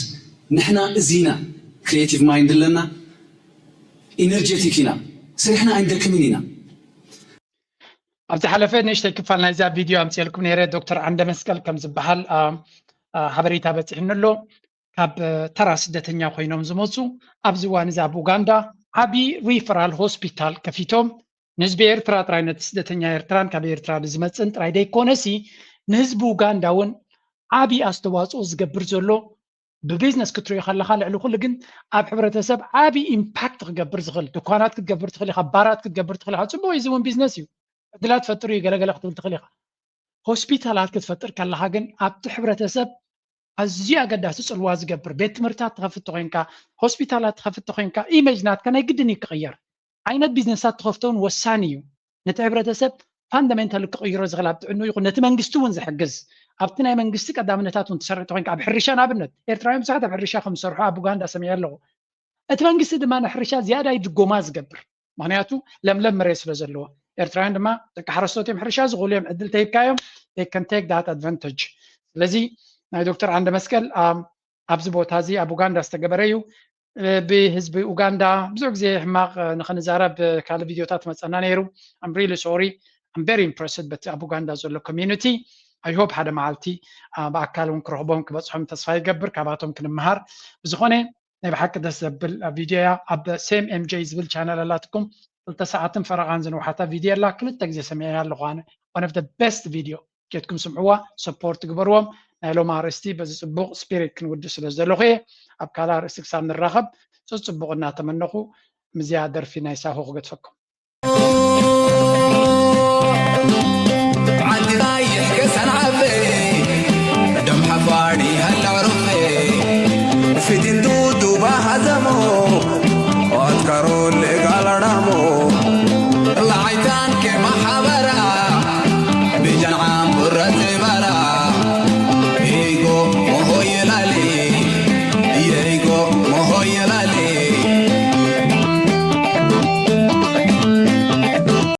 ንሕና እዚና ክሪኤቲቭ ማይንድ ኣለና፣ ኢነርጀቲክ ኢና፣ ስሪሕና ኣይንደክምን ኢና። ኣብ ዝሓለፈ ንእሽተይ ክፋል ናይዛ ቪድዮ ኣምፅኤልኩም ነይረ። ዶክተር ዓንደ መስቀል ከም ዝበሃል አ፣ አ፣ ሓበሬታ በፂሕኒ ኣሎ። ካብ አ፣ ተራ ስደተኛ ኮይኖም ዝመፁ ኣብዚ እዋን እዚ ኣብ ኡጋንዳ ዓብዪ ሪፈራል ሆስፒታል ከፊቶም ንህዝቢ ኤርትራ ጥራይ ነቲ ስደተኛ ኤርትራን ካብ ኤርትራ ንዝመፅን ጥራይ ደይኮነሲ ንህዝቢ ኡጋንዳ እውን ዓብዪ ኣስተዋፅኦ ዝገብር ዘሎ ብቢዝነስ ክትሪኦ ከለኻ ልዕሊ ኩሉ ግን ኣብ ሕብረተሰብ ዓብዪ ኢምፓክት ክገብር ዝኽእል ድኳናት ክትገብር ትኽእል ኢኻ፣ ባራት ክትገብር ትኽእል ኢኻ። ፅቡቅ እዩ፣ እዚ እውን ቢዝነስ እዩ፣ ዕድላት ፈጥሩ እዩ፣ ገለገለ ክትብል ትኽእል ኢኻ። ሆስፒታላት ክትፈጥር ከለኻ ግን ኣብቲ ሕብረተሰብ ኣዝዩ ኣገዳሲ ፅልዋ ዝገብር ቤት ትምህርትታት ትኸፍት ተኮይንካ፣ ሆስፒታላት ትኸፍት ተኮይንካ ኢሜጅ ናትካ ናይ ግድን እዩ ክቕየር። ዓይነት ቢዝነሳት ትኸፍቶ እውን ወሳኒ እዩ። ነቲ ሕብረተሰብ ፋንዳሜንታል ክቕይሮ ዝኽእል ኣብ ጥዕኑ ይኹን ነቲ መንግስቲ እውን ዝሕግዝ ኣብቲ ናይ መንግስቲ ቀዳምነታት እውን ትሰርሕ ተኮይንካ ኣብ ሕርሻ ንኣብነት ኤርትራውያን ብዙሓት ኣብ ሕርሻ ከም ዝሰርሑ ኣብ ኡጋንዳ ሰሚዐ ኣለኹ። እቲ መንግስቲ ድማ ንሕርሻ ዝያዳይ ድጎማ ዝገብር ምክንያቱ ለምለም መሬት ስለ ዘለዎ ኤርትራውያን ድማ ደቂ ሓረስቶት እዮም ሕርሻ ዝኽእሉ እዮም ዕድል ተሂብካዮም they can take that advantage። ስለዚ ናይ ዶክተር ዓንደ መስቀል ኣብዚ ቦታ እዚ ኣብ ኡጋንዳ ዝተገበረ እዩ። ብህዝቢ ኡጋንዳ ብዙሕ ግዜ ሕማቕ ንክንዛረብ ካልእ ቪድዮታት መፀና ነይሩ። I'm really sorry, I'm very impressed በቲ ኣብ ኡጋንዳ ዘሎ community. I hope ሓደ መዓልቲ ብኣካል እውን ክረኽቦም ክበፅሖም ተስፋ ይገብር፣ ካባቶም ክንመሃር። ብዝኾነ ናይ ብሓቂ ደስ ዘብል ቪድዮ እያ። ኣብ ሴም ኤምጄ ዝብል ቻነል ኣላትኩም ክልተ ሰዓትን ፈረቓን ዝንውሓታ ቪድዮ ኣላ። ክልተ ግዜ ሰሚዐያ ኣለኹ ኣነ። One of the best video። ኬድኩም ስምዕዋ፣ ሰፖርት ግበርዎም። ናይ ሎም ኣርእስቲ በዚ ፅቡቕ ስፒሪት ክንውድእ ስለ ዝደለኹ እየ። ኣብ ካልእ ኣርእስቲ ክሳብ ንራኸብ ፅፅቡቕ እናተመነኹ ምዚኣ ደርፊ ናይ ሳሆ ክገድፈኩም።